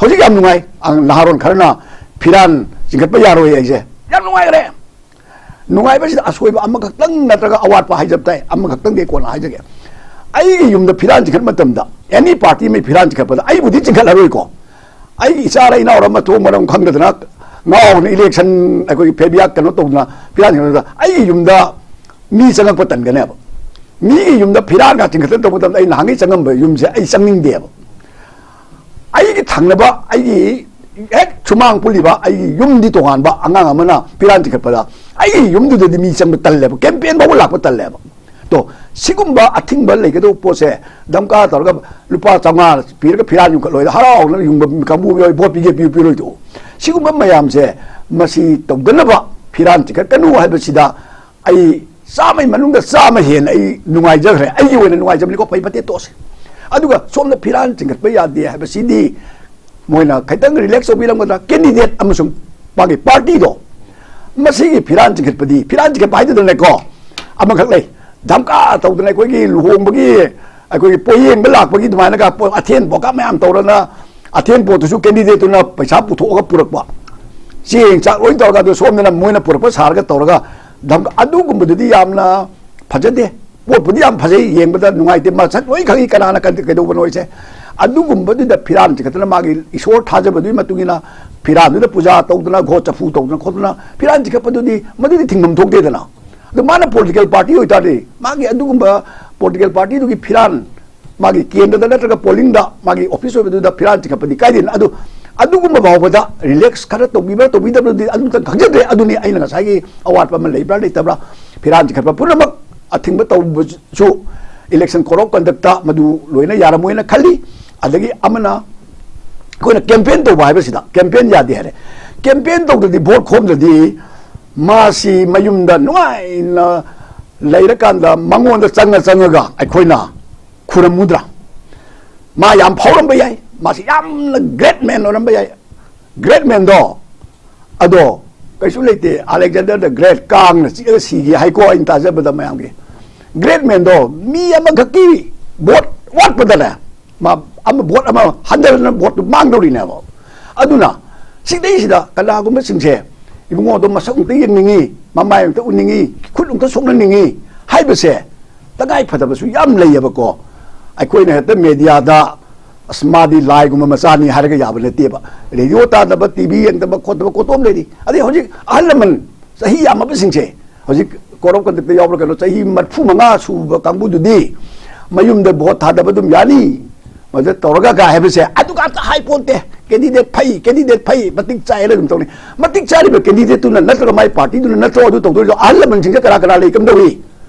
ꯍꯧꯖꯤꯛ ꯌꯥꯝ ꯅꯨꯡꯉꯥꯏ, ꯑ, ꯅꯍꯥꯔꯣꯟ ꯈꯔꯅ ꯐꯤꯔꯥꯟ ꯆꯤꯡꯈꯠꯄ ꯌꯥꯔꯣꯏ ꯍꯥꯏꯁꯦ ꯌꯥꯝ ꯅꯨꯡꯉꯥꯏꯈ꯭ꯔꯦ꯫ ꯅꯨꯡꯉꯥꯏꯕꯁꯤꯗ ꯑꯁꯣꯏꯕ ꯑꯃꯈꯛꯇꯪ ꯅꯠꯇ꯭ꯔꯒ ꯑꯋꯥꯠꯄ ꯍꯥꯏꯖꯕ ꯇꯥꯏ, ꯑꯃꯈꯛꯇꯪꯗꯤ ꯀꯣꯟꯅ ꯍꯥꯏꯖꯒꯦ꯫ ꯑꯩꯒꯤ ꯌꯨꯝꯗ ꯐꯤꯔꯥꯟ ꯆꯤꯡꯈꯠꯄ ꯃꯇꯝꯗ, ꯑꯦꯅꯤ ꯄꯥꯔꯇꯤ ꯑꯃꯒꯤ ꯐꯤꯔꯥꯟ ꯆꯤꯡꯈꯠꯄꯗ ꯑꯩꯕꯨꯗꯤ ꯆꯤꯡꯈꯠꯂꯔꯣꯏꯀꯣ, ꯑꯩꯒꯤ ꯏꯆꯥꯔ ꯏꯅꯥꯎꯔ ꯃꯊꯣꯡ ꯃꯔꯝ ꯈꯪꯗꯗꯅ ꯉꯥꯎꯗꯅ ꯏꯂꯦꯛꯁꯟ ꯑꯩꯈꯣꯏꯒꯤ ꯐꯦꯕꯤꯌꯥꯛ ꯀꯩꯅꯣ ꯇꯧꯗꯅ ꯐꯤꯔꯥꯟ ꯌꯦꯡꯕꯗ ꯑꯩꯒꯤ ꯌꯨꯝꯗ ꯃꯤ ꯆꯪꯉꯛꯄ ꯇꯟꯒꯅꯦꯕ꯫ ꯃꯤꯒꯤ ꯌꯨꯝꯗ ꯐꯤꯔꯥꯟꯒ ꯆꯤꯡꯈꯠꯇꯅ ꯇꯧꯕ ꯃꯇꯝꯗ ꯑꯩ ꯅꯍꯥꯟꯒꯩ ꯆꯪꯉꯝꯕ ꯌꯨꯝꯁꯦ ꯑꯩ ꯆꯪꯅꯤꯡꯗꯦꯕ꯫ ꯑꯩꯒꯤ ꯊꯪꯅꯕ, ꯑꯩꯒꯤ ꯍꯦꯛ ꯁꯨꯃꯥꯡ ꯄꯨꯜꯂꯤꯕ ꯑꯩꯒꯤ ꯌꯨꯝꯗꯤ ꯇꯣꯉꯥꯟꯕ, ꯑꯉꯥꯡ ꯑꯃꯅ ꯐꯤꯔꯥꯟ ꯆꯤꯡꯈꯠꯄꯗ ꯑꯩꯒꯤ ꯌꯨꯝꯗꯨꯗꯗꯤ ꯃꯤ ꯆꯪꯕ ꯇꯜꯂꯦꯕ, ꯀꯦꯝꯄꯦꯟ ꯐꯥꯎꯕ ꯂꯥꯛꯄ ꯇꯜꯂꯦꯕ꯫ ꯇꯣ, ꯁꯤꯒꯨꯝꯕ ꯑꯊꯤꯡꯕ ꯂꯩꯒꯗꯧꯕ ꯄꯣꯠꯁꯦ ꯙꯝꯀꯥ ꯇꯧꯔꯒ ꯂꯨꯄꯥ ꯆꯥꯝꯃꯉꯥ ꯄꯤꯔꯒ ꯐꯤꯔꯥꯟ ꯌꯨꯝꯈꯠꯂꯣꯏꯗ ꯍꯔꯥꯎꯅ ꯌꯨꯡꯕ ꯀꯥꯡꯕꯨ ꯌꯥꯎꯏ, ꯚꯣꯠ ꯄꯤꯒꯦ ꯄꯤꯌꯨ ꯄꯤꯔꯣꯏꯗꯣ꯫ ꯁꯤꯒꯨꯝꯕ ꯃꯌꯥꯝꯁꯦ, ꯃꯁꯤ ꯇꯧꯗꯅꯕ, ꯐꯤꯔꯥꯟ ꯆꯤꯡꯈꯠꯀꯅꯨ ꯍꯥꯏꯕꯁꯤꯗ ꯑꯩ ꯆꯥꯝꯃꯩ ꯃꯅꯨꯡꯗ ꯆꯥꯝꯃ ꯍꯦꯟꯅ ꯑꯩ ꯅꯨꯡꯉꯥꯏꯖꯈ꯭ꯔꯦ, ꯑꯩꯒꯤ ꯑꯣꯏꯅ ꯅꯨꯡꯉꯥꯏꯖꯕꯅꯤꯀꯣ, ꯐꯩ ꯐꯠꯇꯦ ꯇꯣꯛꯑꯁꯦ꯫ ꯑꯗꯨꯒ ꯁꯣꯝꯗ ꯐꯤꯔꯥꯟ ꯆꯤꯡꯈꯠꯄ ꯌꯥꯗꯦ ꯍꯥꯏꯕꯁꯤꯗꯤ ꯃꯣꯏꯅ ꯈꯤꯇꯪ ꯔꯤꯂꯦꯛꯁ ꯇꯧꯕꯤꯔꯝꯒꯗ꯭ꯔꯥ? ꯀꯦꯟꯗꯤꯗꯦꯠ ꯑꯃꯁꯨꯡ ꯃꯥꯒꯤ ꯄꯥꯔꯇꯤꯗꯣ, ꯃꯁꯤꯒꯤ ꯐꯤꯔꯥꯟ ꯆꯤꯡꯈꯠꯄꯗꯤ, ꯐꯤꯔꯥꯟ ꯆꯤꯡꯈꯠꯄ ꯍꯥꯏꯗꯨꯗꯅꯦꯀꯣ, ꯑꯃꯈꯛ ꯂꯩ, ꯙꯝꯀꯥ ꯇꯧꯗꯅ ꯑꯩꯈꯣꯏꯒꯤ ꯂꯨꯍꯣꯡꯕꯒꯤ, ꯑꯩꯈꯣꯏꯒꯤ ꯄꯣꯌꯦꯡꯕ ꯂꯥꯛꯄꯒꯤ ꯑꯗꯨꯃꯥꯏꯅꯒ ꯄꯣ-, ꯑꯊꯦꯟ ꯄꯣꯠꯀ ꯃꯌꯥꯝ ꯇꯧꯔꯅ, ꯑꯊꯦꯟ ꯄꯣꯠꯇꯨꯁꯨ ꯀꯦꯟꯗꯤꯗꯦꯠꯇꯨꯅ ꯄꯩꯁꯥ ꯄꯨꯊꯣꯛꯑꯒ ꯄꯨꯔꯛꯄ, ꯆꯦꯡ ꯆꯥꯛ ꯂꯣꯏ ꯇꯧꯔꯒ, ꯑꯗꯨ ꯁꯣꯝꯗꯅ ꯃꯣꯏꯅ ꯄꯨꯔꯛꯄ ꯁꯥꯔꯒ ꯇꯧꯔꯒ, ꯙꯝꯀꯥ, ꯑꯗꯨꯒꯨꯝꯕꯗꯨꯗꯤ ꯌꯥꯝꯅ ꯐꯖꯗꯦ꯫ ꯄꯣꯠꯄꯨꯗꯤ ꯌꯥꯝ ꯐꯖꯩ, ꯌꯦꯡꯕꯗ ꯅꯨꯡꯉꯥꯏꯇꯦ, ꯃꯁꯛ ꯂꯣꯏ ꯈꯪꯉꯤ ꯀꯅꯥꯅ ꯀꯩ-, ꯀꯩꯗꯧꯕꯅꯣ ꯍꯥꯏꯁꯦ꯫ ꯑꯗꯨꯒꯨꯝꯕꯗꯨꯗ ꯐꯤꯔꯥꯟ ꯆꯤꯡꯈꯠꯇꯅ ꯃꯥꯒꯤ ꯏꯁꯣꯔ ꯊꯥꯖꯕꯗꯨꯒꯤ ꯃꯇꯨꯡ ꯏꯟꯅ ꯐꯤꯔꯥꯟꯗꯨꯗ ꯄꯨꯖꯥ ꯇꯧꯗꯅ, ꯒꯣꯠ ꯆꯐꯨ ꯇꯧꯗꯅ ꯈꯣꯠꯇꯅ ꯐꯤꯔꯥꯟ ꯆꯤꯡꯈꯠꯄꯗꯨꯗꯤ, ꯃꯗꯨꯗꯤ ꯊꯤꯡꯐꯝ ꯊꯣꯛꯇꯦꯗꯅ꯫ ꯑꯗꯨ ꯃꯥꯅ ꯄꯣꯂꯤꯇꯤꯀꯦꯜ ꯄꯥꯔꯇꯤ ꯑꯣꯏꯇꯥꯔꯗꯤ, ꯃꯥꯒꯤ ꯑꯗꯨꯒꯨꯝꯕ ꯄꯣꯂꯤꯇꯤꯀꯦꯜ ꯄꯥꯔꯇꯤꯗꯨꯒꯤ ꯐꯤꯔꯥꯟ, ꯃꯥꯒꯤ ꯀꯦꯟꯗ꯭ꯔꯗ ꯅꯠꯇ꯭ꯔꯒ ꯄꯣꯂꯤꯡꯗ ꯃꯥꯒꯤ ꯑꯣꯐꯤꯁ ꯑꯣꯏꯕꯗꯨꯗ ꯐꯤꯔꯥꯟ ꯆꯤꯡꯈꯠꯄꯗꯤ ꯀꯥꯏꯗꯦꯅ꯫ ꯑꯗꯨ, ꯑꯗꯨꯒꯨꯝꯕ ꯐꯥꯎꯕꯗ ꯔꯤꯂꯦꯛꯁ ꯈꯔ ꯇꯧꯕꯤꯕ꯭ꯔꯥ ꯇꯧꯕꯤꯗꯕ꯭ꯔꯗꯤ ꯑꯗꯨꯝꯇ ꯈꯪꯖꯗ꯭ꯔꯦ꯫ ꯑꯗꯨꯅꯤ ꯑꯩꯅ ꯉꯁꯥꯏꯒꯤ ꯑꯋꯥꯠꯄ ꯑꯃ ꯂꯩꯕ꯭ꯔꯥ ꯂꯩꯇꯕ꯭ꯔꯥ, ꯐꯤꯔꯥꯟ ꯆꯤꯡꯈꯠꯄ ꯄꯨꯝꯅꯃꯛ ꯑꯊꯤꯡꯕ ꯇꯧꯕꯁꯨ election code of conduct ꯇ ꯃꯗꯨ ꯂꯣꯏꯅ ꯌꯥꯔꯝꯃꯣꯏꯅ ꯈꯜꯂꯤ꯫ ꯑꯗꯒꯤ ꯑꯃꯅ ꯑꯩꯈꯣꯏꯅ ꯀꯦꯝꯄꯦꯟ ꯇꯧꯕ ꯍꯥꯏꯕꯁꯤꯗ, ꯀꯦꯝꯄꯦꯟ ꯌꯥꯗꯦ ꯍꯥꯏꯔꯦ, ꯀꯦꯝꯄꯦꯟ ꯇꯧꯗ꯭ꯔꯗꯤ, ꯚꯣꯠ ꯈꯣꯝꯗ꯭ꯔꯗꯤ, ꯃꯥꯁꯤ ꯃꯌꯨꯝꯗ ꯅꯨꯡꯉꯥꯏꯅ ꯂꯩꯔꯀꯥꯟꯗ ꯃꯉꯣꯟꯗ ꯆꯪꯉ ꯆꯪꯉꯒ ꯑꯩꯈꯣꯏꯅ ꯈꯨꯔꯝꯃꯨꯗ꯭ꯔꯥ? ꯃꯥ ꯌꯥꯝ ꯐꯥꯎꯔꯝꯕ ꯌꯥꯏ, ꯃꯥꯁꯤ ꯌꯥꯝꯅ great man ꯑꯣꯏꯔꯝꯕ ꯌꯥꯏ꯫ Great man ꯗꯣ, ꯑꯗꯣ ꯀꯩꯁꯨ ꯂꯩꯇꯦ, Alexander the Great ꯀꯥꯡꯅ ꯆꯤꯛꯑꯒ ꯁꯤꯒꯦ ꯍꯥꯏꯀꯣ, ꯑꯩꯅ ꯇꯥꯖꯕꯗ ꯃꯌꯥꯝꯒꯤ꯫ Great man ꯗꯣ ꯃꯤ ꯑꯃꯈꯛꯀꯤ ꯚꯣꯠ ꯋꯥꯠꯄꯗꯅꯦ, ꯃꯥ ꯑꯃ, ꯚꯣꯠ ꯑꯃ ꯍꯟꯊꯗꯅ ꯚꯣꯠꯇꯨ ꯃꯥꯡꯗꯧꯔꯤꯅꯦꯕ꯫ ꯑꯗꯨꯅ ꯁꯤꯗꯩꯁꯤꯗ ꯀꯅꯥꯒꯨꯝꯕꯁꯤꯡꯁꯦ, "ꯏꯕꯨꯡꯉꯣꯗꯣ ꯃꯁꯛ ꯑꯝꯇ ꯌꯦꯡꯅꯤꯡꯉꯤ, ꯃꯃꯥꯏ ꯑꯝꯇ ꯎꯅꯤꯡꯉꯤ, ꯈꯨꯠ ꯑꯝꯇ ꯁꯣꯛꯅꯅꯤꯡꯉꯤ" ꯍꯥꯏꯕꯁꯦ ꯇꯉꯥꯏ ꯐꯗꯕꯁꯨ ꯌꯥꯝ ꯂꯩꯌꯦꯕꯀꯣ꯫ ꯑꯩꯈꯣꯏꯅ ꯍꯦꯛꯇ ꯃꯦꯗꯤꯌꯥꯗ ꯑꯁ, ꯃꯥꯗꯤ ꯂꯥꯏꯒꯨꯝꯕ ꯃꯆꯥꯅꯤ ꯍꯥꯏꯔꯒ ꯌꯥꯕ ꯅꯠꯇꯦꯕ꯫ ꯔꯦꯗꯤꯑꯣ ꯇꯥꯗꯕ, ꯇꯤꯚꯤ ꯌꯦꯡꯗꯕ ꯈꯣꯠꯇꯕ ꯀꯣꯠꯇꯣꯝ ꯂꯩꯔꯤ꯫ ꯑꯗꯩ ꯍꯧꯖꯤꯛ ꯑꯍꯜ ꯂꯃꯟ ꯆꯍꯤ ꯌꯥꯝꯃꯕꯁꯤꯡꯁꯦ, ꯍꯧꯖꯤꯛ ꯀꯣꯔꯞ ꯀꯟꯗꯛꯇ ꯌꯥꯎꯕ꯭ꯔꯥ ꯀꯩꯅꯣ, ꯆꯍꯤ ꯃꯔꯤꯐꯨ ꯃꯉꯥ ꯁꯨꯕ ꯀꯥꯡꯕꯨꯗꯨꯗꯤ ꯃꯌꯨꯝꯗ ꯚꯣꯠ ꯊꯥꯗꯕ ꯑꯗꯨꯝ ꯌꯥꯅꯤ꯫ ꯃꯗꯨ ꯇꯧꯔꯒ ꯀꯥꯏ ꯍꯥꯏꯕꯁꯦ ꯑꯗꯨ ꯉꯥꯛꯇ ꯍꯥꯏ ꯄꯣꯟꯇꯦ꯫ ꯀꯦꯟꯗꯤꯗꯦꯠ ꯐꯩ, ꯀꯦꯟꯗꯤꯗꯦꯠ ꯐꯩ, ꯃꯇꯤꯛ ꯆꯥꯏ ꯍꯥꯏꯅ ꯑꯗꯨꯝ ꯇꯧꯅꯤ꯫ ꯃꯇꯤꯛ ꯆꯥꯔꯤꯕ ꯀꯦꯟꯗꯤꯗꯦꯠꯇꯨꯅ ꯅꯠꯇ꯭ꯔꯒ ꯃꯥꯏ ꯄꯥꯔꯇꯤꯗꯨꯅ ꯅꯠꯇ꯭ꯔꯣ ꯑꯗꯨ ꯇꯧꯗꯣꯏꯗꯣ? ꯑꯍꯜ ꯂꯃꯟꯁꯤꯡꯁꯦ ꯀꯅꯥ ꯀꯅꯥ ꯂꯩ, ꯀꯝꯗꯧꯏ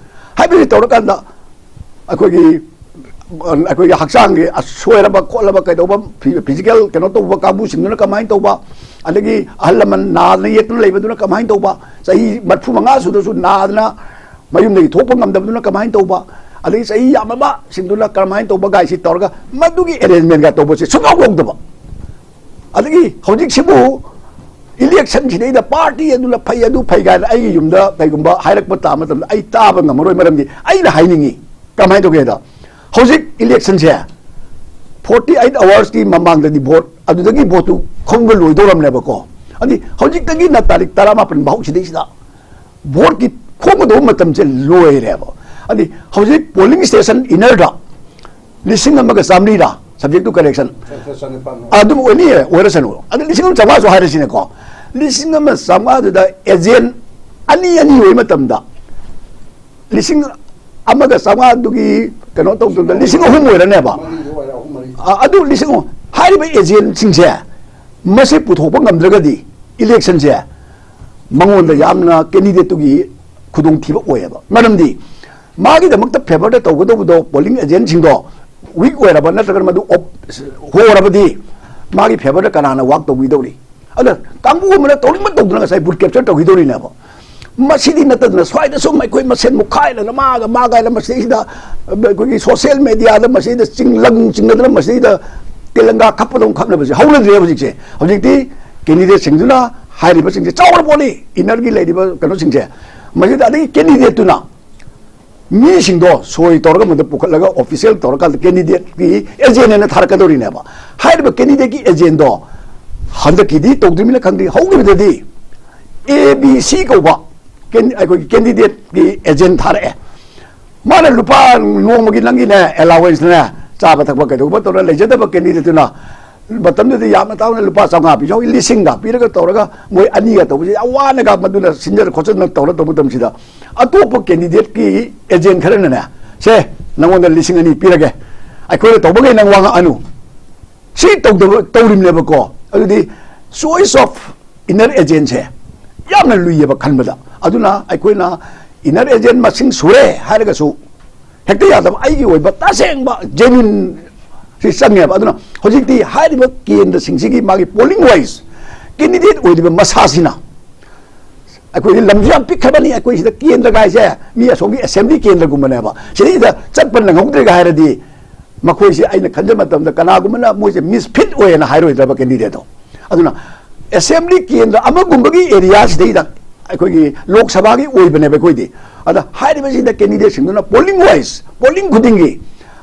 ꯍꯥꯏꯕꯁꯤ ꯇꯧꯔꯀꯥꯟꯗ ꯑꯩꯈꯣꯏꯒꯤ, ꯑꯩꯈꯣꯏꯒꯤ ꯍꯛꯆꯥꯡꯒꯤ ꯑꯁꯣꯏꯔꯕ ꯈꯣꯠꯂꯕ ꯀꯩꯗꯧꯕ, ꯐꯤ-, ꯐꯤꯖꯤꯀꯦꯜ ꯀꯩꯅꯣ ꯇꯧꯕ ꯀꯥꯡꯕꯨꯁꯤꯡꯗꯨꯅ ꯀꯃꯥꯏꯅ ꯇꯧꯕ, ꯑꯗꯒꯤ ꯑꯍꯜ ꯂꯃꯟ ꯅꯥꯗꯅ ꯌꯦꯛꯇꯅ ꯂꯩꯕꯗꯨꯅ ꯀꯃꯥꯏꯅ ꯇꯧꯕ, ꯆꯍꯤ ꯃꯔꯤꯐꯨ ꯃꯉꯥ ꯁꯨꯗ꯭ꯔꯁꯨ ꯅꯥꯗꯅ ꯃꯌꯨꯝꯗꯒꯤ ꯊꯣꯛꯄ ꯉꯝꯗꯕꯗꯨꯅ ꯀꯃꯥꯏꯅ ꯇꯧꯕ, ꯑꯗꯒꯤ ꯆꯍꯤ ꯌꯥꯝꯃꯕꯁꯤꯡꯗꯨꯅ ꯀꯔꯝꯍꯥꯏꯅ ꯇꯧꯕ ꯀꯥꯏꯁꯤ ꯇꯧꯔꯒ ꯃꯗꯨꯒꯤ ꯑꯦꯔꯦꯟꯖꯃꯦꯟꯒ ꯇꯧꯕꯁꯦ ꯁꯨꯡꯌꯥꯎ ꯌꯥꯎꯗꯕ꯫ ꯑꯗꯒꯤ ꯍꯧꯖꯤꯛꯁꯤꯕꯨ ꯏꯂꯦꯛꯁꯟꯁꯤꯗꯩꯗ ꯄꯥꯔꯇꯤ ꯑꯗꯨꯅ ꯐꯩ, ꯑꯗꯨ ꯐꯩ ꯀꯥꯏꯅ ꯑꯩꯒꯤ ꯌꯨꯝꯗ ꯀꯩꯒꯨꯝꯕ ꯍꯥꯏꯔꯛꯄ ꯇꯥꯕ ꯃꯇꯝꯗ ꯑꯩ ꯇꯥꯕ ꯉꯝꯃꯔꯣꯏ꯫ ꯃꯔꯝꯗꯤ ꯑꯩꯅ ꯍꯥꯏꯅꯤꯡꯉꯤ, ꯀꯃꯥꯏꯅ ꯇꯧꯒꯦꯗ, ꯍꯧꯖꯤꯛ ꯏꯂꯦꯛꯁꯟꯁꯦ ꯐꯣꯔꯇꯤ ꯑꯩꯠ ꯑꯋꯥꯔꯁꯀꯤ ꯃꯃꯥꯡꯗꯗꯤ ꯚꯣꯠ, ꯑꯗꯨꯗꯒꯤ ꯚꯣꯠꯇꯨ ꯈꯣꯝꯕ ꯂꯣꯏꯗꯧꯔꯝꯅꯦꯕꯀꯣ꯫ ꯑꯗꯨꯗꯤ ꯍꯧꯖꯤꯛꯇꯒꯤꯅ ꯇꯥꯔꯤꯛ ꯇꯔꯥꯃꯥꯄꯟ ꯐꯥꯎ ꯁꯤꯗꯩꯁꯤꯗ ꯚꯣꯠꯀꯤ ꯈꯣꯝꯒꯗꯧꯕ ꯃꯇꯝꯁꯦ ꯂꯣꯏꯔꯦꯕ꯫ ꯑꯗꯨꯗꯤ ꯍꯧꯖꯤꯛ ꯄꯣꯂꯤꯡ ꯁ꯭ꯇꯦꯁꯟ ꯏꯟꯅꯔꯗ ꯂꯤꯁꯤꯡ ꯑꯃꯒ ꯆꯥꯃꯔꯤꯔ, subject to correction, ꯆꯅꯤꯄꯥꯟ ꯑꯗꯨꯝ ꯑꯣꯏꯅꯤ, ꯑꯣꯏꯔꯁꯅꯨ꯫ ꯑꯗꯨ ꯂꯤꯁꯤꯡ ꯑꯃ ꯆꯥꯝꯃꯉꯥꯁꯨ ꯍꯥꯏꯔꯁꯤꯅꯦꯀꯣ, ꯂꯤꯁꯤꯡ ꯑꯃ ꯆꯥꯝꯃꯉꯥꯗꯨꯗ ꯑꯦꯖꯦꯟ ꯑꯅꯤ ꯑꯅꯤ ꯑꯣꯏꯕ ꯃꯇꯝꯗ ꯂꯤꯁꯤꯡ ꯑꯃꯒ ꯆꯥꯝꯃꯉꯥꯗꯨꯒꯤ ꯀꯩꯅꯣ ꯇꯧꯗꯕꯗ ꯂꯤꯁꯤꯡ ꯑꯍꯨꯝ ꯑꯣꯏꯔꯅꯦꯕ꯫ ꯃꯔꯤꯗꯣ ꯑꯣꯏꯔꯦ, ꯑꯍꯨꯝ ꯃꯔꯤ꯫ ꯑ, ꯑꯗꯨ ꯂꯤꯁꯤꯡ ꯑꯍꯨꯝ, ꯍꯥꯏꯔꯤꯕ ꯑꯦꯖꯦꯟꯁꯤꯡꯁꯦ ꯃꯁꯤ ꯄꯨꯊꯣꯛꯄ ꯉꯝꯗ꯭ꯔꯒꯗꯤ ꯏꯂꯦꯛꯁꯟꯁꯦ ꯃꯉꯣꯟꯗ ꯌꯥꯝꯅ ꯀꯦꯟꯗꯤꯗꯦꯠꯇꯨꯒꯤ ꯈꯨꯗꯣꯡꯊꯤꯕ ꯑꯣꯏꯌꯦꯕ꯫ ꯃꯔꯝꯗꯤ ꯃꯥꯒꯤꯗꯃꯛꯇ ꯐꯦꯚꯔꯗ ꯇꯧꯒꯗꯧꯕꯗꯣ, ꯄꯣꯂꯤꯡ ꯑꯦꯖꯦꯟꯁꯤꯡꯗꯣ ꯋꯤꯛ ꯑꯣꯏꯔꯕ ꯅꯠꯇ꯭ꯔꯒꯅ ꯃꯗꯨ ꯑꯣꯞ-, ꯍꯣꯔꯕꯗꯤ ꯃꯥꯒꯤ ꯐꯦꯚꯔꯗ ꯀꯅꯥꯅ ꯋꯥꯛ ꯇꯧꯕꯤꯗꯧꯔꯤ? ꯑꯗ ꯀꯥꯡꯕꯨ ꯑꯃꯅ ꯇꯧꯅꯤꯡꯕ ꯇꯧꯗꯅ ꯉꯁꯥꯏ ꯕꯨꯠ ꯀꯦꯞꯆꯔ ꯇꯧꯈꯤꯗꯧꯔꯤꯅꯦꯕ꯫ ꯃꯁꯤꯗꯤ ꯅꯠꯇꯗꯅ ꯁ꯭ꯋꯥꯏꯗ ꯁꯨꯝ ꯑꯩꯈꯣꯏ ꯃꯁꯦꯟ ꯃꯨꯛꯈꯥꯏꯗꯅ ꯃꯥꯒ ꯃꯥꯒ ꯍꯥꯏꯅ ꯃꯁꯤꯗꯩꯁꯤꯗ ꯑꯩꯈꯣꯏꯒꯤ ꯁꯣꯁꯤꯌꯦꯜ ꯃꯦꯗꯤꯌꯥꯗ ꯃꯁꯤꯗ ꯆꯤꯡ ꯂꯪ ꯆꯤꯡꯅꯗꯅ ꯃꯁꯤꯗꯩꯗ ꯇꯦꯂꯪꯒꯥ ꯈꯞꯄꯗꯧꯅ ꯈꯞꯅꯕꯁꯦ ꯍꯧꯅꯗ꯭ꯔꯦ ꯍꯧꯖꯤꯛꯁꯦ꯫ ꯍꯧꯖꯤꯛꯇꯤ ꯀꯦꯟꯗꯤꯗꯦꯠꯁꯤꯡꯗꯨꯅ ꯍꯥꯏꯔꯤꯕꯁꯤꯡꯁꯦ ꯆꯥꯎꯔ ꯄꯣꯠꯅꯤ, ꯏꯟꯅꯔꯒꯤ ꯂꯩꯔꯤꯕ ꯀꯩꯅꯣꯁꯤꯡꯁꯦ꯫ ꯃꯁꯤꯗ ꯑꯗꯒꯤ ꯀꯦꯟꯗꯤꯗꯦꯠꯇꯨꯅ ꯃꯤꯁꯤꯡꯗꯣ ꯁꯣꯏ ꯇꯧꯔꯒ ꯃꯗꯨ ꯄꯨꯈꯠꯂꯒ ꯑꯣꯐꯤꯁꯤꯌꯦꯜ ꯇꯧꯔꯀꯥꯟꯗ ꯀꯦꯟꯗꯤꯗꯦꯠꯀꯤ ꯑꯦꯖꯦꯟ ꯍꯥꯏꯅ ꯊꯥꯔꯛꯀꯗꯧꯔꯤꯅꯦꯕ꯫ ꯍꯥꯏꯔꯤꯕ ꯀꯦꯟꯗꯤꯗꯦꯠꯀꯤ ꯑꯦꯖꯦꯟꯗꯣ ꯍꯟꯗꯛꯀꯤꯗꯤ ꯇꯧꯗ꯭ꯔꯤꯕꯅꯤꯅ ꯈꯪꯗꯦ, ꯍꯧꯈꯤꯕꯗꯗꯤ ꯑꯦ ꯕꯤ ꯁꯤ ꯀꯧꯕ ꯀꯦꯟ-, ꯑꯩꯈꯣꯏꯒꯤ ꯀꯦꯟꯗꯤꯗꯦꯠꯀꯤ ꯑꯦꯖꯦꯟ ꯊꯥꯔꯛꯑꯦ꯫ ꯃꯥꯅ ꯂꯨꯄꯥ ꯅꯣꯡꯃꯒꯤ ꯅꯪꯒꯤꯅꯦ ꯑꯦꯂꯥꯋꯦꯟꯁꯅꯦ ꯆꯥꯕ ꯊꯛꯄ ꯀꯩꯗꯧꯕ ꯇꯧꯔ ꯂꯩꯖꯗꯕ ꯀꯦꯟꯗꯤꯗꯦꯠꯇꯨꯅ ꯃꯇꯝꯗꯨꯗ ꯌꯥꯝꯅ ꯇꯥꯡꯅ ꯂꯨꯄꯥ ꯆꯥꯝꯃꯉꯥ ꯄꯤꯖꯧ, ꯂꯤꯁꯤꯡꯒ ꯄꯤꯔꯒ ꯇꯧꯔꯒ ꯃꯣꯏ ꯑꯅꯤꯒ ꯇꯧꯕꯁꯦ ꯌꯥꯝ ꯋꯥꯅꯒ ꯃꯗꯨꯅ ꯁꯤꯟꯖꯔ ꯈꯣꯠꯆꯟꯅ ꯇꯧꯔ ꯇꯧꯕ ꯃꯇꯝꯁꯤꯗ ꯑꯇꯣꯞꯄ ꯀꯦꯟꯗꯤꯗꯦꯠꯀꯤ ꯑꯦꯖꯦꯟ ꯈꯔꯅꯅꯦ, "ꯁꯦ, ꯅꯪꯉꯣꯟꯗ ꯂꯤꯁꯤꯡ ꯑꯅꯤ ꯄꯤꯔꯒꯦ, ꯑꯩꯈꯣꯏꯅ ꯇꯧꯕꯈꯩ ꯅꯪ ꯋꯥ ꯉꯥꯡꯑꯅꯨ", ꯁꯤ ꯇꯧꯗꯕ ꯇꯧꯔꯤꯕꯅꯦꯕꯀꯣ꯫ ꯑꯗꯨꯗꯤ choice of inner agentꯁꯦ ꯌꯥꯝꯅ ꯂꯨꯏꯌꯦꯕ ꯈꯟꯕꯗ꯫ ꯑꯗꯨꯅ ꯑꯩꯈꯣꯏꯅ inner agent ꯃꯁꯤꯡ ꯁꯨꯔꯦ ꯍꯥꯏꯔꯒꯁꯨ ꯍꯦꯛꯇ ꯌꯥꯗꯕ, ꯑꯩꯒꯤ ꯑꯣꯏꯕ ꯇꯁꯦꯡꯕ genuine ꯁꯤ ꯆꯪꯉꯦꯕ꯫ ꯑꯗꯨꯅ ꯍꯧꯖꯤꯛꯇꯤ ꯍꯥꯏꯔꯤꯕ ꯀꯦꯟꯗ꯭ꯔꯁꯤꯡꯁꯤꯒꯤ ꯃꯥꯒꯤ polling wise candidate ꯑꯣꯏꯔꯤꯕ ꯃꯁꯥꯁꯤꯅ, ꯑꯩꯈꯣꯏꯒꯤ ꯂꯝꯁꯨ ꯌꯥꯝ ꯄꯤꯛꯈ꯭ꯔꯕꯅꯤ, ꯑꯩꯈꯣꯏ ꯁꯤꯗ ꯀꯦꯟꯗ꯭ꯔ ꯀꯥꯏꯁꯦ ꯃꯤ ꯑꯁꯣꯝꯒꯤ assembly ꯀꯦꯟꯗ꯭ꯔꯒꯨꯝꯕꯅꯦꯕ, ꯁꯤꯗꯩꯗ ꯆꯠꯄ ꯅꯪꯍꯧꯗ꯭ꯔꯦꯒ ꯍꯥꯏꯔꯗꯤ ꯃꯈꯣꯏꯁꯦ ꯑꯩꯅ ꯈꯟꯖꯕ ꯃꯇꯝꯗ ꯀꯅꯥꯒꯨꯝꯕꯅ ꯃꯣꯏꯁꯦ misfit ꯑꯣꯏꯌꯦꯅ ꯍꯥꯏꯔꯣꯏꯗ꯭ꯔꯕ candidateꯇꯣ? ꯑꯗꯨꯅ assembly ꯀꯦꯟꯗ꯭ꯔ ꯑꯃꯒꯨꯝꯕꯒꯤ areaꯁꯤꯗꯩꯗ ꯑꯩꯈꯣꯏꯒꯤ ꯂꯣꯛ ꯁꯚꯥꯒꯤ ꯑꯣꯏꯕꯅꯦꯕ ꯑꯩꯈꯣꯏꯗꯤ꯫ ꯑꯗ ꯍꯥꯏꯔꯤꯕꯁꯤꯡꯗ candidateꯁꯤꯡꯗꯨꯅ polling wise, polling ꯈꯨꯗꯤꯡꯒꯤ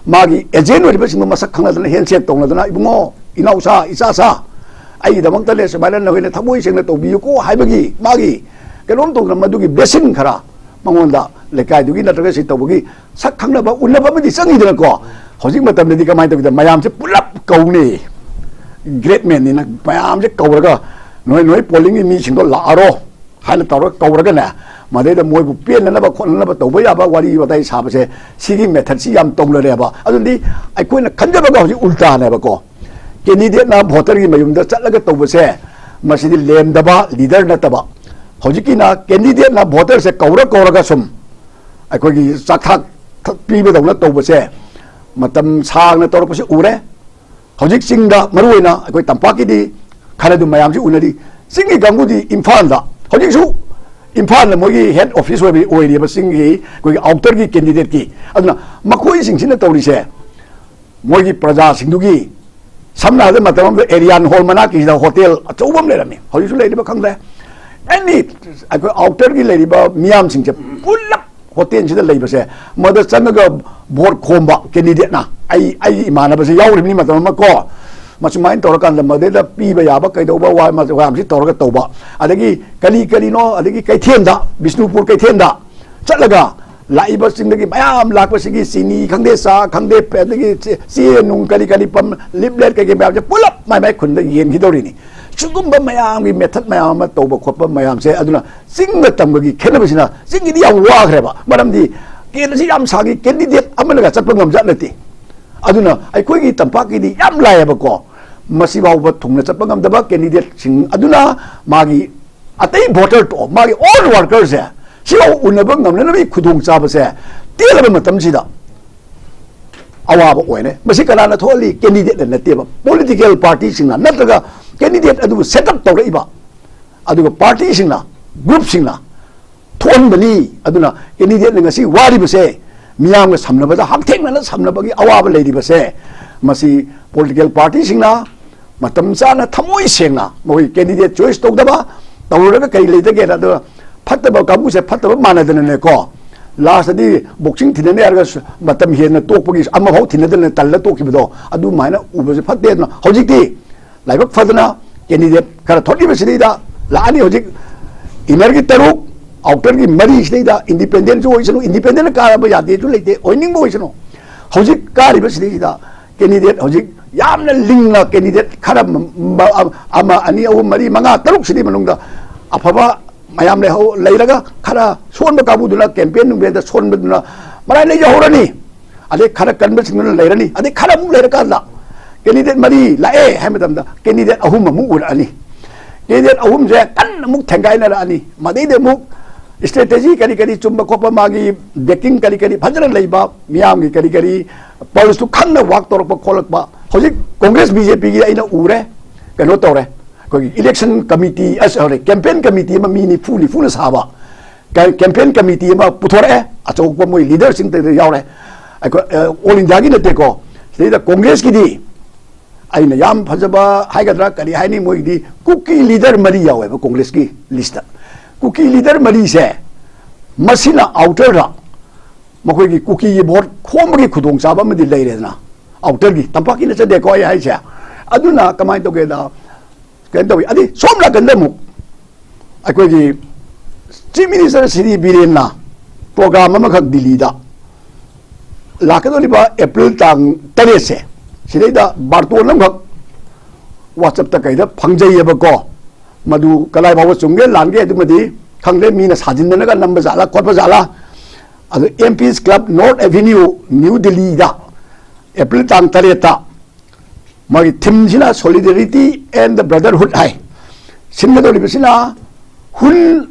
ꯃꯥꯒꯤ agent ꯑꯣꯏꯔꯤꯕꯁꯤꯡꯗꯣ ꯃꯁꯛ ꯈꯪꯅꯗꯅ handshake ꯇꯧꯅꯗꯅ, "ꯏꯕꯨꯡꯉꯣ, ꯏꯅꯥꯎꯁꯥ, ꯏꯆꯥꯁꯥ, ꯑꯩꯒꯤꯗꯃꯛꯇꯅꯦ ꯁꯨꯃꯥꯏꯅ ꯅꯈꯣꯏꯅ ꯊꯃꯣꯏ ꯁꯦꯡꯅ ꯇꯧꯕꯤꯌꯨꯀꯣ" ꯍꯥꯏꯕꯒꯤ ꯃꯥꯒꯤ ꯀꯩꯅꯣꯝ ꯇꯧꯗꯅ ꯃꯗꯨꯒꯤ blessing ꯈꯔ ꯃꯉꯣꯟꯗ ꯂꯩꯀꯥꯏꯗꯨꯒꯤ ꯅꯠꯇ꯭ꯔꯒ ꯁꯤ ꯇꯧꯕꯒꯤ ꯁꯛ ꯈꯪꯅꯕ ꯎꯅꯕ ꯑꯃꯗꯤ ꯆꯪꯉꯤꯗꯅꯀꯣ꯫ ꯍꯧꯖꯤꯛ ꯃꯇꯝꯗꯗꯤ ꯀꯃꯥꯏꯅ ꯇꯧꯒꯦꯗ, ꯃꯌꯥꯝꯁꯦ ꯄꯨꯂꯞ ꯀꯧꯅꯤ, great manꯅꯤꯅ ꯃꯌꯥꯝꯁꯦ ꯀꯧꯔꯒ "ꯅꯣꯏ ꯅꯣꯏ pollingꯒꯤ ꯃꯤꯁꯤꯡꯗꯣ ꯂꯥꯛꯑꯔꯣ" ꯍꯥꯏꯅ ꯇꯧꯔꯒ ꯀꯧꯔꯒꯅꯦ, ꯃꯗꯩꯗ ꯃꯣꯏꯕꯨ ꯄꯦꯟꯅꯅꯕ ꯈꯣꯠꯅꯅꯕ ꯇꯧꯕ ꯌꯥꯕ ꯋꯥꯔꯤ ꯋꯥꯇꯥꯏ ꯁꯥꯕꯁꯦ, ꯁꯤꯒꯤ methodꯁꯤ ꯌꯥꯝ ꯇꯧꯅꯔꯦꯕ꯫ ꯑꯗꯨꯗꯤ ꯑꯩꯈꯣꯏꯅ ꯈꯟꯖꯕꯒ ꯍꯧꯖꯤꯛ ꯎꯜꯇꯥꯅꯦꯕꯀꯣ꯫ Candidateꯅ voterꯒꯤ ꯃꯌꯨꯝꯗ ꯆꯠꯂꯒ ꯇꯧꯕꯁꯦ, ꯃꯁꯤꯗꯤ ꯂꯦꯝꯗꯕ leader ꯅꯠꯇꯕ꯫ ꯍꯧꯖꯤꯛꯀꯤꯅ candidateꯅ voterꯁꯦ ꯀꯧꯔ ꯀꯧꯔꯒ ꯁꯨꯝ ꯑꯩꯈꯣꯏꯒꯤ ꯆꯥꯛꯊꯥꯛ ꯄꯤꯕꯗꯧꯅ ꯇꯧꯕꯁꯦ ꯃꯇꯝ ꯁꯥꯡꯅ ꯇꯧꯔꯛꯄꯁꯤ ꯎꯔꯦ꯫ ꯍꯧꯖꯤꯛ ꯆꯤꯡꯗ, ꯃꯔꯨꯑꯣꯏꯅ ꯑꯩꯈꯣꯏ ꯇꯝꯄꯥꯛꯀꯤꯗꯤ ꯈꯔ ꯑꯗꯨꯝ ꯃꯌꯥꯝꯁꯤ ꯎꯅꯔꯤ꯫ ꯆꯤꯡꯒꯤ ꯀꯥꯡꯕꯨꯗꯤ ꯏꯝꯐꯥꯜꯗ, ꯍꯧꯖꯤꯛꯁꯨ ꯏꯝꯐꯥꯜꯗ ꯃꯣꯏꯒꯤ head office ꯑꯣꯏꯕ, ꯑꯣꯏꯔꯤꯕ ꯆꯤꯡꯒꯤ ꯑꯩꯈꯣꯏꯒꯤ outerꯒꯤ candidateꯀꯤ꯫ ꯑꯗꯨꯅ ꯃꯈꯣꯏꯁꯤꯡꯁꯤꯅ ꯇꯧꯔꯤꯁꯦ, ꯃꯣꯏꯒꯤ ꯄ꯭ꯔꯖꯥꯁꯤꯡꯗꯨꯒꯤ, ꯁꯝꯅ ꯍꯥꯏꯔꯕꯗ ꯃꯇꯝ ꯑꯃꯗ ꯑꯦꯔꯤꯌꯥꯟ ꯍꯣꯜ ꯃꯅꯥꯛꯀꯤꯁꯤꯗ ꯍꯣꯇꯦꯜ ꯑꯆꯧꯕ ꯑꯃ ꯂꯩꯔꯝꯃꯤ, ꯍꯧꯖꯤꯛꯁꯨ ꯂꯩꯔꯤꯕ ꯈꯪꯗ꯭ꯔꯦ꯫ Any ꯑꯩꯈꯣꯏ outerꯒꯤ ꯂꯩꯔꯤꯕ ꯃꯤꯌꯥꯝꯁꯤꯡꯁꯦ ꯄꯨꯂꯞ ꯍꯣꯇꯦꯜꯁꯤꯗ ꯂꯩꯕꯁꯦ, ꯃꯗ ꯆꯪꯉꯒ ꯚꯣꯠ ꯈꯣꯝꯕ candidateꯅ, ꯑꯩ, ꯑꯩꯒꯤ ꯏꯃꯥꯟꯅꯕꯁꯦ ꯌꯥꯎꯔꯤꯕꯅꯤ ꯃꯇꯝ ꯑꯃ ꯀꯣ, ꯃꯁꯨꯃꯥꯏꯅ ꯇꯧꯔꯀꯥꯟꯗ ꯃꯗꯩꯗ ꯄꯤꯕ ꯌꯥꯕ ꯀꯩꯗꯧꯕ ꯋꯥ ꯃꯌꯥꯝꯁꯤ ꯇꯧꯔꯒ ꯇꯧꯕ꯫ ꯑꯗꯒꯤ ꯀꯔꯤ ꯀꯔꯤꯅꯣ, ꯑꯗꯒꯤ ꯀꯩꯊꯦꯜꯗ, ꯕꯤꯁꯅꯨꯄꯨꯔ ꯀꯩꯊꯦꯜꯗ ꯆꯠꯂꯒ ꯂꯥꯛꯏꯕꯁꯤꯡꯗꯒꯤ ꯃꯌꯥꯝ ꯂꯥꯛꯄꯁꯤꯒꯤ ꯆꯤꯅꯤ ꯈꯪꯗꯦ, ꯆꯥ ꯈꯪꯗꯦ, ꯑꯗꯒꯤ ꯆꯦ- ꯆꯦ ꯅꯨꯡ ꯀꯔꯤ ꯀꯔꯤ ꯄꯝ, ꯂꯤꯞꯂꯦꯠ ꯀꯩꯀꯩ ꯃꯌꯥꯝꯁꯦ ꯄꯨꯂꯞ ꯃꯥꯏ ꯃꯥꯏ ꯈꯨꯟꯗ ꯌꯦꯟꯈꯤꯗꯧꯔꯤꯅꯤ꯫ ꯁꯤꯒꯨꯝꯕ ꯃꯌꯥꯝꯒꯤ ꯃꯦꯊꯠ ꯃꯌꯥꯝ ꯑꯃ ꯇꯧꯕ ꯈꯣꯠꯄ ꯃꯌꯥꯝꯁꯦ, ꯑꯗꯨꯅ ꯆꯤꯡꯒ ꯇꯝꯒꯒꯤ ꯈꯦꯠꯅꯕꯁꯤꯅ, ꯆꯤꯡꯒꯤꯗꯤ ꯌꯥꯝ ꯋꯥꯈ꯭ꯔꯦꯕ, ꯃꯔꯝꯗꯤ ꯀꯦꯟ ꯑꯁꯤ ꯌꯥꯝ ꯁꯥꯡꯉꯤ, ꯀꯦꯟꯗꯤꯗꯦꯠ ꯑꯃꯅꯒ ꯆꯠꯄ ꯉꯝꯖꯠ ꯅꯠꯇꯦ꯫ ꯑꯗꯨꯅ ꯑꯩꯈꯣꯏꯒꯤ ꯇꯝꯄꯥꯛꯀꯤꯗꯤ ꯌꯥꯝ ꯂꯥꯏꯌꯦꯕꯀꯣ, ꯃꯁꯤ ꯐꯥꯎꯕ ꯊꯨꯡꯅ ꯆꯠꯄ ꯉꯝꯗꯕ ꯀꯦꯟꯗꯤꯗꯦꯠꯁꯤꯡ ꯑꯗꯨꯅ ꯃꯥꯒꯤ ꯑꯇꯩ ꯚꯣꯇꯔ ꯇꯣ, ꯃꯥꯒꯤ ꯑꯣꯜ ꯋꯥꯔꯀꯔꯁꯦ ꯁꯤꯐꯥꯎ ꯎꯅꯕ ꯉꯝꯅꯅꯕꯒꯤ ꯈꯨꯗꯣꯡꯆꯥꯕꯁꯦ ꯇꯦꯜꯂꯕ ꯃꯇꯝꯁꯤꯗ ꯑꯋꯥꯕ ꯑꯣꯏꯔꯦ꯫ ꯃꯁꯤ ꯀꯅꯥꯅ ꯊꯣꯛꯍꯜꯂꯤ? ꯀꯦꯟꯗꯤꯗꯦꯠꯅ ꯅꯠꯇꯦꯕ, ꯄꯣꯂꯤꯇꯤꯀꯦꯜ ꯄꯥꯔꯇꯤꯁꯤꯡꯅ, ꯅꯠꯇ꯭ꯔꯒ ꯀꯦꯟꯗꯤꯗꯦꯠ ꯑꯗꯨꯕꯨ ꯁꯦꯠ ꯑꯞ ꯇꯧꯔꯛꯏꯕ, ꯑꯗꯨꯒ ꯄꯥꯔꯇꯤꯁꯤꯡꯅ, ꯒ꯭ꯔꯨꯞꯁꯤꯡꯅ ꯊꯣꯛꯍꯟꯕꯅꯤ꯫ ꯑꯗꯨꯅ ꯀꯦꯟꯗꯤꯗꯦꯠꯅ ꯉꯁꯤ ꯋꯥꯔꯤꯕꯁꯦ, ꯃꯤꯌꯥꯝꯒ ꯁꯝꯅꯕꯗ ꯍꯛꯊꯦꯡꯅꯅ ꯁꯝꯅꯕꯒꯤ ꯑꯋꯥꯕ ꯂꯩꯔꯤꯕꯁꯦ, ꯃꯁꯤ ꯄꯣꯂꯤꯇꯤꯀꯦꯜ ꯄꯥꯔꯇꯤꯁꯤꯡꯅ ꯃꯇꯝ ꯆꯥꯅ ꯊꯃꯣꯏ ꯁꯦꯡꯅ ꯃꯈꯣꯏ ꯀꯦꯟꯗꯤꯗꯦꯠ ꯆꯣꯏꯁ ꯇꯧꯗꯕ, ꯇꯧꯔꯨꯔꯒ ꯀꯔꯤ ꯂꯩꯇꯒꯦꯅ, ꯑꯗꯨꯒ ꯐꯠꯇꯕ ꯀꯥꯡꯕꯨꯁꯦ ꯐꯠꯇꯕ ꯃꯥꯟꯅꯗꯅꯅꯦꯀꯣ, ꯂꯥꯁꯇꯗꯤ ꯕꯣꯛꯁꯤꯡ ꯊꯤꯟꯅꯅꯤ ꯍꯥꯏꯔꯒ ꯁ- ꯃꯇꯝ ꯍꯦꯟꯅ ꯇꯣꯛꯄꯒꯤ ꯑꯃꯐꯥꯎ ꯊꯤꯟꯅꯗꯅ ꯇꯜꯂ ꯇꯣꯛꯈꯤꯕꯗꯣ, ꯑꯗꯨꯃꯥꯏꯅ ꯎꯕꯁꯦ ꯐꯠꯇꯦ꯫ ꯑꯗꯨꯅ ꯍꯧꯖꯤꯛꯇꯤ ꯂꯥꯏꯕꯛ ꯐꯗꯅ ꯀꯦꯟꯗꯤꯗꯦꯠ ꯈꯔ ꯊꯣꯛꯂꯤꯕꯁꯤꯗꯩꯗ ꯂꯥꯛꯑꯅꯤ꯫ ꯍꯧꯖꯤꯛ ꯏꯅꯔꯒꯤ ꯇꯔꯨꯛ, ꯑꯥꯎꯇꯔꯒꯤ ꯃꯔꯤꯁꯤꯗꯩꯗ ꯏꯟꯗꯤꯄꯦꯟꯗꯦꯟꯁꯨ ꯑꯣꯏꯁꯅꯨ, ꯏꯟꯗꯤꯄꯦꯟꯗꯦꯟ ꯀꯥꯔꯕ ꯌꯥꯗꯦꯁꯨ ꯂꯩꯇꯦ, ꯑꯣꯏꯅꯤꯡꯕ ꯑꯣꯏꯁꯅꯨ꯫ ꯍꯧꯖꯤꯛ ꯀꯥꯔꯤꯕꯁꯤꯗꯩꯁꯤꯗ ꯀꯦꯟꯗꯤꯗꯦꯠ ꯍꯧꯖꯤꯛ ꯌꯥꯝꯅ ꯂꯤꯡꯅ ꯀꯦꯟꯗꯤꯗꯦꯠ ꯈꯔ ꯃ- ꯃ- ꯑꯃ, ꯑꯅꯤ, ꯑꯍꯨꯝ, ꯃꯔꯤ, ꯃꯉꯥ, ꯇꯔꯨꯛꯁꯤꯒꯤ ꯃꯅꯨꯡꯗ ꯑꯐꯕ ꯃꯌꯥꯝ ꯂꯩꯍꯧ ꯂꯩꯔꯒ, ꯈꯔ ꯁꯣꯟꯕ ꯀꯥꯡꯕꯨꯗꯨꯅ ꯀꯦꯝꯄꯦꯟ ꯅꯨꯡꯄꯦꯟꯗ ꯁꯣꯟꯕꯗꯨꯅ ꯃꯔꯥꯏ ꯂꯩꯖꯍꯧꯔꯅꯤ꯫ ꯑꯗꯩ ꯈꯔ ꯀꯟꯕꯁꯤꯡꯗꯨꯅ ꯂꯩꯔꯅꯤ꯫ ꯑꯗꯩ ꯈꯔ ꯑꯃꯨꯛ ꯂꯩꯔꯀꯥꯟꯗ ꯀꯦꯟꯗꯤꯗꯦꯠ ꯃꯔꯤ ꯂꯥꯛꯑꯦ ꯍꯥꯏꯕ ꯃꯇꯝꯗ ꯀꯦꯟꯗꯤꯗꯦꯠ ꯑꯍꯨꯝ ꯑꯃꯨꯛ ꯎꯔꯛꯑꯅꯤ꯫ ꯀꯦꯟꯗꯤꯗꯦꯠ ꯑꯍꯨꯝꯁꯦ ꯀꯟꯅ ꯑꯃꯨꯛ ꯊꯦꯡꯒꯥꯏꯅꯔꯛꯑꯅꯤ꯫ ꯃꯗꯩꯗ ꯑꯃꯨꯛ ꯏꯁꯇ꯭ꯔꯦꯇꯦꯖꯤ ꯀꯔꯤ ꯀꯔꯤ ꯆꯨꯝꯕ ꯈꯣꯠꯄ, ꯃꯥꯒꯤ ꯕꯦꯀꯤꯡ ꯀꯔꯤ ꯀꯔꯤ ꯐꯖꯅ ꯂꯩꯕ, ꯃꯤꯌꯥꯝꯒꯤ ꯀꯔꯤ ꯀꯔꯤ ꯄꯜꯁꯇꯨ ꯈꯪꯅ ꯋꯥꯛ ꯇꯧꯔꯛꯄ ꯈꯣꯠꯂꯛꯄ꯫ ꯍꯧꯖꯤꯛ ꯀꯣꯡꯒ꯭ꯔꯦꯁ ꯕꯤ ꯖꯦ ꯄꯤꯒꯤ ꯑꯩꯅ ꯎꯔꯦ, ꯀꯩꯅꯣ ꯇꯧꯔꯦ, ꯑꯩꯈꯣꯏꯒꯤ ꯏꯂꯦꯛꯁꯟ ꯀꯃꯤꯇꯤ, ꯑ, ꯁꯣꯔꯤ, ꯀꯦꯝꯄꯦꯟ ꯀꯃꯤꯇꯤ ꯑꯃ ꯃꯤ ꯅꯤꯐꯨ ꯅꯤꯐꯨꯅ ꯁꯥꯕ, ꯀꯦ- ꯀꯦꯝꯄꯦꯟ ꯀꯃꯤꯇꯤ ꯑꯃ ꯄꯨꯊꯣꯔꯛꯑꯦ, ꯑꯆꯧꯕ ꯃꯣꯏ ꯂꯤꯗꯔꯁꯤꯡꯗ ꯌꯥꯎꯔꯦ꯫ ꯑꯩꯈꯣꯏ, ꯑ, ꯑꯣꯜ ꯏꯟꯗꯤꯌꯥꯒꯤ ꯅꯠꯇꯦꯀꯣ, ꯁꯤꯗꯩꯗ ꯀꯣꯡꯒ꯭ꯔꯦꯁꯀꯤꯗꯤ ꯑꯩꯅ ꯌꯥꯝ ꯐꯖꯕ ꯍꯥꯏꯒꯗ꯭ꯔꯥ ꯀꯔꯤ ꯍꯥꯏꯅꯤ, ꯃꯣꯏꯒꯤꯗꯤ ꯀꯨꯀꯤ ꯂꯤꯗꯔ ꯃꯔꯤ ꯌꯥꯎꯋꯦꯕ ꯀꯣꯡꯒ꯭ꯔꯦꯁꯀꯤ ꯂꯤꯁꯇ꯫ ꯀꯨꯀꯤ ꯂꯤꯗꯔ ꯃꯔꯤꯁꯦ, ꯃꯁꯤꯅ ꯑꯥꯎꯇꯔꯗ ꯃꯈꯣꯏꯒꯤ ꯀꯨꯀꯤꯒꯤ ꯚꯣꯠ ꯈꯣꯝꯕꯒꯤ ꯈꯨꯗꯣꯡꯆꯥꯕ ꯑꯃꯗꯤ ꯂꯩꯔꯦꯗꯅ, ꯑꯥꯎꯇꯔꯒꯤ, ꯇꯝꯄꯥꯛꯀꯤ ꯅꯠꯆꯗꯦꯀꯣ ꯑꯩ ꯍꯥꯏꯁꯦ꯫ ꯑꯗꯨꯅ ꯀꯃꯥꯏꯅ ꯇꯧꯒꯦꯗ, ꯀꯩꯅꯣ ꯇꯧꯋꯤ꯫ ꯑꯗꯩ ꯁꯣꯝ ꯅꯥꯀꯟꯗ ꯑꯃꯨꯛ ꯑꯩꯈꯣꯏꯒꯤ ꯆꯤꯐ ꯃꯤꯅꯤꯁꯇꯔ ꯁ꯭ꯔꯤ ꯕꯤꯔꯦꯟꯅ ꯄ꯭ꯔꯣꯒ꯭ꯔꯥꯝ ꯑꯃꯈꯛ ꯗꯤꯜꯂꯤꯗ ꯂꯥꯛꯀꯗꯧꯔꯤꯕ ꯑꯦꯄ꯭ꯔꯤꯜ ꯇꯥꯡ ꯇꯔꯦꯠꯁꯦ, ꯁꯤꯗꯩꯗ ꯕꯥꯔꯇꯣꯟ ꯑꯃꯈꯛ ꯋꯥꯆꯞꯇ ꯀꯩꯗ ꯐꯪꯖꯩꯌꯦꯕꯀꯣ꯫ ꯃꯗꯨ ꯀꯗꯥꯏ ꯐꯥꯎꯕ ꯆꯨꯝꯒꯦ ꯂꯥꯟꯒꯦ ꯑꯗꯨꯃꯗꯤ ꯈꯪꯗꯦ, ꯃꯤꯅ ꯁꯥꯖꯤꯟꯗꯅꯒ ꯅꯝꯕ ꯖꯥꯠꯂꯥ ꯈꯣꯠꯄ ꯖꯥꯠꯂꯥ꯫ ꯑꯗꯨ M P club north avenue, new ꯗꯤꯜꯂꯤꯗ ꯑꯦꯄ꯭ꯔꯤꯜ ꯇꯥꯡ ꯇꯔꯦꯠꯇ ꯃꯥꯒꯤ ꯊꯤꯝꯁꯤꯅ Solidarity and the Brotherhood high. ꯁꯤꯟꯒꯗꯧꯔꯤꯕꯁꯤꯅ ꯍꯨꯟ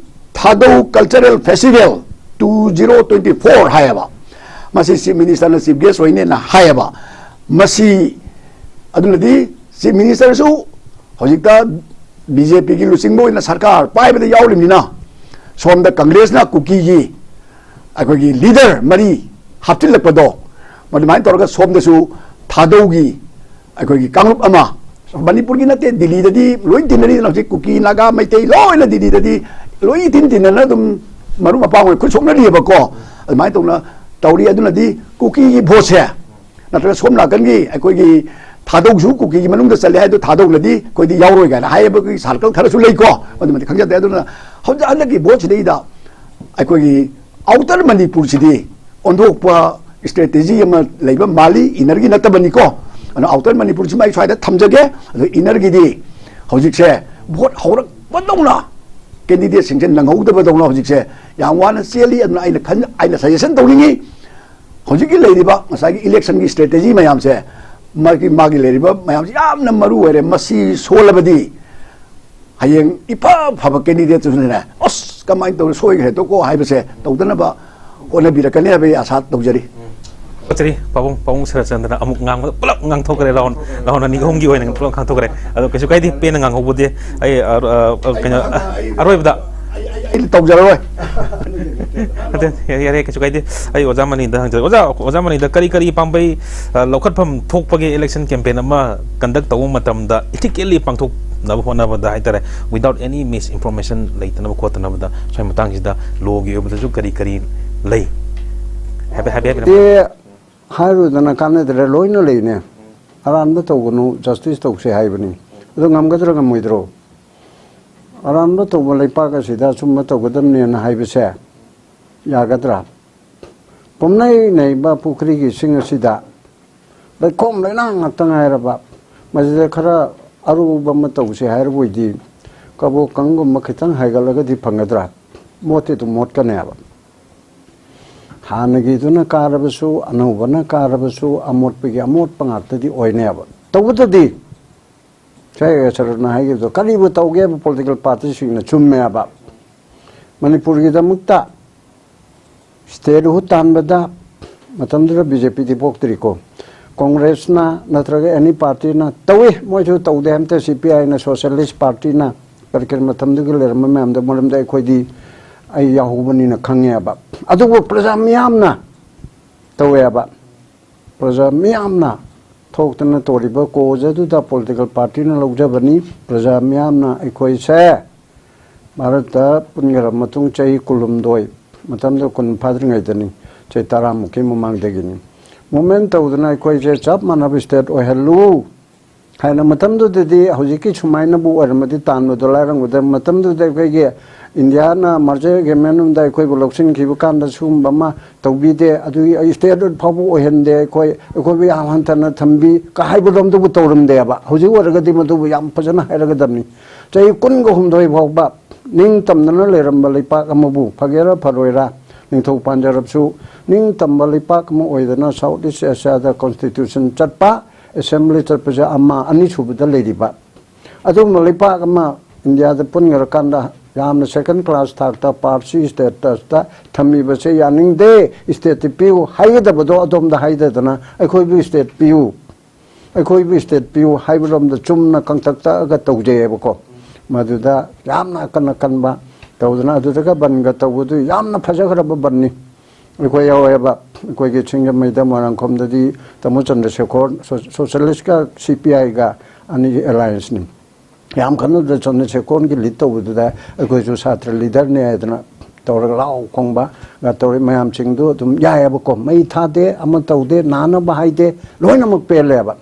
Thadou Cultural Festival two zero twenty four ꯍꯥꯏꯌꯦꯕ꯫ ꯃꯁꯤ ꯆꯤꯐ ꯃꯤꯅꯤꯁꯇꯔꯅ ꯆꯤꯐ ꯒꯦꯁ ꯑꯣꯏꯅꯦꯅ ꯍꯥꯏꯌꯦꯕ꯫ ꯃꯁꯤ ꯑꯗꯨꯅꯗꯤ ꯆꯤꯐ ꯃꯤꯅꯤꯁꯇꯔꯁꯨ ꯍꯧꯖꯤꯛꯇ ꯕꯤ ꯖꯦ ꯄꯤꯒꯤ ꯂꯨꯆꯤꯡꯕ ꯑꯣꯏꯅ ꯁꯔꯀꯥꯔ ꯄꯥꯏꯕꯗ ꯌꯥꯎꯔꯤꯕꯅꯤꯅ, ꯁꯣꯝꯗ ꯀꯪꯒ꯭ꯔꯦꯁꯅ ꯀꯨꯀꯤꯒꯤ ꯑꯩꯈꯣꯏꯒꯤ ꯂꯤꯗꯔ ꯃꯔꯤ ꯍꯥꯞꯆꯤꯜꯂꯛꯄꯗꯣ, ꯃꯗꯨꯃꯥꯏꯅ ꯇꯧꯔꯒ ꯁꯣꯝꯗꯁꯨ ꯊꯥꯗꯧꯒꯤ ꯑꯩꯈꯣꯏꯒꯤ ꯀꯥꯡꯂꯨꯞ ꯑꯃ, ꯃꯅꯤꯄꯨꯔꯒꯤ ꯅꯠꯇꯦ, ꯗꯤꯜꯂꯤꯗꯗꯤ ꯂꯣꯏ ꯇꯤꯟꯅꯔꯤꯗꯅ, ꯍꯧꯖꯤꯛ ꯀꯨꯀꯤ, ꯅꯥꯒꯥ, ꯃꯩꯇꯩ ꯂꯣꯏꯅ ꯗꯤꯜꯂꯤꯗꯗꯤ ꯂꯣꯏ ꯏꯇꯤꯟ ꯇꯤꯟꯅꯅ ꯑꯗꯨꯝ ꯃꯔꯨꯞ ꯃꯄꯥꯡ ꯑꯣꯏꯅ ꯈꯨꯠ ꯁꯣꯛꯅꯔꯤꯑꯕꯀꯣ꯫ ꯑꯗꯨꯃꯥꯏꯅ ꯇꯧꯅ ꯇꯧꯔꯤ꯫ ꯑꯗꯨꯅꯗꯤ ꯀꯨꯀꯤꯒꯤ ꯚꯣꯠꯁꯦ, ꯅꯠꯇ꯭ꯔꯒ ꯁꯣꯝ ꯅꯥꯀꯟꯒꯤ ꯑꯩꯈꯣꯏꯒꯤ ꯊꯥꯗꯧꯁꯨ ꯀꯨꯀꯤꯒꯤ ꯃꯅꯨꯡꯗ ꯆꯜꯂꯦ ꯍꯥꯏꯗꯣ, ꯊꯥꯗꯧꯅꯗꯤ ꯑꯩꯈꯣꯏꯗꯤ ꯌꯥꯎꯔꯣꯏ ꯀꯥꯏꯅ ꯍꯥꯏꯌꯦꯕ, ꯑꯩꯈꯣꯏꯒꯤ ꯁꯥꯔꯀꯜ ꯈꯔꯁꯨ ꯂꯩꯀꯣ, ꯑꯗꯨꯃꯗꯤ ꯈꯪꯖꯗꯦ꯫ ꯑꯗꯨꯅ ꯍꯧꯖꯤꯛ ꯍꯟꯗꯛꯀꯤ ꯚꯣꯠꯁꯤꯗꯩꯗ ꯑꯩꯈꯣꯏꯒꯤ ꯑꯥꯎꯇꯔ ꯃꯅꯤꯄꯨꯔꯁꯤꯗꯤ ꯑꯣꯟꯊꯣꯛꯄ ꯏꯁꯇ꯭ꯔꯦꯇꯦꯖꯤ ꯑꯃ ꯂꯩꯕ ꯃꯥꯜꯂꯤ, ꯏꯅꯔꯒꯤ ꯅꯠꯇꯕꯅꯤꯀꯣ꯫ ꯑꯗꯨꯅ ꯑꯥꯎꯇꯔ ꯃꯅꯤꯄꯨꯔꯁꯤꯃ ꯑꯩ ꯁ꯭ꯋꯥꯏꯗ ꯊꯝꯖꯒꯦ꯫ ꯑꯗꯣ ꯏꯅꯔꯒꯤꯗꯤ ꯍꯧꯖꯤꯛꯁꯦ ꯚꯣꯠ ꯍꯧꯔꯛꯄꯗꯧꯅ ꯀꯦꯟꯗꯤꯗꯦꯠꯁꯤꯡꯁꯦ ꯅꯪꯍꯧꯗꯕꯗꯧꯅ ꯍꯧꯖꯤꯛꯁꯦ ꯌꯥꯝ ꯋꯥꯅ ꯆꯦꯜꯂꯤ꯫ ꯑꯗꯨꯅ ꯑꯩꯅ ꯈꯟ-, ꯑꯩꯅ ꯁꯖꯦꯁꯟ ꯇꯧꯅꯤꯡꯉꯤ, ꯍꯧꯖꯤꯛꯀꯤ ꯂꯩꯔꯤꯕ ꯉꯁꯥꯏꯒꯤ ꯏꯂꯦꯛꯁꯟꯒꯤ ꯏꯁꯇ꯭ꯔꯦꯇꯦꯖꯤ ꯃꯌꯥꯝꯁꯦ, ꯃꯥꯒꯤ, ꯃꯥꯒꯤ ꯂꯩꯔꯤꯕ ꯃꯌꯥꯝꯁꯦ ꯌꯥꯝꯅ ꯃꯔꯨ ꯑꯣꯏꯔꯦ꯫ ꯃꯁꯤ ꯁꯣꯜꯂꯕꯗꯤ ꯍꯌꯦꯡ ꯏꯐ ꯐꯕ ꯀꯦꯟꯗꯤꯗꯦꯠꯇꯨꯁꯨꯅꯦ, "ꯑꯁ, ꯀꯃꯥꯏꯅ ꯇꯧꯔꯦ, ꯁꯣꯏꯈ꯭ꯔꯦꯗꯣꯀꯣ" ꯍꯥꯏꯕꯁꯦ ꯇꯧꯗꯅꯕ ꯍꯣꯠꯅꯕꯤꯔꯛꯀꯅꯤ ꯍꯥꯏꯕꯒꯤ ꯑꯥꯁꯥ ꯇꯧꯖꯔꯤ꯫ ꯐꯠꯆꯔꯤ, ꯄꯥꯕꯨꯡ, ꯄꯥꯕꯨꯡ ꯁꯔꯠꯆꯟꯗ꯭ꯔꯅ ꯑꯃꯨꯛ ꯉꯥꯡꯕꯗ ꯄꯨꯂꯞ ꯉꯥꯡꯊꯣꯛꯈ꯭ꯔꯦ, ꯔꯥꯎꯟ, ꯔꯥꯎꯟ ꯑꯅꯤ ꯑꯍꯨꯝꯒꯤ ꯑꯣꯏꯅ ꯄꯨꯂꯞ ꯉꯥꯡꯊꯣꯛꯈ꯭ꯔꯦ꯫ ꯑꯗꯣ ꯀꯩꯁꯨ ꯀꯥꯏꯗꯦ, ꯄꯦꯟꯅ ꯉꯥꯡꯍꯧꯕꯗꯤ꯫ ꯑꯩ, ꯑ, ꯑ, ꯑ, ꯀꯩꯅꯣ, ꯑ, ꯑꯔꯣꯏꯕꯗ ꯑꯩ, ꯑꯩ, ꯑꯩ ꯇꯧꯖꯔꯔꯣꯏ꯫ ꯑꯗꯨ ꯌꯥꯔꯦ, ꯌꯥꯔꯦ, ꯀꯩꯁꯨ ꯀꯥꯏꯗꯦ꯫ ꯑꯩ ꯑꯣꯖꯥ ꯃꯅꯤꯗ ꯍꯪꯖꯔꯦ꯫ ꯑꯣꯖꯥ, ꯑꯣꯖꯥ ꯃꯅꯤꯗ ꯀꯔꯤ ꯀꯔꯤ ꯄꯥꯝꯕꯩ, ꯑ, ꯂꯧꯈꯠꯐꯝ ꯊꯣꯛꯄꯒꯦ election campaign ꯑꯃ conduct ꯇꯧꯕ ꯃꯇꯝꯗ, ethically ꯄꯥꯡꯊꯣꯛꯅꯕ ꯍꯣꯠꯅꯕꯗ ꯍꯥꯏꯇꯥꯔꯦ, without any misinformation ꯂꯩꯇꯅꯕ ꯈꯣꯠꯇꯅꯕꯗ, ꯁ꯭ꯋꯥꯏ ꯃꯇꯥꯡꯁꯤꯗ lawꯒꯤ ꯑꯣꯏꯕꯗꯁꯨ ꯀꯔꯤ ꯀꯔꯤ ꯂꯩ? ꯍꯥꯏꯐꯦꯠ, ꯍꯥꯏꯐꯦꯠ, ꯍꯥꯏꯐꯦꯠ꯫ ꯗꯤ ꯍꯥꯏꯔꯨꯗꯅ ꯀꯥꯟꯅꯗ꯭ꯔꯦ, ꯂꯣꯏꯅ ꯂꯩꯅꯦ꯫ ꯑꯔꯥꯟꯕ ꯇꯧꯒꯅꯨ, justice ꯇꯧꯁꯦ ꯍꯥꯏꯕꯅꯤ꯫ ꯑꯗꯨ ꯉꯝꯒꯗ꯭ꯔꯥ ꯉꯝꯃꯣꯏꯗ꯭ꯔꯣ? ꯑꯔꯥꯟꯕ ꯇꯧꯕ ꯂꯩꯄꯥꯛ ꯑꯁꯤꯗ ꯑꯆꯨꯝꯕ ꯇꯧꯒꯗꯕꯅꯦꯅ ꯍꯥꯏꯕꯁꯦ, ꯌꯥꯒꯗ꯭ꯔꯥ? ꯄꯨꯝꯅꯩ ꯅꯩꯕ ꯄꯨꯈ꯭ꯔꯤꯒꯤ ꯏꯁꯤꯡ ꯑꯁꯤꯗ ꯂꯩꯈꯣꯝ ꯂꯩꯅꯥꯡ ꯉꯥꯛꯇ ꯉꯥꯏꯔꯕ, ꯃꯁꯤꯗ ꯈꯔ ꯑꯔꯨꯕ ꯑꯃ ꯇꯧꯁꯦ ꯍꯥꯏꯔꯕꯣꯏꯗꯤ, ꯀꯕꯣꯀꯪꯒꯨꯝꯕ ꯈꯤꯇꯪ ꯍꯥꯏꯒꯠꯂꯒꯗꯤ ꯐꯪꯒꯗ꯭ꯔꯥ? ꯃꯣꯠꯇꯤ ꯑꯗꯨꯝ ꯃꯣꯠꯀꯅꯦꯕ꯫ ꯍꯥꯟꯅꯒꯤꯗꯨꯅ ꯀꯥꯔꯕꯁꯨ, ꯑꯅꯧꯕꯅ ꯀꯥꯔꯕꯁꯨ, ꯑꯃꯣꯠꯄꯒꯤ ꯑꯃꯣꯠꯄ ꯉꯥꯛꯇꯗꯤ ꯑꯣꯏꯅꯦꯕ꯫ ꯇꯧꯕꯗꯗꯤ ꯁꯥꯏ ꯁꯔꯨꯅ ꯍꯥꯏꯈꯤꯕꯗꯣ ꯀꯔꯤꯕꯨ ꯇꯧꯒꯦꯕ? ꯄꯣꯂꯤꯇꯤꯀꯦꯜ ꯄꯥꯔꯇꯤꯁꯤꯡꯅ ꯆꯨꯝꯃꯦꯕ꯫ ꯃꯅꯤꯄꯨꯔꯒꯤꯗꯃꯛꯇ ꯁ꯭ꯇꯦꯠ ꯍꯨꯠ ꯇꯥꯟꯕꯗ ꯃꯇꯝꯗꯨꯗ ꯕꯤ ꯖꯦ ꯄꯤꯗꯤ ꯄꯣꯛꯇ꯭ꯔꯤꯀꯣ, ꯀꯣꯡꯒ꯭ꯔꯦꯁꯅ ꯅꯠꯇ꯭ꯔꯒ ꯑꯦꯅꯤ ꯄꯥꯔꯇꯤꯅ ꯇꯧꯏ, ꯃꯣꯏꯁꯨ ꯇꯧꯗꯦ ꯍꯥꯏꯕ ꯅꯠꯇꯦ, ꯁꯤ ꯄꯤ ꯑꯥꯏꯅ, ꯁꯣꯁꯤꯌꯦꯂꯤꯁ ꯄꯥꯔꯇꯤꯅ, ꯀꯔꯤ ꯀꯔꯤ ꯃꯇꯝꯗꯨꯒꯤ ꯂꯩꯔꯝꯕ ꯃꯌꯥꯝꯗꯣ, ꯃꯔꯝꯗꯤ ꯑꯩꯈꯣꯏꯗꯤ, ꯑꯩ ꯌꯥꯎꯍꯧꯕꯅꯤꯅ ꯈꯪꯉꯦꯕ꯫ ꯑꯗꯨꯕꯨ ꯄ꯭ꯔꯖꯥ ꯃꯤꯌꯥꯝꯅ ꯇꯧꯋꯦꯕ꯫ ꯄ꯭ꯔꯖꯥ ꯃꯤꯌꯥꯝꯅ ꯊꯣꯛꯇꯅ ꯇꯧꯔꯤꯕ ꯀꯣꯖ ꯑꯗꯨꯗ ꯄꯣꯂꯤꯇꯤꯀꯦꯜ ꯄꯥꯔꯇꯤꯅ ꯂꯧꯖꯕꯅꯤ꯫ ꯄ꯭ꯔꯖꯥ ꯃꯤꯌꯥꯝꯅ ꯑꯩꯈꯣꯏꯁꯦ ꯚꯥꯔꯠꯇ ꯄꯨꯟꯈ꯭ꯔ ꯃꯇꯨꯡ ꯆꯍꯤ ꯀꯨꯟꯍꯨꯝꯗꯣꯏ, ꯃꯇꯝꯗꯨ ꯀꯨꯟ ꯐꯥꯗ꯭ꯔꯤꯉꯩꯗꯅꯤ, ꯆꯍꯤ ꯇꯔꯥꯃꯨꯛꯀꯤ ꯃꯃꯥꯡꯗꯒꯤꯅꯤ, ꯃꯨꯞꯃꯦꯟ ꯇꯧꯗꯅ ꯑꯩꯈꯣꯏꯁꯦ ꯆꯞ ꯃꯥꯟꯅꯕ ꯁ꯭ꯇꯦꯠ ꯑꯣꯏꯍꯜꯂꯨ ꯍꯥꯏꯅ꯫ ꯃꯇꯝꯗꯨꯗꯗꯤ ꯍꯧꯖꯤꯛꯀꯤ ꯁꯨꯃꯥꯏꯅꯕꯨ ꯑꯣꯏꯔꯝꯃꯗꯤ ꯇꯥꯟꯕꯗꯣ ꯂꯥꯏꯔꯝꯒꯗꯕ꯫ ꯃꯇꯝꯗꯨꯗ ꯑꯩꯈꯣꯏꯒꯤ ꯏꯟꯗꯤꯌꯥꯅ ꯃꯥꯔꯖꯔ ꯑꯦꯒ꯭ꯔꯤꯃꯦꯟ ꯑꯃꯗ ꯑꯩꯈꯣꯏꯕꯨ ꯂꯧꯁꯤꯟꯈꯤꯕ ꯀꯥꯟꯗ ꯁꯤꯒꯨꯝꯕ ꯑꯃ ꯇꯧꯕꯤꯗꯦ, ꯑꯗꯨꯒꯤ ꯁ꯭ꯇꯦꯠ ꯍꯨꯠ ꯐꯥꯎꯕ ꯑꯣꯏꯍꯟꯗꯦ, ꯑꯩꯈꯣꯏ, ꯑꯩꯈꯣꯏꯕꯨ ꯌꯥꯝ ꯍꯟꯊꯅ ꯊꯝꯕꯤ ꯀ ꯍꯥꯏꯕꯔꯣꯝꯗꯨꯕꯨ ꯇꯧꯔꯝꯗꯦꯕ꯫ ꯍꯧꯖꯤꯛ ꯑꯣꯏꯔꯒꯗꯤ ꯃꯗꯨꯕꯨ ꯌꯥꯝ ꯐꯖꯅ ꯍꯥꯏꯔꯒꯗꯕꯅꯤ꯫ ꯆꯍꯤ ꯀꯨꯟꯒ ꯍꯨꯝꯗꯣꯏ ꯐꯥꯎꯕ ꯅꯤꯡꯇꯝꯗꯅ ꯂꯩꯔꯝꯕ ꯂꯩꯄꯥꯛ ꯑꯃꯕꯨ, ꯐꯒꯦꯔꯥ ꯐꯔꯣꯏꯔꯥ, ꯅꯤꯡꯊꯧ ꯄꯥꯟꯖꯔꯕꯁꯨ, ꯅꯤꯡꯇꯝꯕ ꯂꯩꯄꯥꯛ ꯑꯃ ꯑꯣꯏꯗꯅ ꯁꯥꯎꯠ ꯏꯁ ꯑꯦꯁꯤꯌꯥꯗ ꯀꯣꯟꯁꯇꯤꯇ꯭ꯌꯨꯁꯟ ꯆꯠꯄ, ꯑꯦꯁꯦꯝꯕ꯭ꯂꯤ ꯆꯠꯄꯁꯦ ꯑꯃ, ꯑꯅꯤꯁꯨꯕꯗ ꯂꯩꯔꯤꯕ ꯑꯗꯨꯒꯨꯝꯕ ꯂꯩꯄꯥꯛ ꯑꯃ ꯏꯟꯗꯤꯌꯥꯗ ꯄꯨꯟꯈ꯭ꯔꯀꯥꯟꯗ ꯌꯥꯝꯅ ꯁꯦꯀꯦꯟ ꯀ꯭ꯂꯥꯁ ꯊꯥꯛꯇ, ꯄꯥꯔꯁꯤ ꯁ꯭ꯇꯦꯇꯁꯇ ꯊꯝꯕꯤꯕꯁꯦ ꯌꯥꯅꯤꯡꯗꯦ, ꯁ꯭ꯇꯦꯠꯇꯤ ꯄꯤꯌꯨ ꯍꯥꯏꯒꯗꯕꯗꯣ ꯑꯗꯣꯝꯗ ꯍꯥꯏꯗꯗꯅ ꯑꯩꯈꯣꯏꯕꯨ ꯁ꯭ꯇꯦꯠ ꯄꯤꯌꯨ, ꯑꯩꯈꯣꯏꯕꯨ ꯁ꯭ꯇꯦꯠ ꯄꯤꯌꯨ ꯍꯥꯏꯕꯔꯣꯝꯗ ꯆꯨꯝꯅ ꯀꯪꯇꯛ ꯇꯛꯑꯒ ꯇꯧꯖꯩꯌꯦꯕꯀꯣ꯫ ꯃꯗꯨꯗ ꯌꯥꯝꯅ ꯑꯀꯟ ꯑꯀꯟꯕ ꯇꯧꯗꯅ ꯑꯗꯨꯗꯒ ꯕꯟꯒ ꯇꯧꯕꯗꯨ ꯌꯥꯝꯅ ꯐꯖꯈ꯭ꯔꯕ ꯕꯟꯅꯤ꯫ ꯑꯩꯈꯣꯏ ꯌꯥꯎꯋꯦꯕ꯫ ꯑꯩꯈꯣꯏꯒꯤ ꯁꯤꯡꯖꯃꯩꯗ, ꯃꯣꯏꯔꯥꯡꯈꯣꯝꯗꯗꯤ ꯇꯥꯃꯣ ꯆꯟꯗ꯭ꯔꯁꯦꯈꯣꯔ, ꯁꯣ-, ꯁꯣꯁꯤꯌꯦꯂꯤꯁꯀ ꯁꯤ ꯄꯤ ꯑꯥꯏꯒ ꯑꯅꯤꯒꯤ ꯑꯦꯂꯥꯏꯟꯁꯅꯤ꯫ ꯌꯥꯝ ꯀꯟꯅ ꯆꯟꯗ꯭ꯔꯁꯦꯈꯣꯔꯒꯤ ꯂꯤꯗ ꯇꯧꯕꯗꯨꯗ ꯑꯩꯈꯣꯏꯁꯨ ꯁꯥꯇ꯭ꯔ ꯂꯤꯗꯔꯅꯦ ꯍꯥꯏꯗꯅ ꯇꯧꯔꯒ ꯂꯥꯎ ꯈꯣꯡꯕꯒ ꯇꯧꯔꯤ ꯃꯌꯥꯝꯁꯤꯡꯗꯨ ꯑꯗꯨꯝ ꯌꯥꯏꯌꯦꯕꯀꯣ꯫ ꯃꯩ ꯊꯥꯗꯦ, ꯑꯃ ꯇꯧꯗꯦ, ꯅꯥꯅꯕ ꯍꯥꯏꯗꯦ, ꯂꯣꯏꯅꯃꯛ ꯄꯦꯜꯂꯦꯕ꯫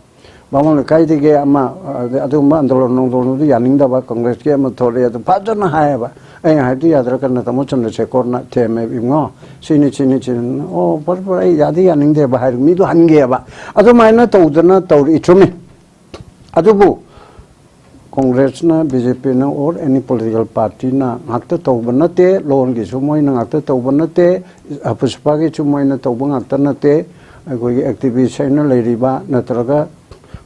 ꯕꯥꯃꯣꯟ ꯂꯩꯀꯥꯏꯗꯒꯤ ꯑꯃ, ꯑꯗ-, ꯑꯗꯨꯒꯨꯝꯕ ꯑꯟꯗꯣꯂꯟ ꯅꯣꯡꯗꯣꯂꯟꯗꯨ ꯌꯥꯅꯤꯡꯗꯕ ꯀꯪꯒ꯭ꯔꯦꯁꯀꯤ ꯑꯃ ꯊꯣꯛꯂꯛꯑꯦ, ꯑꯗꯨ ꯐꯖꯅ ꯍꯥꯏꯌꯦꯕ꯫ ꯑꯩꯅ ꯍꯥꯏꯕꯗꯤ ꯌꯥꯗ꯭ꯔꯒꯅ ꯇꯥꯃꯣ ꯆꯟꯗ꯭ꯔꯁꯦꯀꯣꯔꯅ ꯊꯦꯝꯃꯦꯕ, "ꯏꯕꯨꯡꯉꯣ, ꯁꯤꯅꯤ, ꯁꯤꯅꯤ, ꯁꯤꯅꯤ"꯫ "ꯑꯣ, ꯐꯔꯦ, ꯐꯔꯦ, ꯑꯩ ꯌꯥꯗꯤ ꯌꯥꯅꯤꯡꯗꯦꯕ" ꯍꯥꯏꯔꯒ ꯃꯤꯗꯣ ꯍꯟꯒꯦꯕ꯫ ꯑꯗꯨꯃꯥꯏꯅ ꯇꯧꯗꯅ ꯇꯧꯔꯛꯏ, ꯆꯨꯝꯃꯤ꯫ ꯑꯗꯨꯕꯨ ꯀꯣꯡꯒ꯭ꯔꯦꯁꯅ, ꯕꯤ ꯖꯦ ꯄꯤꯅ or any political partyꯅ ꯉꯥꯛꯇ ꯇꯧꯕ ꯅꯠꯇꯦ, ꯂꯣꯟꯒꯤꯁꯨ ꯃꯣꯏꯅ ꯉꯥꯛꯇ ꯇꯧꯕ ꯅꯠꯇꯦ, ꯄꯨꯁꯄꯥꯒꯤꯁꯨ ꯃꯣꯏꯅ ꯇꯧꯕ ꯉꯥꯛꯇ ꯅꯠꯇꯦ꯫ ꯑꯩꯈꯣꯏꯒꯤ activist ꯍꯥꯏꯅ ꯂꯩꯔꯤꯕ ꯅꯠꯇ꯭ꯔꯒ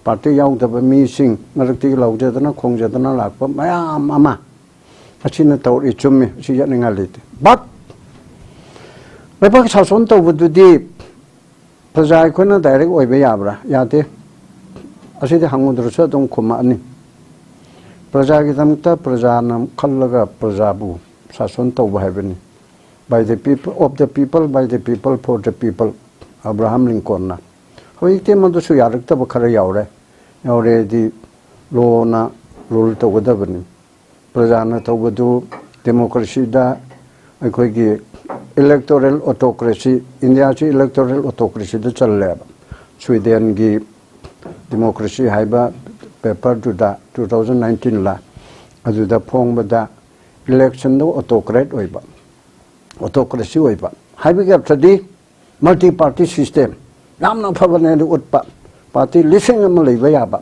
ꯄꯥꯔꯇꯤ ꯌꯥꯎꯗꯕ ꯃꯤꯁꯤꯡ ꯃꯔꯛꯇꯒꯤ ꯂꯥꯎꯖꯗꯅ ꯈꯣꯡꯖꯗꯅ ꯂꯥꯛꯄ ꯃꯌꯥꯝ ꯑꯃ ꯑꯁꯤꯅ ꯇꯧꯔꯤ, ꯆꯨꯝꯃꯤ, ꯑꯁꯤ ꯌꯥꯅꯤꯡꯉꯥꯏ ꯂꯩꯇꯦ꯫ But ꯂꯩꯕꯥꯛ ꯁꯥꯁꯣꯟ ꯇꯧꯕꯗꯨꯗꯤ ꯄ꯭ꯔꯖꯥ ꯑꯩꯈꯣꯏꯅ direct ꯑꯣꯏꯕ ꯌꯥꯕ꯭ꯔꯥ? ꯌꯥꯗꯦ꯫ ꯑꯁꯤꯗꯤ ꯍꯪꯉꯨꯗ꯭ꯔꯁꯨ ꯑꯗꯨꯝ ꯈꯨꯝꯃꯛꯑꯅꯤ꯫ ꯄ꯭ꯔꯖꯥꯒꯤꯗꯃꯛꯇ ꯄ꯭ꯔꯖꯥꯅ ꯈꯜꯂꯒ ꯄ꯭ꯔꯖꯥꯕꯨ ꯁꯥꯁꯣꯟ ꯇꯧꯕ ꯍꯥꯏꯕꯅꯤ꯫ By the people, of the people, by the people, for the people, Abraham ꯂꯤꯡꯀꯣꯟꯅ꯫ ꯍꯧꯖꯤꯛꯇꯤ ꯃꯗꯨꯁꯨ ꯌꯥꯔꯛꯇꯕ ꯈꯔ ꯌꯥꯎꯔꯦ꯫ ꯌꯥꯎꯔꯦꯗꯤ ꯂꯣꯅ rule ꯇꯧꯒꯗꯕꯅꯤ꯫ ꯄ꯭ꯔꯖꯥꯅ ꯇꯧꯕꯗꯨ democracyꯗ ꯑꯩꯈꯣꯏꯒꯤ electoral autocracy, ꯏꯟꯗꯤꯌꯥꯁꯤ electoral autocracyꯗ ꯆꯜꯂꯦꯕ꯫ ꯁ꯭ꯋꯤꯗꯦꯟꯒꯤ democracy ꯍꯥꯏꯕ paperꯗꯨꯗ two thousand nineteenꯂ ꯑꯗꯨꯗ ꯐꯣꯡꯕꯗ electionꯗ autocrat ꯑꯣꯏꯕ, autocracy ꯑꯣꯏꯕ ꯍꯥꯏꯕꯒꯤ ꯑꯔꯊꯗꯤ multi party system ꯌꯥꯝꯅ ꯐꯕꯅꯦꯅ ꯎꯠꯄ, party ꯂꯤꯁꯤꯡ ꯑꯃ ꯂꯩꯕ ꯌꯥꯕ,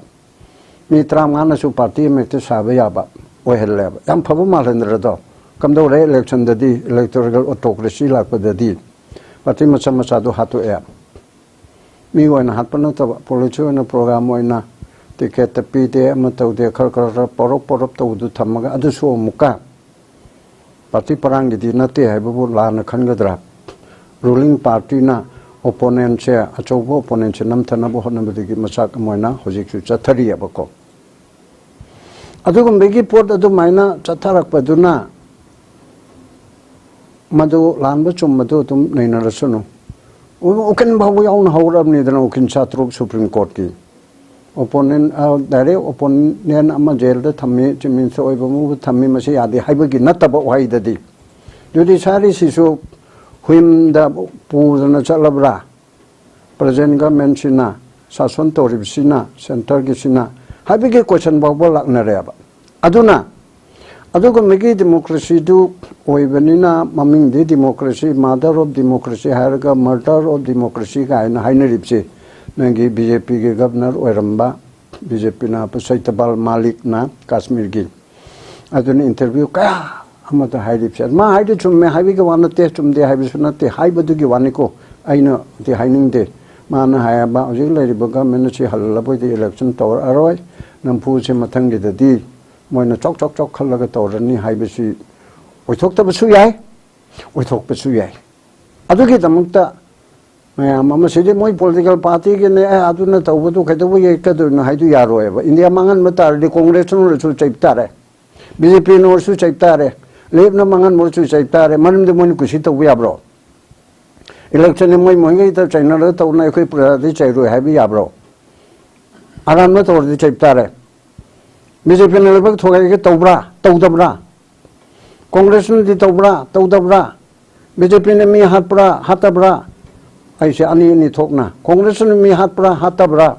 ꯃꯤ ꯇꯔꯥꯃꯉꯥꯅꯁꯨ party ꯑꯃ ꯍꯦꯛꯇ ꯁꯥꯕ ꯌꯥꯕ ꯑꯣꯏꯍꯜꯂꯦꯕ꯫ ꯌꯥꯝ ꯐꯕ ꯃꯥꯜꯍꯟꯗ꯭ꯔꯗꯣ? ꯀꯝꯗꯧꯔꯦ electionꯗꯗꯤ, electoral autocracy ꯂꯥꯛꯄꯗꯗꯤ party ꯃꯆꯥ ꯃꯆꯥꯗꯣ ꯍꯥꯠꯇꯣꯛꯑꯦ꯫ ꯃꯤ ꯑꯣꯏꯅ ꯍꯥꯠꯄ ꯅꯠꯇꯕ, policy ꯑꯣꯏꯅ program ꯑꯣꯏꯅ ticketꯇ ꯄꯤꯗꯦ, ꯑꯃ ꯇꯧꯗꯦ, ꯈꯔ ꯈꯔ ꯈꯔ ꯄꯧꯔꯞ ꯄꯧꯔꯞ ꯇꯧꯕꯗꯨ ꯊꯝꯃꯒ ꯑꯗꯨꯁꯨ ꯑꯃꯨꯛꯀ party ꯄꯔꯥꯡꯒꯤꯗꯤ ꯅꯠꯇꯦ ꯍꯥꯏꯕꯕꯨ ꯂꯥꯟꯅ ꯈꯟꯒꯗ꯭ꯔꯥ? Ruling partyꯅ opponentꯁꯦ, ꯑꯆꯧꯕ opponentꯁꯦ ꯅꯝꯊꯅꯕ ꯍꯣꯠꯅꯕꯗꯒꯤ ꯃꯆꯥꯛ ꯑꯃ ꯑꯣꯏꯅ ꯍꯧꯖꯤꯛꯁꯨ ꯆꯠꯊꯔꯤꯑꯕꯀꯣ꯫ ꯑꯗꯨꯒꯨꯝꯕꯒꯤ ꯄꯣꯠ ꯑꯗꯨꯃꯥꯏꯅ ꯆꯠꯊꯔꯛꯄꯗꯨꯅ ꯃꯗꯨ ꯂꯥꯟꯕ ꯆꯨꯝꯕꯗꯨ ꯑꯗꯨꯝ ꯅꯩꯅꯔꯁꯅꯨ꯫ ꯎ-, ꯎꯀꯤꯜ ꯐꯥꯎꯕ ꯌꯥꯎꯅ ꯍꯧꯔꯕꯅꯤꯗꯅ, ꯎꯀꯤꯜ ꯆꯥꯇ꯭ꯔꯨꯛ Supreme Courtꯀꯤ꯫ Opponent, ꯑ, direct opponent ꯑꯃ ꯖꯦꯜꯗ ꯊꯝꯃꯤ, Chief Minister ꯑꯣꯏꯕ ꯑꯃꯕꯨ ꯊꯝꯃꯤ, ꯃꯁꯤ ꯌꯥꯗꯦ ꯍꯥꯏꯕꯒꯤ ꯅꯠꯇꯕ ꯋꯥꯍꯩꯗꯗꯤ꯫ Judiciaryꯁꯤꯁꯨ ꯍꯨꯏꯝꯗ ꯄꯨꯗꯅ ꯆꯠꯂꯕ꯭ꯔꯥ? Present governmentꯁꯤꯅ, ꯁꯥꯁꯣꯟ ꯇꯧꯔꯤꯕꯁꯤꯅ, centreꯒꯤꯁꯤꯅ ꯍꯥꯏꯕꯒꯤ question ꯐꯥꯎꯕ ꯂꯥꯛꯅꯔꯦꯕ꯫ ꯑꯗꯨꯅ ꯑꯗꯨꯒꯨꯝꯕꯒꯤ ꯗꯤꯃꯣꯀ꯭ꯔꯦꯁꯤꯗꯨ ꯑꯣꯏꯕꯅꯤꯅ, ꯃꯃꯤꯡꯗꯤ ꯗꯤꯃꯣꯀ꯭ꯔꯦꯁꯤ, ꯃꯥꯗꯔ ꯑꯣꯐ ꯗꯤꯃꯣꯀ꯭ꯔꯦꯁꯤ ꯍꯥꯏꯔꯒ ꯃꯔꯗꯔ ꯑꯣꯐ ꯗꯤꯃꯣꯀ꯭ꯔꯦꯁꯤ ꯀꯥꯏꯅ ꯍꯥꯏꯅꯔꯤꯕꯁꯤ, ꯅꯪꯒꯤ ꯕꯤ ꯖꯦ ꯄꯤꯒꯤ ꯒꯕꯅꯔ ꯑꯣꯏꯔꯝꯕ, ꯕꯤ ꯖꯦ ꯄꯤꯅ ꯍꯥꯞꯄ ꯁꯩꯇꯕꯥꯜ ꯃꯥꯂꯤꯛꯅ, ꯀꯥꯁꯃꯤꯔꯒꯤ, ꯑꯗꯨꯅ ꯏꯟꯇꯔꯚ꯭ꯌꯨ ꯀꯌꯥ ꯑꯃꯗ ꯍꯥꯏꯔꯤꯕꯁꯦ, ꯃꯥ ꯍꯥꯏꯗꯤ ꯆꯨꯝꯃꯦ ꯍꯥꯏꯕꯒꯤ ꯋꯥ ꯅꯠꯇꯦ, ꯆꯨꯝꯗꯦ ꯍꯥꯏꯕꯁꯨ ꯅꯠꯇꯦ, ꯍꯥꯏꯕꯗꯨꯒꯤ ꯋꯥꯅꯤꯀꯣ, ꯑꯩꯅꯗꯤ ꯍꯥꯏꯅꯤꯡꯗꯦ꯫ ꯃꯥꯅ ꯍꯥꯏꯌꯦꯕ, ꯍꯧꯖꯤꯛ ꯂꯩꯔꯤꯕ ꯒꯚꯔꯟꯃꯦꯟ ꯑꯁꯤ ꯍꯜꯂꯕꯣꯏꯗꯤ ꯏꯂꯦꯛꯁꯟ ꯇꯧꯔꯛꯑꯔꯣꯏ, ꯅꯝꯐꯨꯁꯦ ꯃꯊꯪꯒꯤꯗꯗꯤ ꯃꯣꯏꯅ ꯆꯥꯎ ꯆꯥꯎ ꯆꯥꯎ ꯈꯜꯂꯒ ꯇꯧꯔꯅꯤ ꯍꯥꯏꯕꯁꯤ ꯑꯣꯏꯊꯣꯛꯇꯕꯁꯨ ꯌꯥꯏ, ꯑꯣꯏꯊꯣꯛꯄꯁꯨ ꯌꯥꯏ꯫ ꯑꯗꯨꯒꯤꯗꯃꯛꯇ ꯃꯌꯥꯝ ꯑꯃ, ꯁꯤꯗꯤ ꯃꯣꯏ ꯄꯣꯂꯤꯇꯤꯀꯦꯜ ꯄꯥꯔꯇꯤꯒꯤꯅꯦ, ꯑꯦ, ꯑꯗꯨꯅ ꯇꯧꯕꯗꯨ ꯀꯩꯗꯧꯕ ꯌꯦꯛꯀꯗꯣꯏꯅꯣ ꯍꯥꯏꯗꯨ ꯌꯥꯔꯣꯏꯕ꯫ ꯏꯟꯗꯤꯌꯥ ꯃꯥꯡꯍꯟꯕ ꯇꯥꯔꯗꯤ ꯀꯣꯡꯒ꯭ꯔꯦꯁꯅ ꯑꯣꯏꯔꯁꯨ ꯆꯩꯕ ꯇꯥꯔꯦ, ꯕꯤ ꯖꯦ ꯄꯤꯅ ꯑꯣꯏꯔꯁꯨ ꯆꯩꯕ ꯇꯥꯔꯦ, ꯂꯦꯞꯅ ꯃꯥꯡꯍꯟꯕ ꯑꯣꯏꯔꯁꯨ ꯆꯩꯕ ꯇꯥꯔꯦ꯫ ꯃꯔꯝꯗꯤ ꯃꯣꯏꯅ ꯀꯨꯁꯤ ꯇꯧꯕ ꯌꯥꯕ꯭ꯔꯣ? ꯏꯂꯦꯛꯁꯟꯁꯦ ꯃꯣꯏ ꯃꯣꯏꯒꯩꯗ ꯆꯩꯅꯔꯒ ꯇꯧꯅ ꯑꯩꯈꯣꯏ ꯄ꯭ꯔꯖꯥꯗꯤ ꯆꯩꯔꯣꯏ ꯍꯥꯏꯕ ꯌꯥꯕ꯭ꯔꯣ? ꯑꯔꯥꯟꯕ ꯇꯧꯔꯗꯤ ꯆꯩꯕ ꯇꯥꯔꯦ꯫ ꯕꯤ ꯖꯦ ꯄꯤꯅ ꯂꯩꯕꯥꯛ ꯊꯣꯒꯥꯏꯒꯦ ꯇꯧꯕ꯭ꯔꯥ? ꯇꯧꯗꯕ꯭ꯔꯥ? ꯀꯣꯡꯒ꯭ꯔꯦꯁꯅꯗꯤ ꯇꯧꯕ꯭ꯔꯥ? ꯇꯧꯗꯕ꯭ꯔꯥ? ꯕꯤ ꯖꯦ ꯄꯤꯅ ꯃꯤ ꯍꯥꯠꯄ꯭ꯔꯥ? ꯍꯥꯠꯇꯕ꯭ꯔꯥ? ꯑꯩꯁꯦ ꯑꯅꯤ ꯑꯅꯤ ꯊꯣꯛꯅ, ꯀꯣꯡꯒ꯭ꯔꯦꯁꯅ ꯃꯤ ꯍꯥꯠꯄ꯭ꯔꯥ? ꯍꯥꯠꯇꯕ꯭ꯔꯥ?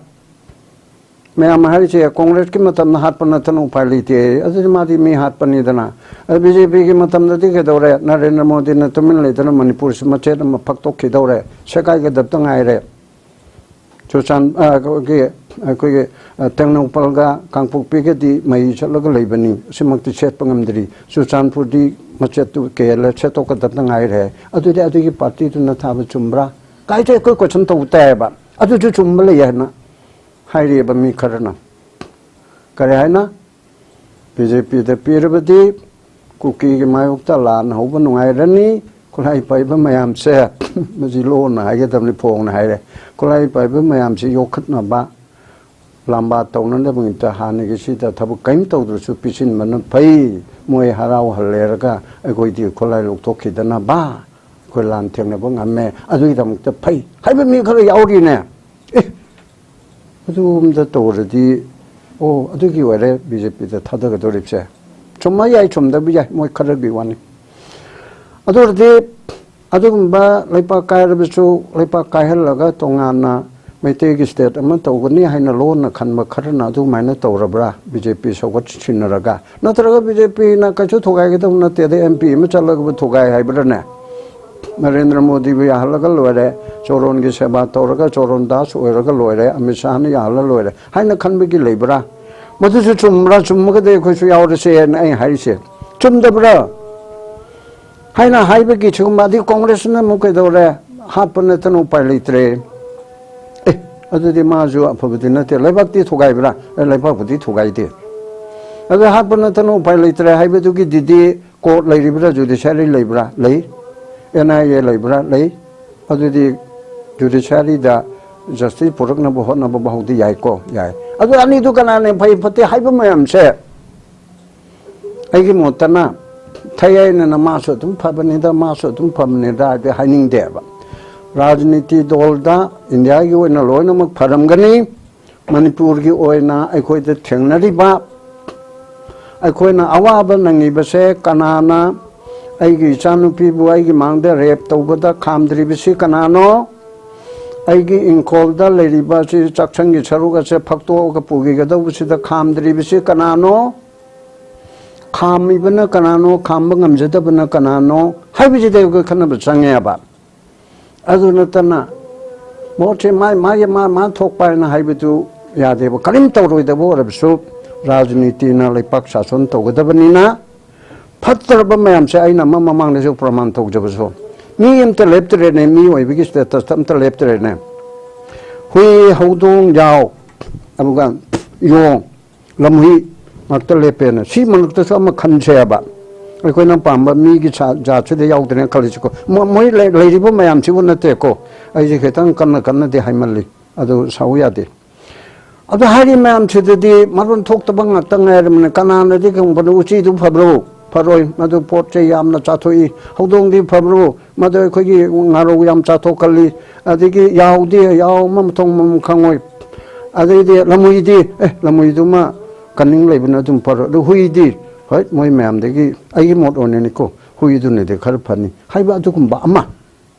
ꯃꯌꯥꯝ ꯍꯥꯏꯔꯤꯁꯦ ꯀꯣꯡꯒ꯭ꯔꯦꯁꯀꯤ ꯃꯇꯝꯗ ꯍꯥꯠꯄ ꯅꯠꯇꯅ ꯎꯄꯥꯏ ꯂꯩꯇꯦ꯫ ꯑꯗꯨꯗꯤ ꯃꯥꯗꯤ ꯃꯤ ꯍꯥꯠꯄꯅꯤꯗꯅ꯫ ꯑꯗꯨ ꯕꯤ ꯖꯦ ꯄꯤꯒꯤ ꯃꯇꯝꯗꯗꯤ ꯀꯩꯗꯧꯔꯦ? ꯅꯔꯦꯟꯗ꯭ꯔ ꯃꯣꯗꯤꯅ ꯇꯨꯃꯤꯟ ꯂꯩꯗꯅ ꯃꯅꯤꯄꯨꯔꯁꯤ ꯃꯆꯦꯠ ꯑꯃ ꯐꯛꯇꯣꯛꯈꯤꯗꯧꯔꯦ, ꯁꯦꯒꯥꯏꯒꯗꯕꯇ ꯉꯥꯏꯔꯦ꯫ ꯆꯨꯔꯆꯥꯟ-, ꯑ, ꯑꯩꯈꯣꯏꯒꯤ, ꯑꯩꯈꯣꯏꯒꯤ, ꯑ, ꯇꯦꯡꯅꯧꯄꯜꯒ ꯀꯥꯡꯄꯣꯛꯄꯤꯒꯗꯤ ꯃꯩ ꯆꯠꯂꯒ ꯂꯩꯕꯅꯤ, ꯑꯁꯤꯃꯛꯇꯤ ꯁꯦꯠꯄ ꯉꯝꯗ꯭ꯔꯤ꯫ ꯆꯨꯔꯆꯥꯟꯄꯨꯔꯗꯤ ꯃꯆꯦꯠꯇꯨ ꯀꯦꯜꯂꯦ, ꯁꯦꯠꯇꯣꯛꯀꯗꯕꯇ ꯉꯥꯏꯔꯦ꯫ ꯑꯗꯨꯗꯤ ꯑꯗꯨꯒꯤ ꯄꯥꯔꯇꯤꯗꯨꯅ ꯊꯥꯕ ꯆꯨꯝꯕ꯭ꯔꯥ? ꯀꯥꯏꯗ ꯑꯩꯈꯣꯏ ꯀꯣꯏꯁꯟ ꯇꯧꯕ ꯇꯥꯏꯌꯦꯕ꯫ ꯑꯗꯨꯁꯨ ꯆꯨꯝꯕ ꯂꯩ ꯍꯥꯏꯅ ꯍꯥꯏꯔꯤꯑꯕ ꯃꯤ ꯈꯔꯅ꯫ ꯀꯔꯤ ꯍꯥꯏꯅ? ꯕꯤ ꯖꯦ ꯄꯤꯗ ꯄꯤꯔꯕꯗꯤ ꯀꯨꯀꯤꯒꯤ ꯃꯥꯌꯣꯛꯇ ꯂꯥꯟ ꯍꯧꯕ ꯅꯨꯡꯉꯥꯏꯔꯅꯤ꯫ ꯈꯨꯠꯂꯥꯏ ꯄꯥꯏꯕ ꯃꯌꯥꯝꯁꯦ, ꯃꯁꯤ ꯂꯣꯟꯅ ꯍꯥꯏꯒꯗꯕꯅꯤ, ꯐꯣꯡꯅ ꯍꯥꯏꯔꯦ, ꯈꯨꯠꯂꯥꯏ ꯄꯥꯏꯕ ꯃꯌꯥꯝꯁꯤ ꯌꯣꯛꯈꯠꯅꯕ, ꯂꯥꯝꯕꯥ ꯇꯧꯅꯅꯕꯒꯤꯗꯃꯛꯇ ꯍꯥꯟꯅꯒꯤ ꯁꯤꯗ ꯊꯕꯛ ꯀꯔꯤꯝ ꯇꯧꯗ꯭ꯔꯁꯨ ꯄꯤꯁꯤꯟꯕꯅ ꯐꯩ꯫ ꯃꯣꯏ ꯍꯔꯥꯎꯍꯜꯂꯦꯔꯒ ꯑꯩꯈꯣꯏꯗꯤ ꯈꯨꯠꯂꯥꯏ ꯂꯧꯊꯣꯛꯈꯤꯗꯅꯕ, ꯑꯩꯈꯣꯏ ꯂꯥꯟ ꯊꯦꯡꯅꯕ ꯉꯝꯃꯦ, ꯑꯗꯨꯒꯤꯗꯃꯛꯇ ꯐꯩ ꯍꯥꯏꯕ ꯃꯤ ꯈꯔ ꯌꯥꯎꯔꯤꯅꯦ꯫ ꯑꯦ, ꯑꯗꯨꯒꯨꯝꯕ ꯇꯧꯔꯗꯤ, ꯑꯣ, ꯑꯗꯨꯒꯤ ꯑꯣꯏꯔꯦ ꯕꯤ ꯖꯦ ꯄꯤꯗ ꯊꯥꯗꯒꯗꯧꯔꯤꯕꯁꯦ꯫ ꯆꯨꯝꯕ ꯌꯥꯏ, ꯆꯨꯝꯗꯕ ꯌꯥꯏ, ꯃꯣꯏ ꯈꯔꯒꯤ ꯋꯥꯅꯤ꯫ ꯑꯗꯨ ꯑꯣꯏꯔꯗꯤ ꯑꯗꯨꯒꯨꯝꯕ ꯂꯩꯄꯥꯛ ꯀꯥꯏꯔꯕꯁꯨ, ꯂꯩꯄꯥꯛ ꯀꯥꯏꯍꯜꯂꯒ ꯇꯣꯉꯥꯟꯅ ꯃꯩꯇꯩꯒꯤ ꯁ꯭ꯇꯦꯠ ꯑꯃ ꯇꯧꯒꯅꯤ ꯍꯥꯏꯅ ꯂꯣꯟꯅ ꯈꯟꯕ ꯈꯔꯅ ꯑꯗꯨꯃꯥꯏꯅ ꯇꯧꯔꯕ꯭ꯔꯥ? ꯕꯤ ꯖꯦ ꯄꯤ ꯁꯧꯒꯠꯁꯤꯟꯅꯔꯒ? ꯅꯠꯇ꯭ꯔꯒ ꯕꯤ ꯖꯦ ꯄꯤꯅ ꯀꯩꯁꯨ ꯊꯨꯒꯥꯏꯒꯗꯕ ꯅꯠꯇꯦ, ꯑꯗꯩ ꯑꯦꯝ ꯄꯤ ꯑꯃ ꯆꯠꯂꯒꯕꯨ ꯊꯨꯒꯥꯏ ꯍꯥꯏꯕ꯭ꯔꯥꯅꯦ? ꯅꯔꯦꯟꯗ꯭ꯔ ꯃꯣꯗꯤꯕꯨ ꯌꯥꯍꯜꯂꯒ ꯂꯣꯏꯔꯦ, ꯆꯣꯔꯣꯟꯒꯤ ꯁꯦꯕꯥ ꯇꯧꯔꯒ ꯆꯣꯔꯣꯟ ꯗꯥꯁ ꯑꯣꯏꯔꯒ ꯂꯣꯏꯔꯦ, ꯑꯃꯤꯠ ꯁꯥꯍꯅ ꯌꯥꯍꯜꯂ ꯂꯣꯏꯔꯦ ꯍꯥꯏꯅ ꯈꯟꯕꯒꯤ ꯂꯩꯕ꯭ꯔꯥ? ꯃꯗꯨꯁꯨ ꯆꯨꯝꯕ꯭ꯔꯥ? ꯆꯨꯝꯃꯒꯗꯤ ꯑꯩꯈꯣꯏꯁꯨ ꯌꯥꯎꯔꯁꯦꯅ ꯑꯩ ꯍꯥꯏꯔꯤꯁꯦ꯫ ꯆꯨꯝꯗꯕ꯭ꯔꯥ ꯍꯥꯏꯅ ꯍꯥꯏꯕꯒꯤ ꯁꯤꯒꯨꯝꯕ, ꯑꯗꯩ ꯀꯣꯡꯒ꯭ꯔꯦꯁꯅ ꯑꯃꯨꯛ ꯀꯩꯗꯧꯔꯦ? ꯍꯥꯠꯄ ꯅꯠꯇꯅ ꯎꯄꯥꯏ ꯂꯩꯇ꯭ꯔꯦ꯫ ꯑꯦ, ꯑꯗꯨꯗꯤ ꯃꯥꯁꯨ ꯑꯐꯕꯗꯤ ꯅꯠꯇꯦ꯫ ꯂꯩꯕꯥꯛꯇꯤ ꯊꯨꯒꯥꯏꯕ꯭ꯔꯥ? ꯑꯦ, ꯂꯩꯕꯥꯛꯄꯨꯗꯤ ꯊꯨꯒꯥꯏꯗꯦ꯫ ꯑꯗꯨ ꯍꯥꯠꯄ ꯅꯠꯇꯅ ꯎꯄꯥꯏ ꯂꯩꯇ꯭ꯔꯦ ꯍꯥꯏꯕꯗꯨꯒꯤꯗꯨꯗꯤ ꯀꯣꯔꯠ ꯂꯩꯔꯤꯕ꯭ꯔꯥ, ꯖꯨꯗꯤꯁꯤꯌꯥꯔꯤ ꯂꯩꯕ꯭ꯔꯥ? ꯂꯩ꯫ ꯑꯦꯟ ꯑꯥꯏ ꯑꯦ ꯂꯩꯕ꯭ꯔꯥ? ꯂꯩ꯫ ꯑꯗꯨꯗꯤ ꯖꯨꯗꯤꯁꯤꯌꯥꯔꯤꯗ ꯖꯁꯇꯤꯁ ꯄꯨꯔꯛꯅꯕ ꯍꯣꯠꯅꯕ ꯐꯥꯎꯗꯤ ꯌꯥꯏꯀꯣ? ꯌꯥꯏ꯫ ꯑꯗꯨ ꯑꯅꯤꯗꯨ ꯀꯅꯥꯅ ꯐꯩ ꯐꯠꯇꯦ ꯍꯥꯏꯕ ꯃꯌꯥꯝꯁꯦ ꯑꯩꯒꯤ ꯃꯣꯠꯇꯅ ꯊꯌꯥꯏꯅꯅ ꯃꯥꯁꯨ ꯑꯗꯨꯝ ꯐꯕꯅꯤꯗ, ꯃꯥꯁꯨ ꯑꯗꯨꯝ ꯐꯕꯅꯤꯗ ꯍꯥꯏꯗꯤ ꯍꯥꯏꯅꯤꯡꯗꯦꯕ꯫ ꯔꯥꯖꯅꯤꯇꯤ ꯗꯣꯜꯗ ꯏꯟꯗꯤꯌꯥꯒꯤ ꯑꯣꯏꯅ ꯂꯣꯏꯅꯃꯛ ꯐꯔꯝꯒꯅꯤ꯫ ꯃꯅꯤꯄꯨꯔꯒꯤ ꯑꯣꯏꯅ ꯑꯩꯈꯣꯏꯗ ꯊꯦꯡꯅꯔꯤꯕ, ꯑꯩꯈꯣꯏꯅ ꯑꯋꯥꯕ ꯅꯪꯉꯤꯕꯁꯦ ꯀꯅꯥꯅ ꯑꯩꯒꯤ ꯏꯆꯥꯅꯨꯄꯤꯕꯨ ꯑꯩꯒꯤ ꯃꯥꯡꯗ ꯔꯦꯞ ꯇꯧꯕꯗ ꯈꯥꯝꯗ꯭ꯔꯤꯕꯁꯤ ꯀꯅꯥꯅꯣ? ꯑꯩꯒꯤ ꯏꯪꯈꯣꯜꯗ ꯂꯩꯔꯤꯕ ꯑꯁꯤ ꯆꯥꯛꯁꯪꯒꯤ ꯁꯔꯨꯛ ꯑꯁꯦ ꯐꯛꯇꯣꯛꯑꯒ ꯄꯨꯈꯤꯒꯗꯧꯕꯁꯤꯗ ꯈꯥꯝꯗ꯭ꯔꯤꯕꯁꯤ ꯀꯅꯥꯅꯣ? ꯈꯥꯝꯃꯤꯕꯅ ꯀꯅꯥꯅꯣ, ꯈꯥꯝꯕ ꯉꯝꯖꯗꯕꯅ ꯀꯅꯥꯅꯣ ꯍꯥꯏꯕꯁꯤꯗ ꯑꯩꯈꯣꯏ ꯈꯟꯅꯕ ꯆꯪꯉꯦꯕ꯫ ꯑꯗꯨ ꯅꯠꯇꯅ ꯃꯍꯨꯠꯁꯦ ꯃꯥ ꯃꯥꯒꯤ ꯃꯥ ꯃꯥ ꯊꯣꯛꯄ ꯍꯥꯏꯅ ꯍꯥꯏꯕꯗꯨ ꯌꯥꯗꯦꯕ꯫ ꯀꯔꯤꯝ ꯇꯧꯔꯣꯏꯗꯕ ꯑꯣꯏꯔꯕꯁꯨ ꯔꯥꯖꯅꯤꯇꯤꯅ ꯂꯩꯄꯥꯛ ꯁꯥꯁꯣꯟ ꯇꯧꯒꯗꯕꯅꯤꯅ ꯐꯠꯇ꯭ꯔꯕ ꯃꯌꯥꯝꯁꯦ ꯑꯩꯅ ꯑꯃ ꯃꯃꯥꯡꯗꯁꯨ ꯄ꯭ꯔꯃꯥꯟ ꯇꯧꯖꯕꯁꯨ, ꯃꯤ ꯑꯝꯇ ꯂꯦꯞꯇ꯭ꯔꯦꯅꯦ, ꯃꯤ ꯑꯣꯏꯕꯒꯤ ꯁ꯭ꯇꯦꯇꯁꯇ ꯑꯝꯇ ꯂꯦꯞꯇ꯭ꯔꯦꯅꯦ꯫ ꯍꯨꯏ, ꯍꯧꯗꯣꯡ, ꯌꯥꯎ, ꯑꯗꯨꯒ ꯌꯣꯡ, ꯂꯝꯍꯨꯏ ꯉꯥꯛꯇ ꯂꯦꯞꯄꯦꯅ ꯁꯤ ꯃꯔꯛꯇꯁꯨ ꯑꯃ ꯈꯟꯁꯦꯕ꯫ ꯑꯩꯈꯣꯏꯅ ꯄꯥꯝꯕ ꯃꯤꯒꯤ ꯁꯥ-, ꯖꯥꯠꯁꯤꯗ ꯌꯥꯎꯗ꯭ꯔꯦꯅ ꯈꯜꯂꯤꯁꯤꯀꯣ꯫ ꯃꯣ-, ꯃꯣꯏ ꯂꯩ-, ꯂꯩꯔꯤꯕ ꯃꯌꯥꯝꯁꯤꯕꯨ ꯅꯠꯇꯦꯀꯣ꯫ ꯑꯩꯁꯦ ꯈꯤꯇꯪ ꯀꯟꯅ ꯀꯟꯅꯗꯤ ꯍꯥꯏꯃꯜꯂꯤ꯫ ꯑꯗꯨ ꯁꯥꯎ ꯌꯥꯗꯦ꯫ ꯑꯗꯨ ꯍꯥꯏꯔꯤ ꯃꯌꯥꯝꯁꯤꯗꯗꯤ ꯃꯔꯣꯟ ꯊꯣꯛꯇꯕ ꯉꯥꯛꯇ ꯉꯥꯏꯔꯕꯅꯤ꯫ ꯀꯅꯥꯅꯗꯤ ꯈꯪꯕꯅꯣ ꯎꯆꯤꯗꯨ ꯐꯕ꯭ꯔꯣ? ꯐꯔꯣꯏ꯫ ꯃꯗꯨ ꯄꯣꯠ ꯆꯩ ꯌꯥꯝꯅ ꯆꯥꯊꯣꯛꯏ꯫ ꯍꯧꯗꯣꯡꯗꯤ ꯐꯕ꯭ꯔꯣ? ꯃꯗꯨ ꯑꯩꯈꯣꯏꯒꯤ ꯉꯥꯔꯧ ꯌꯥꯝ ꯆꯥꯊꯣꯛꯀꯜꯂꯤ꯫ ꯑꯗꯒꯤ ꯌꯥꯎꯗꯤ ꯌꯥꯎ ꯑꯃ ꯃꯊꯣꯡ ꯃꯔꯝ ꯈꯪꯉꯣꯏ꯫ ꯑꯗꯩꯗꯤ ꯂꯝꯍꯨꯏꯗꯤ, ꯑꯦ, ꯂꯝꯍꯨꯏꯗꯨꯃ ꯀꯟꯅꯤꯡ ꯂꯩꯕꯅ ꯑꯗꯨꯝ ꯐꯔꯣꯏ꯫ ꯑꯗꯨ ꯍꯨꯏꯗꯤ, ꯍꯣꯏ, ꯃꯣꯏ ꯃꯌꯥꯝꯗꯒꯤ ꯑꯩꯒꯤ ꯃꯣꯠ ꯑꯣꯏꯅꯅꯤꯀꯣ, ꯍꯨꯏꯗꯨꯅꯗꯤ ꯈꯔ ꯐꯅꯤ ꯍꯥꯏꯕ ꯑꯗꯨꯒꯨꯝꯕ ꯑꯃ꯫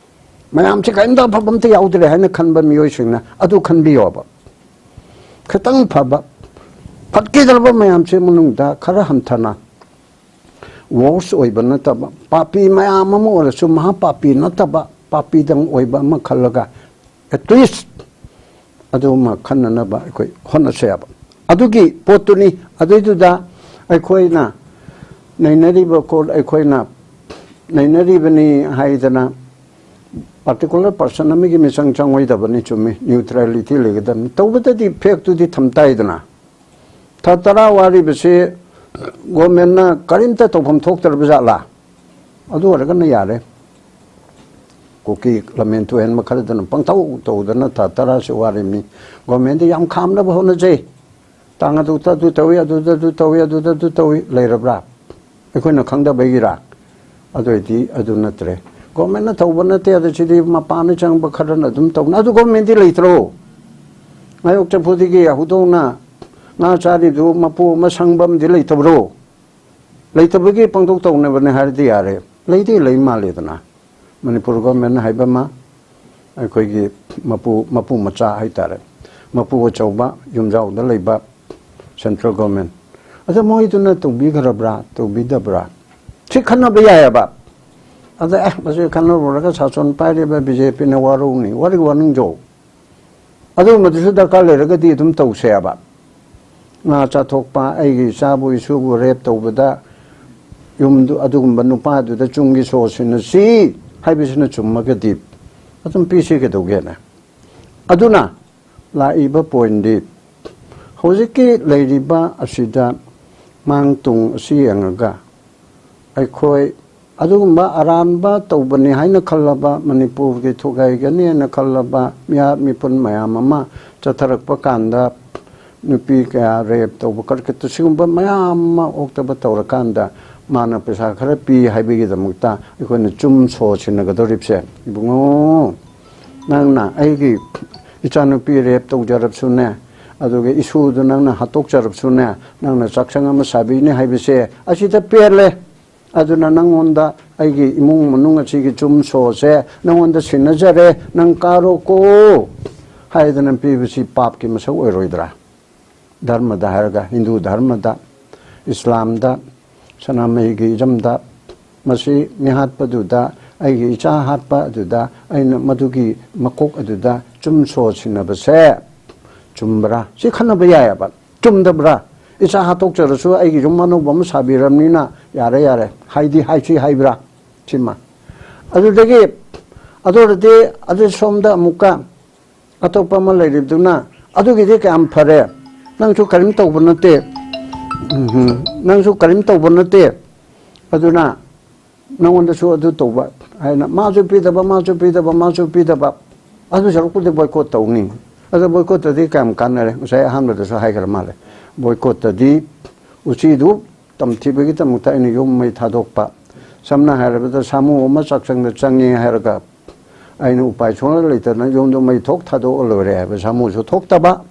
ꯃꯌꯥꯝꯁꯦ ꯀꯔꯤꯝꯇ ꯑꯐꯕ ꯑꯝꯇ ꯌꯥꯎꯗ꯭ꯔꯦ ꯍꯥꯏꯅ ꯈꯟꯕ ꯃꯤꯑꯣꯏꯁꯤꯡꯅ ꯑꯗꯨ ꯈꯟꯕꯤꯌꯣꯕ꯫ ꯈꯤꯇꯪ ꯐꯕ, ꯐꯠꯈꯤꯗ꯭ꯔꯕ ꯃꯌꯥꯝꯁꯦ ꯃꯅꯨꯡꯗ ꯈꯔ ꯍꯟꯊꯅ, ꯋꯣꯔꯁ ꯑꯣꯏꯕ ꯅꯠꯇꯕ, ꯄꯥꯄꯤ ꯃꯌꯥꯝ ꯑꯃ ꯑꯣꯏꯔꯁꯨ ꯃꯍꯥ ꯄꯥꯄꯤ ꯅꯠꯇꯕ, ꯄꯥꯄꯤꯗꯪ ꯑꯣꯏꯕ ꯑꯃ ꯈꯜꯂꯒ, at least ꯑꯗꯨꯃ ꯈꯟꯅꯅꯕ ꯑꯩꯈꯣꯏ ꯍꯣꯠꯅꯁꯦꯕ꯫ ꯑꯗꯨꯒꯤ ꯄꯣꯠꯇꯨꯅꯤ꯫ ꯑꯗꯨꯏꯗꯨꯗ ꯑꯩꯈꯣꯏꯅ ꯅꯩꯅꯔꯤꯕ ꯀꯣꯔꯠ, ꯑꯩꯈꯣꯏꯅ ꯅꯩꯅꯔꯤꯕꯅꯤ ꯍꯥꯏꯗꯅ particular person ꯑꯃꯒꯤ ꯃꯤꯆꯪ ꯆꯪꯉꯣꯏꯗꯕꯅꯤ, ꯆꯨꯝꯃꯤ, ꯅ꯭ꯌꯨꯇ꯭ꯔꯦꯂꯤꯇꯤ ꯂꯩꯒꯗꯕꯅꯤ꯫ ꯇꯧꯕꯗꯗꯤ ꯐꯦꯛꯇꯨꯗꯤ ꯊꯝ ꯇꯥꯏꯗꯅ꯫ ꯊꯥ ꯇꯔꯥ ꯋꯥꯔꯤꯕꯁꯤ ꯒꯣꯔꯃꯦꯟꯅ ꯀꯔꯤꯝꯇ ꯇꯧꯐꯝ ꯊꯣꯛꯇ꯭ꯔꯕ ꯖꯥꯠꯂꯥ? ꯑꯗꯨ ꯑꯣꯏꯔꯒꯅ ꯌꯥꯔꯦ꯫ ꯀꯨꯀꯤ ꯂꯝꯍꯦꯟ ꯇꯨꯍꯦꯟꯕ ꯈꯔꯗꯨꯅ ꯄꯪꯇꯧ ꯇꯧꯗꯅ ꯊꯥ ꯇꯔꯥꯁꯤ ꯋꯥꯔꯤꯕꯅꯤ꯫ ꯒꯣꯔꯃꯦꯟꯗ ꯌꯥꯝ ꯈꯥꯝꯅꯕ ꯍꯣꯠꯅꯖꯩ꯫ ꯇꯥꯡ ꯑꯗꯨꯗ ꯑꯗꯨ ꯇꯧꯏ, ꯑꯗꯨꯗ ꯑꯗꯨ ꯇꯧꯏ, ꯑꯗꯨꯗ ꯑꯗꯨ ꯇꯧꯏ ꯂꯩꯔꯕ꯭ꯔꯥ? ꯑꯩꯈꯣꯏꯅ ꯈꯪꯗꯕꯒꯤꯔꯥ? ꯑꯗꯨ ꯑꯣꯏꯗꯤ ꯑꯗꯨ ꯅꯠꯇ꯭ꯔꯦ꯫ ꯒꯣꯔꯃꯦꯟꯅ ꯇꯧꯕ ꯅꯠꯇꯦ, ꯑꯗꯨ ꯁꯤꯗꯤ ꯃꯄꯥꯟꯗ ꯆꯪꯕ ꯈꯔꯅ ꯑꯗꯨꯝ ꯇꯧꯅ꯫ ꯑꯗꯨ ꯒꯣꯔꯃꯦꯟꯗꯤ ꯂꯩꯇ꯭ꯔꯣ? ꯉꯥꯌꯣꯛ ꯆꯐꯨꯗꯒꯤ ꯍꯧꯗꯣꯡꯅ ꯉꯥ ꯆꯥꯔꯤꯗꯨ ꯃꯄꯨ ꯑꯃ ꯁꯪꯕ ꯑꯃꯗꯤ ꯂꯩꯇꯕ꯭ꯔꯣ? ꯂꯩꯇꯕꯒꯤ ꯄꯪꯇꯧ ꯇꯧꯅꯕꯅꯦ ꯍꯥꯏꯔꯗꯤ ꯌꯥꯔꯦ꯫ ꯂꯩꯗꯤ ꯂꯩ ꯃꯥꯜꯂꯦꯗꯅ꯫ ꯃꯅꯤꯄꯨꯔ ꯒꯣꯔꯃꯦꯟꯅ ꯍꯥꯏꯕ ꯑꯃ, ꯑꯩꯈꯣꯏꯒꯤ ꯃꯄꯨ, ꯃꯄꯨ ꯃꯆꯥ ꯍꯥꯏꯇꯥꯔꯦ, ꯃꯄꯨ ꯑꯆꯧꯕ ꯌꯨꯝꯖꯥꯎꯗ ꯂꯩꯕ ꯁꯦꯟꯇ꯭ꯔꯦꯜ ꯒꯣꯔꯃꯦꯟ꯫ ꯑꯗ ꯃꯣꯏꯗꯨꯅ ꯇꯧꯕꯤꯈ꯭ꯔꯕ꯭ꯔꯥ, ꯇꯧꯕꯤꯗꯕ꯭ꯔꯥ? ꯁꯤ ꯈꯟꯅꯕ ꯌꯥꯏꯑꯕ꯫ ꯑꯗ ꯑꯦ, ꯃꯁꯤ ꯈꯟꯅꯔꯨꯔꯒ ꯁꯥꯁꯣꯟ ꯄꯥꯏꯔꯤꯕ ꯕꯤ ꯖꯦ ꯄꯤꯅ ꯋꯥꯔꯧꯅꯤ꯫ ꯋꯥꯔꯤ ꯋꯥꯅꯤꯡꯖꯧ꯫ ꯑꯗꯨꯒꯨꯝꯕꯗꯨꯁꯨ ꯗꯔꯀꯥꯔ ꯂꯩꯔꯒꯗꯤ ꯑꯗꯨꯝ ꯇꯧꯁꯦꯕ꯫ ꯉꯥ ꯆꯥꯊꯣꯛꯄ, ꯑꯩꯒꯤ ꯏꯆꯥꯕꯨ ꯏꯁꯨꯕꯨ ꯔꯦꯞ ꯇꯧꯕꯗ ꯌꯨꯝꯗꯨ, ꯑꯗꯨꯒꯨꯝꯕ ꯅꯨꯄꯥꯗꯨꯗ ꯆꯨꯝꯒꯤ ꯁꯣ ꯁꯤꯟꯅꯁꯤ ꯍꯥꯏꯕꯁꯤꯅ ꯆꯨꯝꯃꯒꯗꯤ ꯑꯗꯨꯝ ꯄꯤꯁꯤ ꯀꯩꯗꯧꯒꯦꯅꯦ? ꯑꯗꯨꯅ ꯂꯥꯛꯏꯕ ꯄꯣꯏꯟꯗꯤ ꯍꯧꯖꯤꯛꯀꯤ ꯂꯩꯔꯤꯕ ꯑꯁꯤꯗ ꯃꯥꯡ ꯇꯨꯡ ꯑꯁꯤ ꯌꯦꯡꯉꯒ ꯑꯩꯈꯣꯏ ꯑꯗꯨꯒꯨꯝꯕ ꯑꯔꯥꯟꯕ ꯇꯧꯕꯅꯤ ꯍꯥꯏꯅ ꯈꯜꯂꯕ, ꯃꯅꯤꯄꯨꯔꯒꯤ ꯊꯨꯒꯥꯏꯒꯅꯤ ꯍꯥꯏꯅ ꯈꯜꯂꯕ ꯃꯤꯍꯥꯠ ꯃꯤꯄꯨꯟ ꯃꯌꯥꯝ ꯑꯃ ꯆꯠꯊꯔꯛꯄ ꯀꯥꯟꯗ, ꯅꯨꯄꯤ ꯀꯌꯥ ꯔꯦꯞ ꯇꯧꯕ, ꯀꯔꯀꯠꯇ ꯁꯤꯒꯨꯝꯕ ꯃꯌꯥꯝ ꯑꯃ ꯑꯣꯛꯇꯕ ꯇꯧꯔꯀꯥꯟꯗ ꯃꯥꯅ ꯄꯩꯁꯥ ꯈꯔ ꯄꯤ ꯍꯥꯏꯕꯒꯤꯗꯃꯛꯇ ꯑꯩꯈꯣꯏꯅ ꯆꯨꯝ ꯁꯣ ꯁꯤꯟꯅꯒꯗꯧꯔꯤꯕꯁꯦ, ꯏꯕꯨꯡꯉꯣ, ꯅꯪꯅ ꯑꯩꯒꯤ ꯏꯆꯥꯅꯨꯄꯤ ꯔꯦꯞ ꯇꯧꯖꯔꯕꯁꯨꯅꯦ, ꯑꯗꯨꯒ ꯏꯁꯨꯗꯨ ꯅꯪꯅ ꯍꯥꯠꯇꯣꯛꯆꯔꯕꯁꯨꯅꯦ, ꯅꯪꯅ ꯆꯥꯛꯁꯪ ꯑꯃ ꯁꯥꯕꯤꯅꯤ ꯍꯥꯏꯕꯁꯦ ꯑꯁꯤꯗ ꯄꯦꯜꯂꯦ꯫ ꯑꯗꯨꯅ ꯅꯪꯉꯣꯟꯗ ꯑꯩꯒꯤ ꯏꯃꯨꯡ ꯃꯅꯨꯡ ꯑꯁꯤꯒꯤ ꯆꯨꯝ ꯁꯣꯁꯦ ꯅꯪꯉꯣꯟꯗ ꯁꯤꯟꯅꯖꯔꯦ, ꯅꯪ ꯀꯥꯔꯣꯀꯣ ꯍꯥꯏꯗꯅ ꯄꯤꯕꯁꯤ ꯄꯥꯞꯀꯤ ꯃꯁꯛ ꯑꯣꯏꯔꯣꯏꯗ꯭ꯔꯥ? ꯙꯔꯃꯗ ꯍꯥꯏꯔꯒ ꯍꯤꯟꯗꯨ ꯙꯔꯃꯗ, ꯏꯁꯂꯥꯝꯗ, ꯁꯅꯥꯃꯍꯤꯒꯤ ꯏꯔꯝꯗ, ꯃꯁꯤ ꯃꯤꯍꯥꯠꯄꯗꯨꯗ, ꯑꯩꯒꯤ ꯏꯆꯥ ꯍꯥꯠꯄ ꯑꯗꯨꯗ ꯑꯩꯅ ꯃꯗꯨꯒꯤ ꯃꯀꯣꯛ ꯑꯗꯨꯗ ꯆꯨꯝ ꯁꯣ ꯁꯤꯟꯅꯕꯁꯦ ꯆꯨꯝꯕ꯭ꯔꯥ? ꯁꯤ ꯈꯟꯅꯕ ꯌꯥꯏꯑꯕ꯫ ꯆꯨꯝꯗꯕ꯭ꯔꯥ? ꯏꯆꯥ ꯍꯥꯠꯇꯣꯛꯆꯔꯁꯨ ꯑꯩꯒꯤ ꯌꯨꯝ ꯑꯅꯧꯕ ꯑꯃ ꯁꯥꯕꯤꯔꯕꯅꯤꯅ ꯌꯥꯔꯦ, ꯌꯥꯔꯦ ꯍꯥꯏꯗꯤ ꯍꯥꯏꯁꯤ ꯍꯥꯏꯕ꯭ꯔꯥ? ꯁꯤꯃ꯫ ꯑꯗꯨꯗꯒꯤ ꯑꯗꯨ ꯑꯣꯏꯔꯗꯤ ꯑꯗꯨ ꯁꯣꯝꯗ ꯑꯃꯨꯛꯀ ꯑꯇꯣꯞꯄ ꯑꯃ ꯂꯩꯔꯤꯕꯗꯨꯅ, "ꯑꯗꯨꯒꯤꯗꯤ ꯀꯌꯥꯝ ꯐꯔꯦ, ꯅꯪꯁꯨ ꯀꯔꯤꯝ ꯇꯧꯕ ꯅꯠꯇꯦ, ꯎꯝ, ꯅꯪꯁꯨ ꯀꯔꯤꯝ ꯇꯧꯕ ꯅꯠꯇꯦ, ꯑꯗꯨꯅ ꯅꯉꯣꯟꯗꯁꯨ ꯑꯗꯨ ꯇꯧꯕ" ꯍꯥꯏꯅ ꯃꯥꯁꯨ ꯄꯤꯗꯕ, ꯃꯥꯁꯨ ꯄꯤꯗꯕ, ꯃꯥꯁꯨ ꯄꯤꯗꯕ, ꯑꯗꯨ ꯁꯔꯨꯛꯄꯨꯗꯤ ꯕꯣꯏꯀꯣꯠ ꯇꯧꯅꯤ꯫ ꯑꯗꯣ ꯕꯣꯏꯀꯣꯠꯇꯗꯤ ꯀꯌꯥꯝ ꯀꯥꯟꯅꯔꯦ? ꯉꯁꯥꯏ ꯑꯍꯥꯟꯕꯗꯁꯨ ꯍꯥꯏꯈ꯭ꯔ ꯃꯥꯜꯂꯦ, ꯕꯣꯏꯀꯣꯠꯇꯗꯤ ꯎꯆꯤꯗꯨ ꯇꯝꯊꯤꯕꯒꯤꯗꯃꯛꯇ ꯑꯩꯅ ꯌꯨꯝ ꯃꯩ ꯊꯥꯗꯣꯛꯄ, ꯁꯝꯅ ꯍꯥꯏꯔꯕꯗ ꯁꯥꯃꯨ ꯑꯃ ꯆꯥꯛꯁꯪꯗ ꯆꯪꯉꯦ ꯍꯥꯏꯔꯒ ꯑꯩꯅ ꯎꯄꯥꯏ ꯁꯨꯡꯂꯩ ꯂꯩꯇꯅ ꯌꯨꯝꯗ ꯃꯩ ꯊꯣꯛ ꯊꯥꯗꯣꯛꯑ ꯂꯣꯏꯔꯦ ꯍꯥꯏꯕ, ꯁꯥꯃꯨꯁꯨ ꯊꯣꯛꯇꯕ,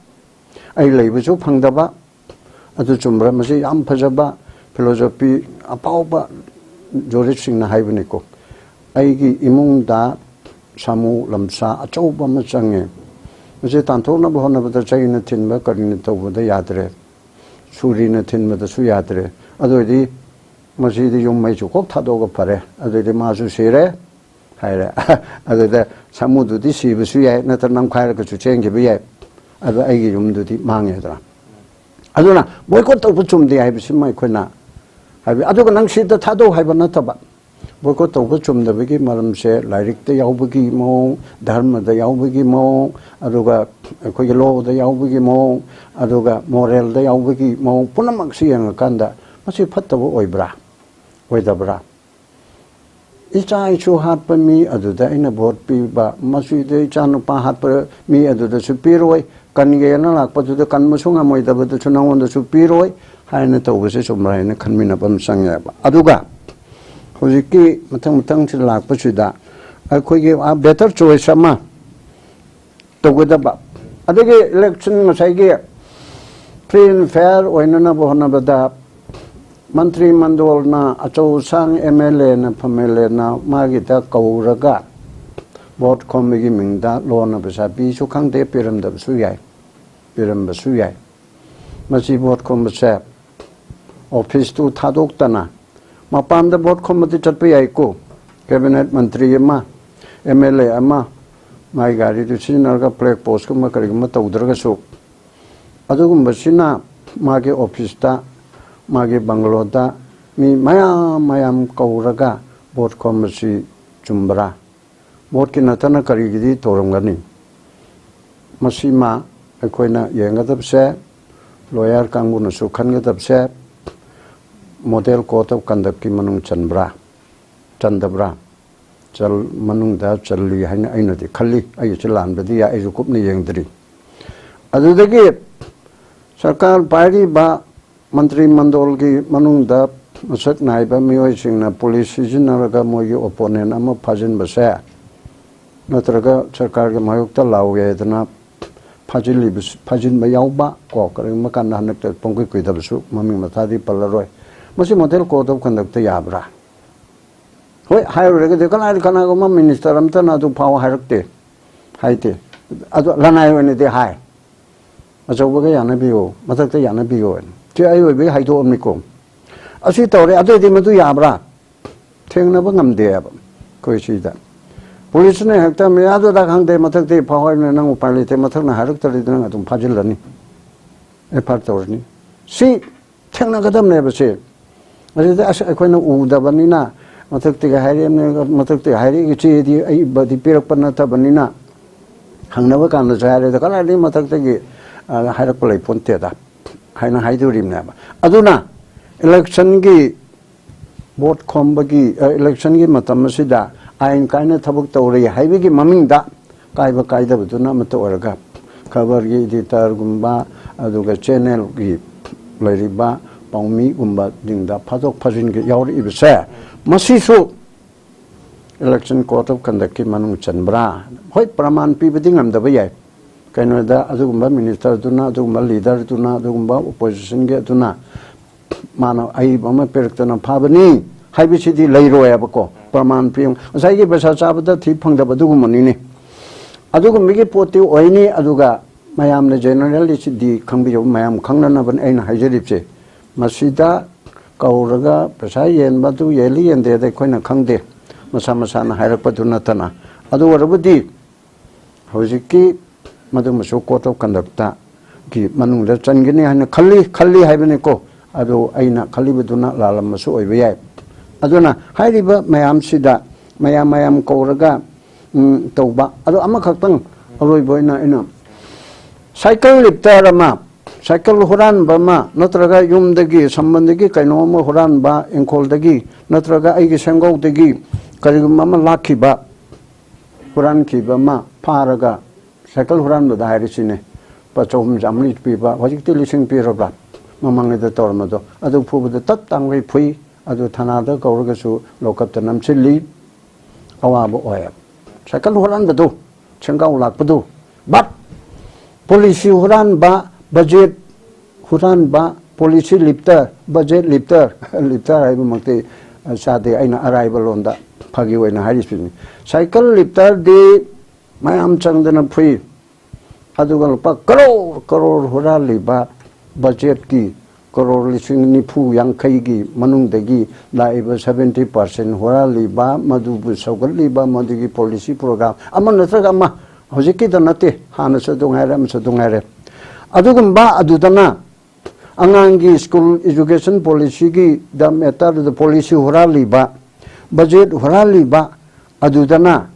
ꯑꯩ ꯂꯩꯕꯁꯨ ꯐꯪꯗꯕ꯫ ꯑꯗꯨ ꯆꯨꯝꯕ꯭ꯔꯥ? ꯃꯁꯤ ꯌꯥꯝ ꯐꯖꯕ ꯐꯤꯂꯣꯁꯣꯐꯤ ꯑꯐꯥꯎꯕ ꯖꯨꯔꯤꯁꯁꯤꯡꯅ ꯍꯥꯏꯕꯅꯤꯀꯣ꯫ ꯑꯩꯒꯤ ꯏꯃꯨꯡꯗ ꯁꯥꯃꯨ ꯂꯝꯁꯥ ꯑꯆꯧꯕ ꯑꯃ ꯆꯪꯉꯦ꯫ ꯃꯁꯤ ꯇꯥꯟꯊꯣꯛꯅꯕ ꯍꯣꯠꯅꯕꯗ ꯆꯩꯅ ꯊꯤꯟꯕ ꯀꯔꯤꯅ ꯇꯧꯕꯗ ꯌꯥꯗ꯭ꯔꯦ, ꯁꯨꯔꯤꯅ ꯊꯤꯟꯕꯗꯁꯨ ꯌꯥꯗ꯭ꯔꯦ꯫ ꯑꯗꯨ ꯑꯣꯏꯔꯗꯤ ꯃꯁꯤꯗꯤ ꯌꯨꯝ ꯃꯩꯁꯨ ꯀꯣꯛ ꯊꯥꯗꯣꯛꯑꯒ ꯐꯔꯦ, ꯑꯗꯨꯗꯤ ꯃꯥꯁꯨ ꯁꯤꯔꯦ ꯍꯥꯏꯔꯦ꯫ ꯑꯗꯨꯗ ꯁꯥꯃꯨꯗꯨꯗꯤ ꯁꯤꯕꯁꯨ ꯌꯥꯏ, ꯅꯠꯇ꯭ꯔ ꯅꯝꯈꯥꯏꯔꯒꯁꯨ ꯆꯦꯟꯈꯤꯕ ꯌꯥꯏ, ꯑꯗꯣ ꯑꯩꯒꯤ ꯌꯨꯝꯗꯨꯗꯤ ꯃꯥꯡꯉꯦꯗꯅ꯫ ꯑꯗꯨꯅ ꯕꯣꯏꯀꯣꯠ ꯇꯧꯕ ꯆꯨꯝꯗꯦ ꯍꯥꯏꯕꯁꯤꯃ ꯑꯩꯈꯣꯏꯅ ꯍꯥꯏꯕꯤ꯫ ꯑꯗꯨꯒ ꯅꯪ ꯁꯤꯗ ꯊꯥꯗꯧ ꯍꯥꯏꯕ ꯅꯠꯇꯕ, ꯕꯣꯏꯀꯣꯠ ꯇꯧꯕ ꯆꯨꯝꯗꯕꯒꯤ ꯃꯔꯝꯁꯦ ꯂꯥꯏꯔꯤꯛꯇ ꯌꯥꯎꯕꯒꯤ ꯃꯑꯣꯡ, ꯙꯔꯃꯗ ꯌꯥꯎꯕꯒꯤ ꯃꯑꯣꯡ, ꯑꯗꯨꯒ ꯑꯩꯈꯣꯏꯒꯤ ꯂꯣꯗ ꯌꯥꯎꯕꯒꯤ ꯃꯑꯣꯡ, ꯑꯗꯨꯒ ꯃꯣꯔꯦꯜꯗ ꯌꯥꯎꯕꯒꯤ ꯃꯑꯣꯡ ꯄꯨꯝꯅꯃꯛꯁꯤ ꯌꯦꯡꯉꯀꯥꯟꯗ ꯃꯁꯤ ꯐꯠꯇꯕ ꯑꯣꯏꯕ꯭ꯔꯥ, ꯑꯣꯏꯗꯕ꯭ꯔꯥ? ꯏꯆꯥ ꯏꯁꯨ ꯍꯥꯠꯄ ꯃꯤ ꯑꯗꯨꯗ ꯑꯩꯅ ꯚꯣꯠ ꯄꯤꯕ, ꯃꯁꯤꯗ ꯏꯆꯥ ꯅꯨꯄꯥ ꯍꯥꯠꯄ ꯃꯤ ꯑꯗꯨꯗꯁꯨ ꯄꯤꯔꯣꯏ, ꯀꯟꯒꯦꯅ ꯂꯥꯛꯄꯗꯨꯗ ꯀꯟꯕꯁꯨ ꯉꯝꯃꯣꯏꯗꯕꯗꯁꯨ ꯅꯉꯣꯟꯗꯁꯨ ꯄꯤꯔꯣꯏ ꯍꯥꯏꯅ ꯇꯧꯕꯁꯦ ꯆꯨꯝꯕ꯭ꯔꯥ ꯍꯥꯏꯅ ꯈꯟꯃꯤꯟꯅꯕ ꯑꯃ ꯆꯪꯉꯦꯕ꯫ ꯑꯗꯨꯒ ꯍꯧꯖꯤꯛꯀꯤ ꯃꯊꯪ ꯃꯊꯪꯁꯤ ꯂꯥꯛꯄꯁꯤꯗ ꯑꯩꯈꯣꯏꯒꯤ ꯑꯥ better choice ꯑꯃ ꯇꯧꯒꯗꯕ, ꯑꯗꯒꯤ election ꯉꯁꯥꯏꯒꯤ free and fair ꯑꯣꯏꯅꯅꯕ ꯍꯣꯠꯅꯕꯗ ꯃꯟꯇ꯭ꯔꯤ ꯃꯟꯗꯣꯜꯅ ꯑꯆꯧ ꯑꯁꯥꯡ ꯑꯦꯝ ꯑꯦꯜ ꯑꯦꯅ ꯐꯝ ꯑꯦꯜ ꯑꯦꯅ ꯃꯥꯒꯤꯗ ꯀꯧꯔꯒ ꯚꯣꯠ ꯈꯣꯝꯕꯒꯤ ꯃꯤꯡꯗ ꯂꯣꯟꯅ ꯄꯩꯁꯥ ꯄꯤꯁꯨ ꯈꯪꯗꯦ, ꯄꯤꯔꯝꯗꯕꯁꯨ ꯌꯥꯏ, ꯄꯤꯔꯝꯕꯁꯨ ꯌꯥꯏ꯫ ꯃꯁꯤ ꯚꯣꯠ ꯈꯣꯝꯕꯁꯦ ꯑꯣꯐꯤꯁꯇꯨ ꯊꯥꯗꯣꯛꯇꯅ ꯃꯄꯥꯟꯗ ꯚꯣꯠ ꯈꯣꯝꯕꯗꯤ ꯆꯠꯄ ꯌꯥꯏꯀꯣ꯫ ꯀꯦꯕꯤꯅꯦꯠ ꯃꯟꯇ꯭ꯔꯤ ꯑꯃ, ꯑꯦꯝ ꯑꯦꯜ ꯑꯦ ꯑꯃ ꯃꯥꯒꯤ ꯒꯥꯔꯤꯗꯨ ꯁꯤꯖꯤꯟꯅꯔꯒ ꯐ꯭ꯂꯦꯛ ꯄꯣꯁꯀꯨꯝꯕ ꯀꯔꯤꯒꯨꯝꯕ ꯇꯧꯗ꯭ꯔꯒꯁꯨ, ꯑꯗꯨꯒꯨꯝꯕꯁꯤꯅ ꯃꯥꯒꯤ ꯑꯣꯐꯤꯁꯇ, ꯃꯥꯒꯤ ꯕꯪꯒꯂꯣꯗ ꯃꯤ ꯃꯌꯥꯝ ꯃꯌꯥꯝ ꯀꯧꯔꯒ ꯚꯣꯠ ꯈꯣꯝꯕꯁꯤ ꯆꯨꯝꯕ꯭ꯔꯥ? ꯚꯣꯠꯀꯤ ꯅꯠꯇꯅ ꯀꯔꯤꯒꯤꯗꯤ ꯇꯧꯔꯝꯒꯅꯤ? ꯃꯁꯤꯃ ꯑꯩꯈꯣꯏꯅ ꯌꯦꯡꯒꯗꯕꯁꯦ, ꯂꯣꯌꯔ ꯀꯥꯡꯕꯨꯅꯁꯨ ꯈꯟꯒꯗꯕꯁꯦ, ꯃꯣꯗꯦꯜ ꯀꯣꯗ ꯑꯣꯐ ꯀꯟꯗꯛꯀꯤ ꯃꯅꯨꯡ ꯆꯟꯕ꯭ꯔꯥ, ꯆꯟꯗꯕ꯭ꯔꯥ? ꯆꯜ-, ꯃꯅꯨꯡꯗ ꯆꯜꯂꯤ ꯍꯥꯏꯅ ꯑꯩꯅꯗꯤ ꯈꯜꯂꯤ꯫ ꯑꯩꯁꯨ ꯂꯥꯟꯕꯗꯤ ꯌꯥꯏ, ꯑꯩꯁꯨ ꯀꯨꯞꯅ ꯌꯦꯡꯗ꯭ꯔꯤ꯫ ꯑꯗꯨꯗꯒꯤ ꯁꯔꯀꯥꯔ ꯄꯥꯏꯔꯤꯕ ꯃꯟꯇ꯭ꯔꯤ ꯃꯟꯗꯣꯜꯒꯤ ꯃꯅꯨꯡꯗ ꯃꯁꯛ ꯅꯥꯏꯕ ꯃꯤꯑꯣꯏꯁꯤꯡꯅ ꯄꯨꯂꯤꯁ ꯁꯤꯖꯤꯟꯅꯔꯒ ꯃꯣꯏꯒꯤ ꯑꯣꯄꯣꯅꯦꯟ ꯑꯃ ꯐꯥꯖꯤꯟꯕꯁꯦ, ꯅꯠꯇ꯭ꯔꯒ ꯁꯔꯀꯥꯔꯒꯤ ꯃꯥꯌꯣꯛꯇ ꯂꯥꯎꯒꯦ ꯍꯥꯏꯗꯅ ꯐꯥꯖꯤꯜꯂꯤꯕ, ꯐꯥꯖꯤꯟꯕ ꯌꯥꯎꯕ ꯀꯣ, ꯀꯔꯤꯒꯨꯝꯕ ꯀꯥꯟꯗ ꯍꯟꯗꯛꯇ ꯄꯪꯀꯨꯏ ꯀꯨꯏꯗꯕꯁꯨ, ꯃꯃꯤꯡ ꯃꯊꯥꯗꯤ ꯄꯜꯂꯔꯣꯏ꯫ ꯃꯁꯤ ꯃꯣꯗꯦꯜ ꯀꯣꯗ ꯑꯣꯐ ꯀꯟꯗꯛꯇ ꯌꯥꯕ꯭ꯔꯥ? ꯍꯣꯏ, ꯍꯥꯏꯔꯨꯔꯒꯗꯤ ꯀꯅꯥ-, ꯀꯅꯥꯒꯨꯝꯕ ꯃꯤꯅꯤꯁꯇꯔ ꯑꯝꯇꯅ ꯑꯗꯨ ꯐꯥꯎ ꯍꯥꯏꯔꯛꯇꯦ, ꯍꯥꯏꯗꯦ꯫ ꯑꯗꯣ ꯂꯅꯥꯏ ꯑꯣꯏꯅꯗꯤ ꯍꯥꯏ, "ꯑꯆꯧꯕꯒ ꯌꯥꯅꯕꯤꯌꯨ, ꯃꯊꯛꯇ ꯌꯥꯅꯕꯤꯌꯨ" ꯍꯥꯏꯅ꯫ ꯁꯤ ꯑꯩ ꯑꯣꯏꯕꯒꯤ ꯍꯥꯏꯗꯣꯛꯑꯝꯃꯤꯀꯣ꯫ ꯑꯁꯤ ꯇꯧꯔꯦ, ꯑꯗꯨꯑꯣꯏꯗꯤ ꯃꯗꯨ ꯌꯥꯕ꯭ꯔꯥ? ꯊꯦꯡꯅꯕ ꯉꯝꯗꯦꯕ ꯑꯩꯈꯣꯏ ꯁꯤꯗ꯫ ꯄꯨꯂꯤꯁꯅ ꯍꯦꯛꯇ "ꯃꯌꯥꯗꯨꯗ ꯈꯪꯗꯦ, ꯃꯊꯛꯇꯒꯤ ꯐꯥꯎ ꯍꯥꯏꯕꯅꯤ, ꯅꯪ ꯎꯄꯥꯏ ꯂꯩꯇꯦ, ꯃꯊꯛꯅ ꯍꯥꯏꯔꯛꯇ꯭ꯔꯗꯤ ꯅꯪ ꯑꯗꯨꯝ ꯐꯥꯖꯤꯜꯂꯅꯤ, ꯑꯦꯐ ꯑꯥꯏ ꯑꯥꯔ ꯇꯧꯔꯅꯤ"꯫ ꯁꯤ ꯊꯦꯡꯅꯒꯗꯕꯅꯦꯕ ꯁꯦ꯫ ꯑꯗꯨꯗ ꯑꯁ ꯑꯩꯈꯣꯏꯅ ꯎꯗꯕꯅꯤꯅ ꯃꯊꯛꯇꯒꯤ ꯍꯥꯏꯔꯛꯑꯦ, ꯃꯊꯛꯇꯒꯤ ꯍꯥꯏꯔꯛꯏ ꯆꯦꯗꯤ ꯑꯩꯕꯨꯗꯤ ꯄꯤꯔꯛꯄ ꯅꯠꯇꯕꯅꯤꯅ ꯍꯪꯅꯕ ꯀꯥꯟꯗꯁꯨ ꯍꯥꯏꯔꯦ, "ꯑꯗ ꯀꯗꯥꯏꯗꯒꯤ ꯃꯊꯛꯇꯒꯤ, ꯑ, ꯍꯥꯏꯔꯛꯄ ꯂꯩꯄꯣꯟꯇꯦꯗ" ꯍꯥꯏꯅ ꯍꯥꯏꯗꯣꯔꯤꯕꯅꯦꯕ꯫ ꯑꯗꯨꯅ ꯏꯂꯦꯛꯁꯟꯒꯤ ꯚꯣꯠ ꯈꯣꯝꯕꯒꯤ, ꯑ, ꯏꯂꯦꯛꯁꯟꯒꯤ ꯃꯇꯝ ꯑꯁꯤꯗ ꯑꯥꯏꯟ ꯀꯥꯏꯅ ꯊꯕꯛ ꯇꯧꯔꯤ ꯍꯥꯏꯕꯒꯤ ꯃꯃꯤꯡꯗ ꯀꯥꯏꯕ ꯀꯥꯏꯗꯕꯗꯨꯅ ꯑꯃꯠꯇ ꯑꯣꯏꯔꯒ, ꯈꯕꯔꯒꯤ ꯏꯗꯤꯇꯔꯒꯨꯝꯕ, ꯑꯗꯨꯒ ꯆꯦꯅꯦꯜꯒꯤ ꯂꯩꯔꯤꯕ ꯄꯥꯎꯃꯤꯒꯨꯝꯕꯁꯤꯡꯗ ꯐꯥꯗꯣꯛ ꯐꯥꯖꯤꯟꯒ ꯌꯥꯎꯔꯛꯏꯕꯁꯦ, ꯃꯁꯤꯁꯨ ꯏꯂꯦꯛꯁꯟ ꯀꯣꯗ ꯑꯣꯐ ꯀꯟꯗꯛꯀꯤ ꯃꯅꯨꯡ ꯆꯟꯕ꯭ꯔꯥ? ꯍꯣꯏ, ꯄ꯭ꯔꯃꯥꯟ ꯄꯤꯕꯗꯤ ꯉꯝꯗꯕ ꯌꯥꯏ꯫ ꯀꯩꯅꯣꯗ ꯑꯗꯨꯒꯨꯝꯕ ꯃꯤꯅꯤꯁꯇꯔꯗꯨꯅ, ꯑꯗꯨꯒꯨꯝꯕ ꯂꯤꯗꯔꯗꯨꯅ, ꯑꯗꯨꯒꯨꯝꯕ ꯑꯣꯄꯣꯖꯤꯁꯟꯒꯤ ꯑꯗꯨꯅ ꯃꯥꯅ ꯑꯏꯕ ꯑꯃ ꯄꯤꯔꯛꯇꯅ ꯐꯥꯕꯅꯤ ꯍꯥꯏꯕꯁꯤꯗꯤ ꯂꯩꯔꯣꯏꯕꯀꯣ꯫ ꯄ꯭ꯔꯃꯥꯟ ꯄꯤꯌꯨ, ꯉꯁꯥꯏꯒꯤ ꯄꯩꯁꯥ ꯆꯥꯕꯗ ꯊꯤ ꯐꯪꯗꯕ ꯑꯗꯨꯒꯨꯝꯕꯅꯤꯅꯦ꯫ ꯑꯗꯨꯒꯨꯝꯕꯒꯤ ꯄꯣꯠꯇꯤ ꯑꯣꯏꯅꯤ꯫ ꯑꯗꯨꯒ ꯃꯌꯥꯝꯅ ꯖꯦꯅꯔꯦꯜꯂꯤꯁꯤꯗꯤ ꯈꯪꯕꯤꯌꯨ, ꯃꯌꯥꯝ ꯈꯪꯅꯅꯕꯅꯤ ꯑꯩꯅ ꯍꯥꯏꯖꯔꯤꯕꯁꯦ꯫ ꯃꯁꯤꯗ ꯀꯧꯔꯒ ꯄꯩꯁꯥ ꯌꯦꯟꯕ ꯑꯗꯨ ꯌꯦꯜꯂꯤ ꯌꯦꯟꯗꯦꯗ ꯑꯩꯈꯣꯏꯅ ꯈꯪꯗꯦ, ꯃꯁꯥ ꯃꯁꯥꯅ ꯍꯥꯏꯔꯛꯄꯗꯨ ꯅꯠꯇꯅ꯫ ꯑꯗꯨ ꯑꯣꯏꯔꯕꯗꯤ ꯍꯧꯖꯤꯛꯀꯤ ꯃꯗꯨꯃꯁꯨ code of conductꯀꯤ ꯃꯅꯨꯡꯗ ꯆꯟꯒꯅꯤ ꯍꯥꯏꯅ ꯈꯜꯂꯤ, ꯈꯜꯂꯤ ꯍꯥꯏꯕꯅꯤꯀꯣ꯫ ꯑꯗꯨ ꯑꯩꯅ ꯈꯜꯂꯤꯕꯗꯨꯅ ꯂꯥꯜꯂꯝꯕꯁꯨ ꯑꯣꯏꯕ ꯌꯥꯏ꯫ ꯑꯗꯨꯅ ꯍꯥꯏꯔꯤꯕ ꯃꯌꯥꯝꯁꯤꯗ ꯃꯌꯥꯝ ꯃꯌꯥꯝ ꯀꯧꯔꯒ, ꯎꯝ, ꯇꯧꯕ꯫ ꯑꯗꯣ ꯑꯃꯈꯛꯇꯪ ꯑꯔꯣꯏꯕ ꯑꯣꯏꯅ ꯑꯩꯅ ꯁꯥꯏꯀꯜ ꯂꯤꯞꯇꯔ ꯑꯃ, ꯁꯥꯏꯀꯜ ꯍꯨꯔꯥꯟꯕ ꯑꯃ, ꯅꯠꯇ꯭ꯔꯒ ꯌꯨꯝꯗꯒꯤ, ꯁꯝꯕꯟꯗꯒꯤ ꯀꯩꯅꯣ ꯑꯃ ꯍꯨꯔꯥꯟꯕ, ꯏꯪꯈꯣꯜꯗꯒꯤ ꯅꯠꯇ꯭ꯔꯒ ꯑꯩꯒꯤ ꯁꯦꯝꯒꯧꯗꯒꯤ ꯀꯔꯤꯒꯨꯝꯕ ꯑꯃ ꯂꯥꯛꯈꯤꯕ, ꯍꯨꯔꯥꯟꯈꯤꯕ ꯑꯃ ꯐꯥꯔꯒ, ꯁꯥꯏꯀꯜ ꯍꯨꯔꯥꯟꯕꯗ ꯍꯥꯏꯔꯤꯁꯤꯅꯦ, ꯂꯨꯄꯥ ꯆꯍꯨꯝ ꯆꯥꯝꯃꯔꯤ ꯄꯤꯕ, ꯍꯧꯖꯤꯛꯇꯤ ꯂꯤꯁꯤꯡ ꯄꯤꯔꯕ꯭ꯔꯥ? ꯃꯃꯥꯡꯉꯩꯗ ꯇꯧꯔꯝꯕꯗꯣ, ꯑꯗꯨ ꯐꯨꯕꯗ ꯇꯠ ꯇꯥꯡꯈꯩ ꯐꯨꯏ꯫ ꯑꯗꯨ ꯊꯅꯥꯗ ꯀꯧꯔꯒꯁꯨ ꯂꯣꯀꯞꯇ ꯅꯝꯁꯤꯜꯂꯤ꯫ ꯑꯋꯥꯕ ꯑꯣꯏ꯫ ꯁꯥꯏꯀꯜ ꯍꯨꯔꯥꯟꯕꯗꯨ, ꯁꯦꯡꯒꯥꯎ ꯂꯥꯛꯄꯗꯨ, but ꯄꯣꯂꯤꯁꯤ ꯍꯨꯔꯥꯟꯕ, ꯕꯖꯦꯠ ꯍꯨꯔꯥꯟꯕ, ꯄꯣꯂꯤꯁꯤ ꯂꯤꯞꯇꯔ, ꯕꯖꯦꯠ ꯂꯤꯞꯇꯔ, ꯂꯤꯞꯇꯔ ꯍꯥꯏꯕꯃꯛꯇꯤ ꯆꯥꯗꯦ, ꯑꯩꯅ ꯑꯔꯥꯏꯕ ꯂꯣꯟꯗ ꯐꯥꯒꯤ ꯑꯣꯏꯅ ꯍꯥꯏꯔꯤꯁꯤꯅꯤ꯫ ꯁꯥꯏꯀꯜ ꯂꯤꯞꯇꯔꯗꯤ ꯃꯌꯥꯝ ꯆꯪꯗꯅ ꯐꯨꯏ꯫ ꯑꯗꯨꯒ ꯂꯨꯄꯥ ꯀꯔꯣꯔ ꯀꯔꯣꯔ ꯍꯨꯔꯥꯜꯂꯤꯕ, ꯕꯖꯦꯠꯀꯤ ꯀꯔꯣꯔ ꯂꯤꯁꯤꯡ ꯅꯤꯐꯨ ꯌꯥꯡꯈꯩꯒꯤ ꯃꯅꯨꯡꯗꯒꯤ ꯂꯥꯛꯏꯕ seventy percent ꯍꯨꯔꯥꯜꯂꯤꯕ, ꯃꯗꯨꯕꯨ ꯁꯧꯒꯠꯂꯤꯕ, ꯃꯗꯨꯒꯤ ꯄꯣꯂꯤꯁꯤ ꯄ꯭ꯔꯣꯒ꯭ꯔꯥꯝ ꯑꯃ ꯅꯠꯇ꯭ꯔꯒ ꯑꯃ, ꯍꯧꯖꯤꯛꯀꯤꯗ ꯅꯠꯇꯦ, ꯍꯥꯟꯅꯁꯨ ꯑꯗꯨ ꯉꯥꯏꯔꯦ, ꯑꯃꯁꯨ ꯑꯗꯨ ꯉꯥꯏꯔꯦ꯫ ꯑꯗꯨꯒꯨꯝꯕ ꯑꯗꯨꯗꯅ ꯑꯉꯥꯡꯒꯤ ꯁ꯭ꯀꯨꯜ ꯏꯖꯨꯀꯦꯁꯟ ꯄꯣꯂꯤꯁꯤꯒꯤ ꯗ ꯃꯦꯇꯔꯗꯨꯗ ꯄꯣꯂꯤꯁꯤ ꯍꯨꯔꯥꯜꯂꯤꯕ, ꯕꯖꯦꯠ ꯍꯨꯔꯥꯜꯂꯤꯕ, ꯑꯗꯨꯗꯅ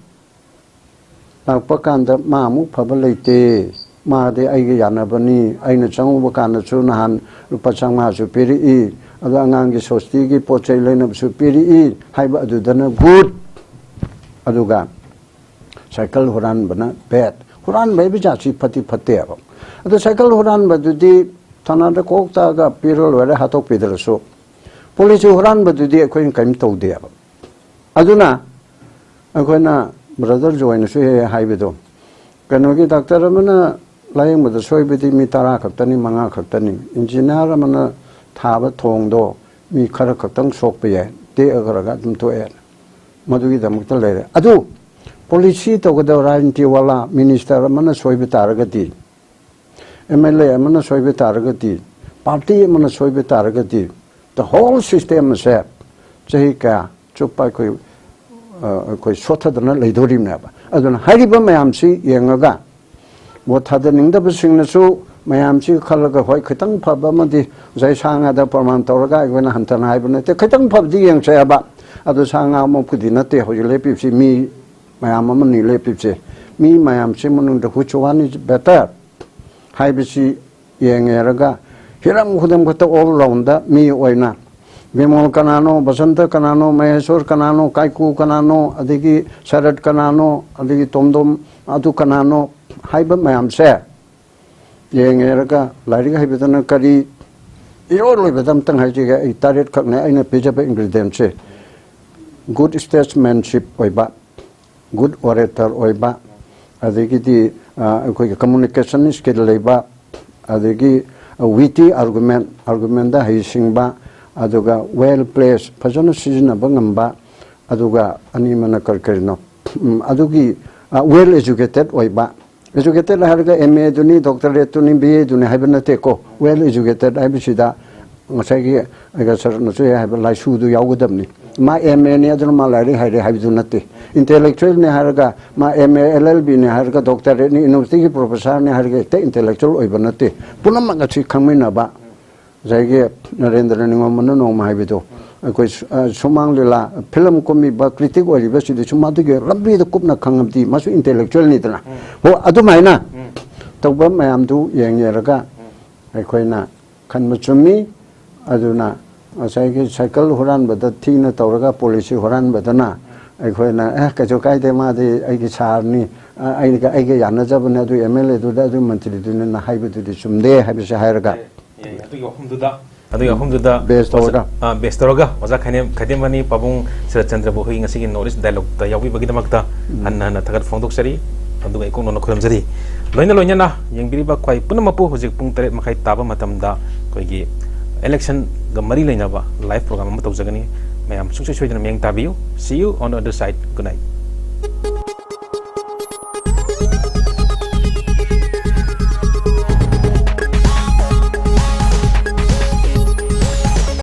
ꯂꯥꯛꯄ ꯀꯥꯟꯗ ꯃꯥ ꯑꯃꯨꯛ ꯐꯕ ꯂꯩꯇꯦ, ꯃꯥꯗꯤ ꯑꯩꯒ ꯌꯥꯅꯕꯅꯤ, ꯑꯩꯅ ꯆꯪꯉꯨꯕ ꯀꯥꯟꯗꯁꯨ ꯅꯍꯥꯟ ꯂꯨꯄꯥ ꯆꯥꯝꯃꯉꯥꯁꯨ ꯄꯤꯔꯛꯏ, ꯑꯗꯣ ꯑꯉꯥꯡꯒꯤ ꯁꯣꯁꯇꯤꯒꯤ ꯄꯣꯠ ꯆꯩ ꯂꯩꯅꯕꯁꯨ ꯄꯤꯔꯛꯏ ꯍꯥꯏꯕ ꯑꯗꯨꯗꯅ ꯒꯨꯗ꯫ ꯑꯗꯨꯒ ꯁꯥꯏꯀꯜ ꯍꯨꯔꯥꯟꯕꯅ ꯕꯦꯗ꯫ ꯍꯨꯔꯥꯟꯕ ꯍꯥꯏꯕ ꯖꯥꯠꯁꯤ ꯐꯠꯇꯤ ꯐꯠꯇꯦꯕ꯫ ꯑꯗꯣ ꯁꯥꯏꯀꯜ ꯍꯨꯔꯥꯟꯕꯗꯨꯗꯤ ꯊꯥꯅꯥꯗ ꯀꯣꯛ ꯇꯛꯑꯒ ꯄꯤꯔ ꯂꯣꯏꯔꯦ, ꯍꯥꯠꯇꯣꯛꯄꯤꯗ꯭ꯔꯁꯨ꯫ ꯄꯣꯂꯤꯁꯤ ꯍꯨꯔꯥꯟꯕꯗꯨꯗꯤ ꯑꯩꯈꯣꯏꯅ ꯀꯔꯤꯝ ꯇꯧꯗꯦꯕ꯫ ꯑꯗꯨꯅ ꯑꯩꯈꯣꯏꯅ ꯕ꯭ꯔꯗꯔ ꯖꯣꯏꯅꯁꯨ ꯍꯦꯛ ꯍꯦꯛ ꯍꯥꯏꯕꯗꯣ, ꯀꯩꯅꯣꯒꯤ ꯗꯥꯛꯇꯔ ꯑꯃꯅ ꯂꯥꯌꯦꯡꯕꯗ ꯁꯣꯏꯕꯗꯤ ꯃꯤ ꯇꯔꯥ ꯈꯛꯇꯅꯤ, ꯃꯉꯥ ꯈꯛꯇꯅꯤ꯫ ꯏꯟꯖꯤꯅꯤꯌꯥꯔ ꯑꯃꯅ ꯊꯥꯕ ꯊꯣꯡꯗꯣ ꯃꯤ ꯈꯔ ꯈꯛꯇꯪ ꯁꯣꯛꯄ ꯌꯥꯏ, ꯇꯦꯛꯑꯒ ꯑꯗꯨꯝ ꯇꯣꯛꯑꯦ꯫ ꯃꯗꯨꯒꯤꯗꯃꯛꯇ ꯂꯩꯔꯦ꯫ ꯑꯗꯨ ꯄꯣꯂꯤꯁꯤ ꯇꯧꯒꯗꯕ ꯔꯥꯖꯅꯤꯇꯤ ꯋꯥꯂꯥ, ꯃꯤꯅꯤꯁꯇꯔ ꯑꯃꯅ ꯁꯣꯏꯕ ꯇꯥꯔꯒꯗꯤ, ꯑꯦꯝ ꯑꯦꯜ ꯑꯦ ꯑꯃꯅ ꯁꯣꯏꯕ ꯇꯥꯔꯒꯗꯤ, ꯄꯥꯔꯇꯤ ꯑꯃꯅ ꯁꯣꯏꯕ ꯇꯥꯔꯒꯗꯤ, the whole system ꯑꯁꯦ ꯆꯍꯤ ꯀꯌꯥ ꯆꯨꯞꯄ ꯑꯩꯈꯣꯏ, ꯑ, ꯑꯩꯈꯣꯏ ꯁꯣꯠꯊꯗꯅ ꯂꯩꯗꯣꯔꯤꯕꯅꯦꯕ꯫ ꯑꯗꯨꯅ ꯍꯥꯏꯔꯤꯕ ꯃꯌꯥꯝꯁꯤ ꯌꯦꯡꯉꯒ ꯚꯣꯠ ꯊꯥꯗꯅꯤꯡꯗꯕꯁꯤꯡꯅꯁꯨ ꯃꯌꯥꯝꯁꯤ ꯈꯜꯂꯒ, ꯍꯣꯏ, ꯈꯤꯇꯪ ꯐꯕ ꯑꯃꯗꯤ ꯉꯁꯥꯏ ꯁꯥ ꯉꯥꯗ ꯄ꯭ꯔꯃꯥꯟ ꯇꯧꯔꯒ ꯑꯩꯈꯣꯏꯅ ꯍꯟꯊꯅ ꯍꯥꯏꯕ ꯅꯠꯇꯦ, ꯈꯤꯇꯪ ꯐꯕꯗꯤ ꯌꯦꯡꯁꯦ ꯍꯥꯏꯕ꯫ ꯑꯗꯨ ꯁꯥ ꯉꯥ ꯑꯃꯨꯛꯄꯨꯗꯤ ꯅꯠꯇꯦ ꯍꯧꯖꯤꯛ ꯂꯦꯞꯄꯤꯕꯁꯤ, ꯃꯤ ꯃꯌꯥꯝ ꯑꯃꯅꯤ ꯂꯦꯞꯄꯤꯕꯁꯦ꯫ ꯃꯤ ꯃꯌꯥꯝꯁꯤ ꯃꯅꯨꯡꯗ which one is better ꯍꯥꯏꯕꯁꯤ ꯌꯦꯡꯉꯦꯔꯒ, ꯍꯤꯔꯝ ꯈꯨꯗꯤꯡꯃꯛꯇ all round ꯃꯤ ꯑꯣꯏꯅ ꯕꯤꯃꯣꯜ ꯀꯅꯥꯅꯣ, ꯕꯁꯟꯇ ꯀꯅꯥꯅꯣ, ꯃꯍꯦꯁꯣꯔ ꯀꯅꯥꯅꯣ, ꯀꯥꯏꯀꯨ ꯀꯅꯥꯅꯣ, ꯑꯗꯒꯤ ꯁꯔꯠ ꯀꯅꯥꯅꯣ, ꯑꯗꯒꯤ ꯇꯣꯝꯗꯣꯝ ꯑꯗꯨ ꯀꯅꯥꯅꯣ ꯍꯥꯏꯕ ꯃꯌꯥꯝꯁꯦ ꯌꯦꯡꯉꯦꯔꯒ, ꯂꯥꯏꯔꯤꯛ ꯍꯩꯕꯗꯅ ꯀꯔꯤ, ꯏꯔꯣꯏ ꯂꯣꯏꯕꯗ ꯑꯝꯇꯪ ꯍꯥꯏꯖꯒꯦ, ꯑꯩ ꯇꯔꯦꯠꯈꯛꯅꯦ ꯑꯩꯅ ꯄꯤꯖꯕ ingredientꯁꯦ: good statesmanship ꯑꯣꯏꯕ, good orator ꯑꯣꯏꯕ, ꯑꯗꯒꯤꯗꯤ, ꯑ, ꯑꯩꯈꯣꯏꯒꯤ communication skill ꯂꯩꯕ, ꯑꯗꯒꯤ witty argument, argumentꯇ ꯍꯩꯁꯤꯡꯕ, ꯑꯗꯨꯒ well placed, ꯐꯖꯅ ꯁꯤꯖꯤꯟꯅꯕ ꯉꯝꯕ, ꯑꯗꯨꯒ ꯑꯅꯤꯃꯅ ꯀꯔꯤ ꯀꯔꯤꯅꯣ, ꯎꯝ, ꯑꯗꯨꯒꯤ, ꯑ, well educated ꯑꯣꯏꯕ꯫ Educated ꯍꯥꯏꯔꯒ M A ꯗꯨꯅꯤ, doctorate ꯇꯨꯅꯤ, B A ꯗꯨꯅꯤ ꯍꯥꯏꯕ ꯅꯠꯇꯦꯀꯣ꯫ Well educated ꯍꯥꯏꯕꯁꯤꯗ ꯉꯁꯥꯏꯒꯤ ꯑꯩꯒ ꯁꯔꯠꯅꯁꯨ ꯍꯦꯛ ꯍꯥꯏꯕ ꯂꯥꯏꯁꯨꯗꯨ ꯌꯥꯎꯒꯗꯕꯅꯤ꯫ ꯃꯥ M A ꯅꯤ ꯑꯗꯨꯅ ꯃꯥ ꯂꯥꯏꯔꯤꯛ ꯍꯩꯔꯦ ꯍꯥꯏꯕꯗꯨ ꯅꯠꯇꯦ꯫ Intellectualꯅꯤ ꯍꯥꯏꯔꯒ ꯃꯥ M A L L Bꯅꯤ ꯍꯥꯏꯔꯒ doctorateꯅꯤ, universityꯒꯤ professorꯅꯤ ꯍꯥꯏꯔꯒ ꯍꯦꯛꯇ intellectual ꯑꯣꯏꯕ ꯅꯠꯇꯦ꯫ ꯄꯨꯝꯅꯃꯛ ꯑꯁꯤ ꯈꯪꯃꯤꯟꯅꯕ, ꯉꯁꯥꯏꯒꯤ ꯅꯔꯦꯟꯗ꯭ꯔ ꯅꯤꯉꯣꯝꯕꯅ ꯅꯣꯡꯃ ꯍꯥꯏꯕꯗꯣ, ꯑꯩꯈꯣꯏ ꯁꯨ-, ꯑ, ꯁꯨꯃꯥꯡ ꯂꯤꯂꯥ, film ꯀꯨꯝꯃꯤꯕ critic ꯑꯣꯏꯔꯤꯕꯁꯤꯗꯁꯨ ꯃꯗꯨꯒꯤ ꯂꯝꯕꯤꯗ ꯀꯨꯞꯅ ꯈꯪꯉꯕꯗꯤ ꯃꯥꯁꯨ intellectualꯅꯤꯗꯅ꯫ ꯍꯣ, ꯑꯗꯨꯃꯥꯏꯅ ꯇꯧꯕ ꯃꯌꯥꯝꯗꯨ ꯌꯦꯡꯉꯦꯔꯒ ꯑꯩꯈꯣꯏꯅ ꯈꯟꯕ ꯆꯨꯝꯃꯤ꯫ ꯑꯗꯨꯅ ꯉꯁꯥꯏꯒꯤ cycle ꯍꯨꯔꯥꯟꯕꯗ ꯊꯤꯅ ꯇꯧꯔꯒ ꯄꯣꯂꯤꯁꯤ ꯍꯨꯔꯥꯟꯕꯗꯅ ꯑꯩꯈꯣꯏꯅ, "ꯑꯦ, ꯀꯩꯁꯨ ꯀꯥꯏꯗꯦ, ꯃꯥꯗꯤ ꯑꯩꯒꯤ ꯁꯥꯔꯅꯤ, ꯑ, ꯑꯩꯒ, ꯑꯩꯒ ꯌꯥꯅꯖꯕꯅꯦ, ꯑꯗꯨ M L Aꯗꯨꯗ, ꯑꯗꯨ ꯃꯟꯇ꯭ꯔꯤꯗꯨꯅꯤꯅ ꯍꯥꯏꯕꯗꯨꯗꯤ ꯆꯨꯝꯗꯦ" ꯍꯥꯏꯕꯁꯦ ꯍꯥꯏꯔꯒ, ꯑꯦ, ꯑꯗꯨꯒꯤ ꯋꯥꯐꯝꯗꯨꯗ, ꯑꯗꯨꯒꯤ ꯋꯥꯐꯝꯗꯨꯗ base ꯇꯧꯔꯒ꯫ ꯑ, base ꯇꯧꯔꯒ ꯑꯣꯖꯥ ꯈꯥꯏꯅꯦꯝ-, ꯈꯥꯏꯗꯦꯝꯕꯅꯤ ꯄꯥꯕꯨꯡ ꯁꯔꯠꯆꯟꯗ꯭ꯔꯕꯨ ꯑꯩꯈꯣꯏꯒꯤ ꯉꯁꯤꯒꯤ North East Dialogueꯇ ꯌꯥꯎꯕꯤꯕꯒꯤꯗꯃꯛꯇ ꯍꯟꯅ ꯍꯟꯅ ꯊꯥꯒꯠ ꯐꯣꯡꯗꯣꯛꯆꯔꯤ꯫ ꯑꯗꯨꯒ ꯏꯀꯣꯛ ꯅꯧꯅ ꯈꯨꯔꯨꯝꯖꯔꯤ꯫ ꯂꯣꯏꯅ ꯂꯣꯏꯅꯅ ꯌꯦꯡꯕꯤꯔꯤꯕ ꯈ꯭ꯋꯥꯏ ꯄꯨꯝꯅꯃꯛꯄꯨ ꯍꯧꯖꯤꯛ ꯄꯨꯡ ꯇꯔꯦꯠ ꯃꯈꯥꯏ ꯇꯥꯕ ꯃꯇꯝꯗ ꯑꯩꯈꯣꯏꯒꯤ ꯏꯂꯦꯛꯁꯟꯒ ꯃꯔꯤ ꯂꯩꯅꯕ ꯂꯥꯏꯚ ꯄ꯭ꯔꯣꯒ꯭ꯔꯥꯝ ꯑꯃ ꯇꯧꯖꯒꯅꯤ꯫ ꯃꯌꯥꯝ ꯁꯨꯡꯁꯣꯏ ꯁꯣꯏꯗꯅ ꯃꯤꯠꯌꯦꯡ ꯇꯥꯕꯤꯌꯨ꯫ See you on the other side. Good night.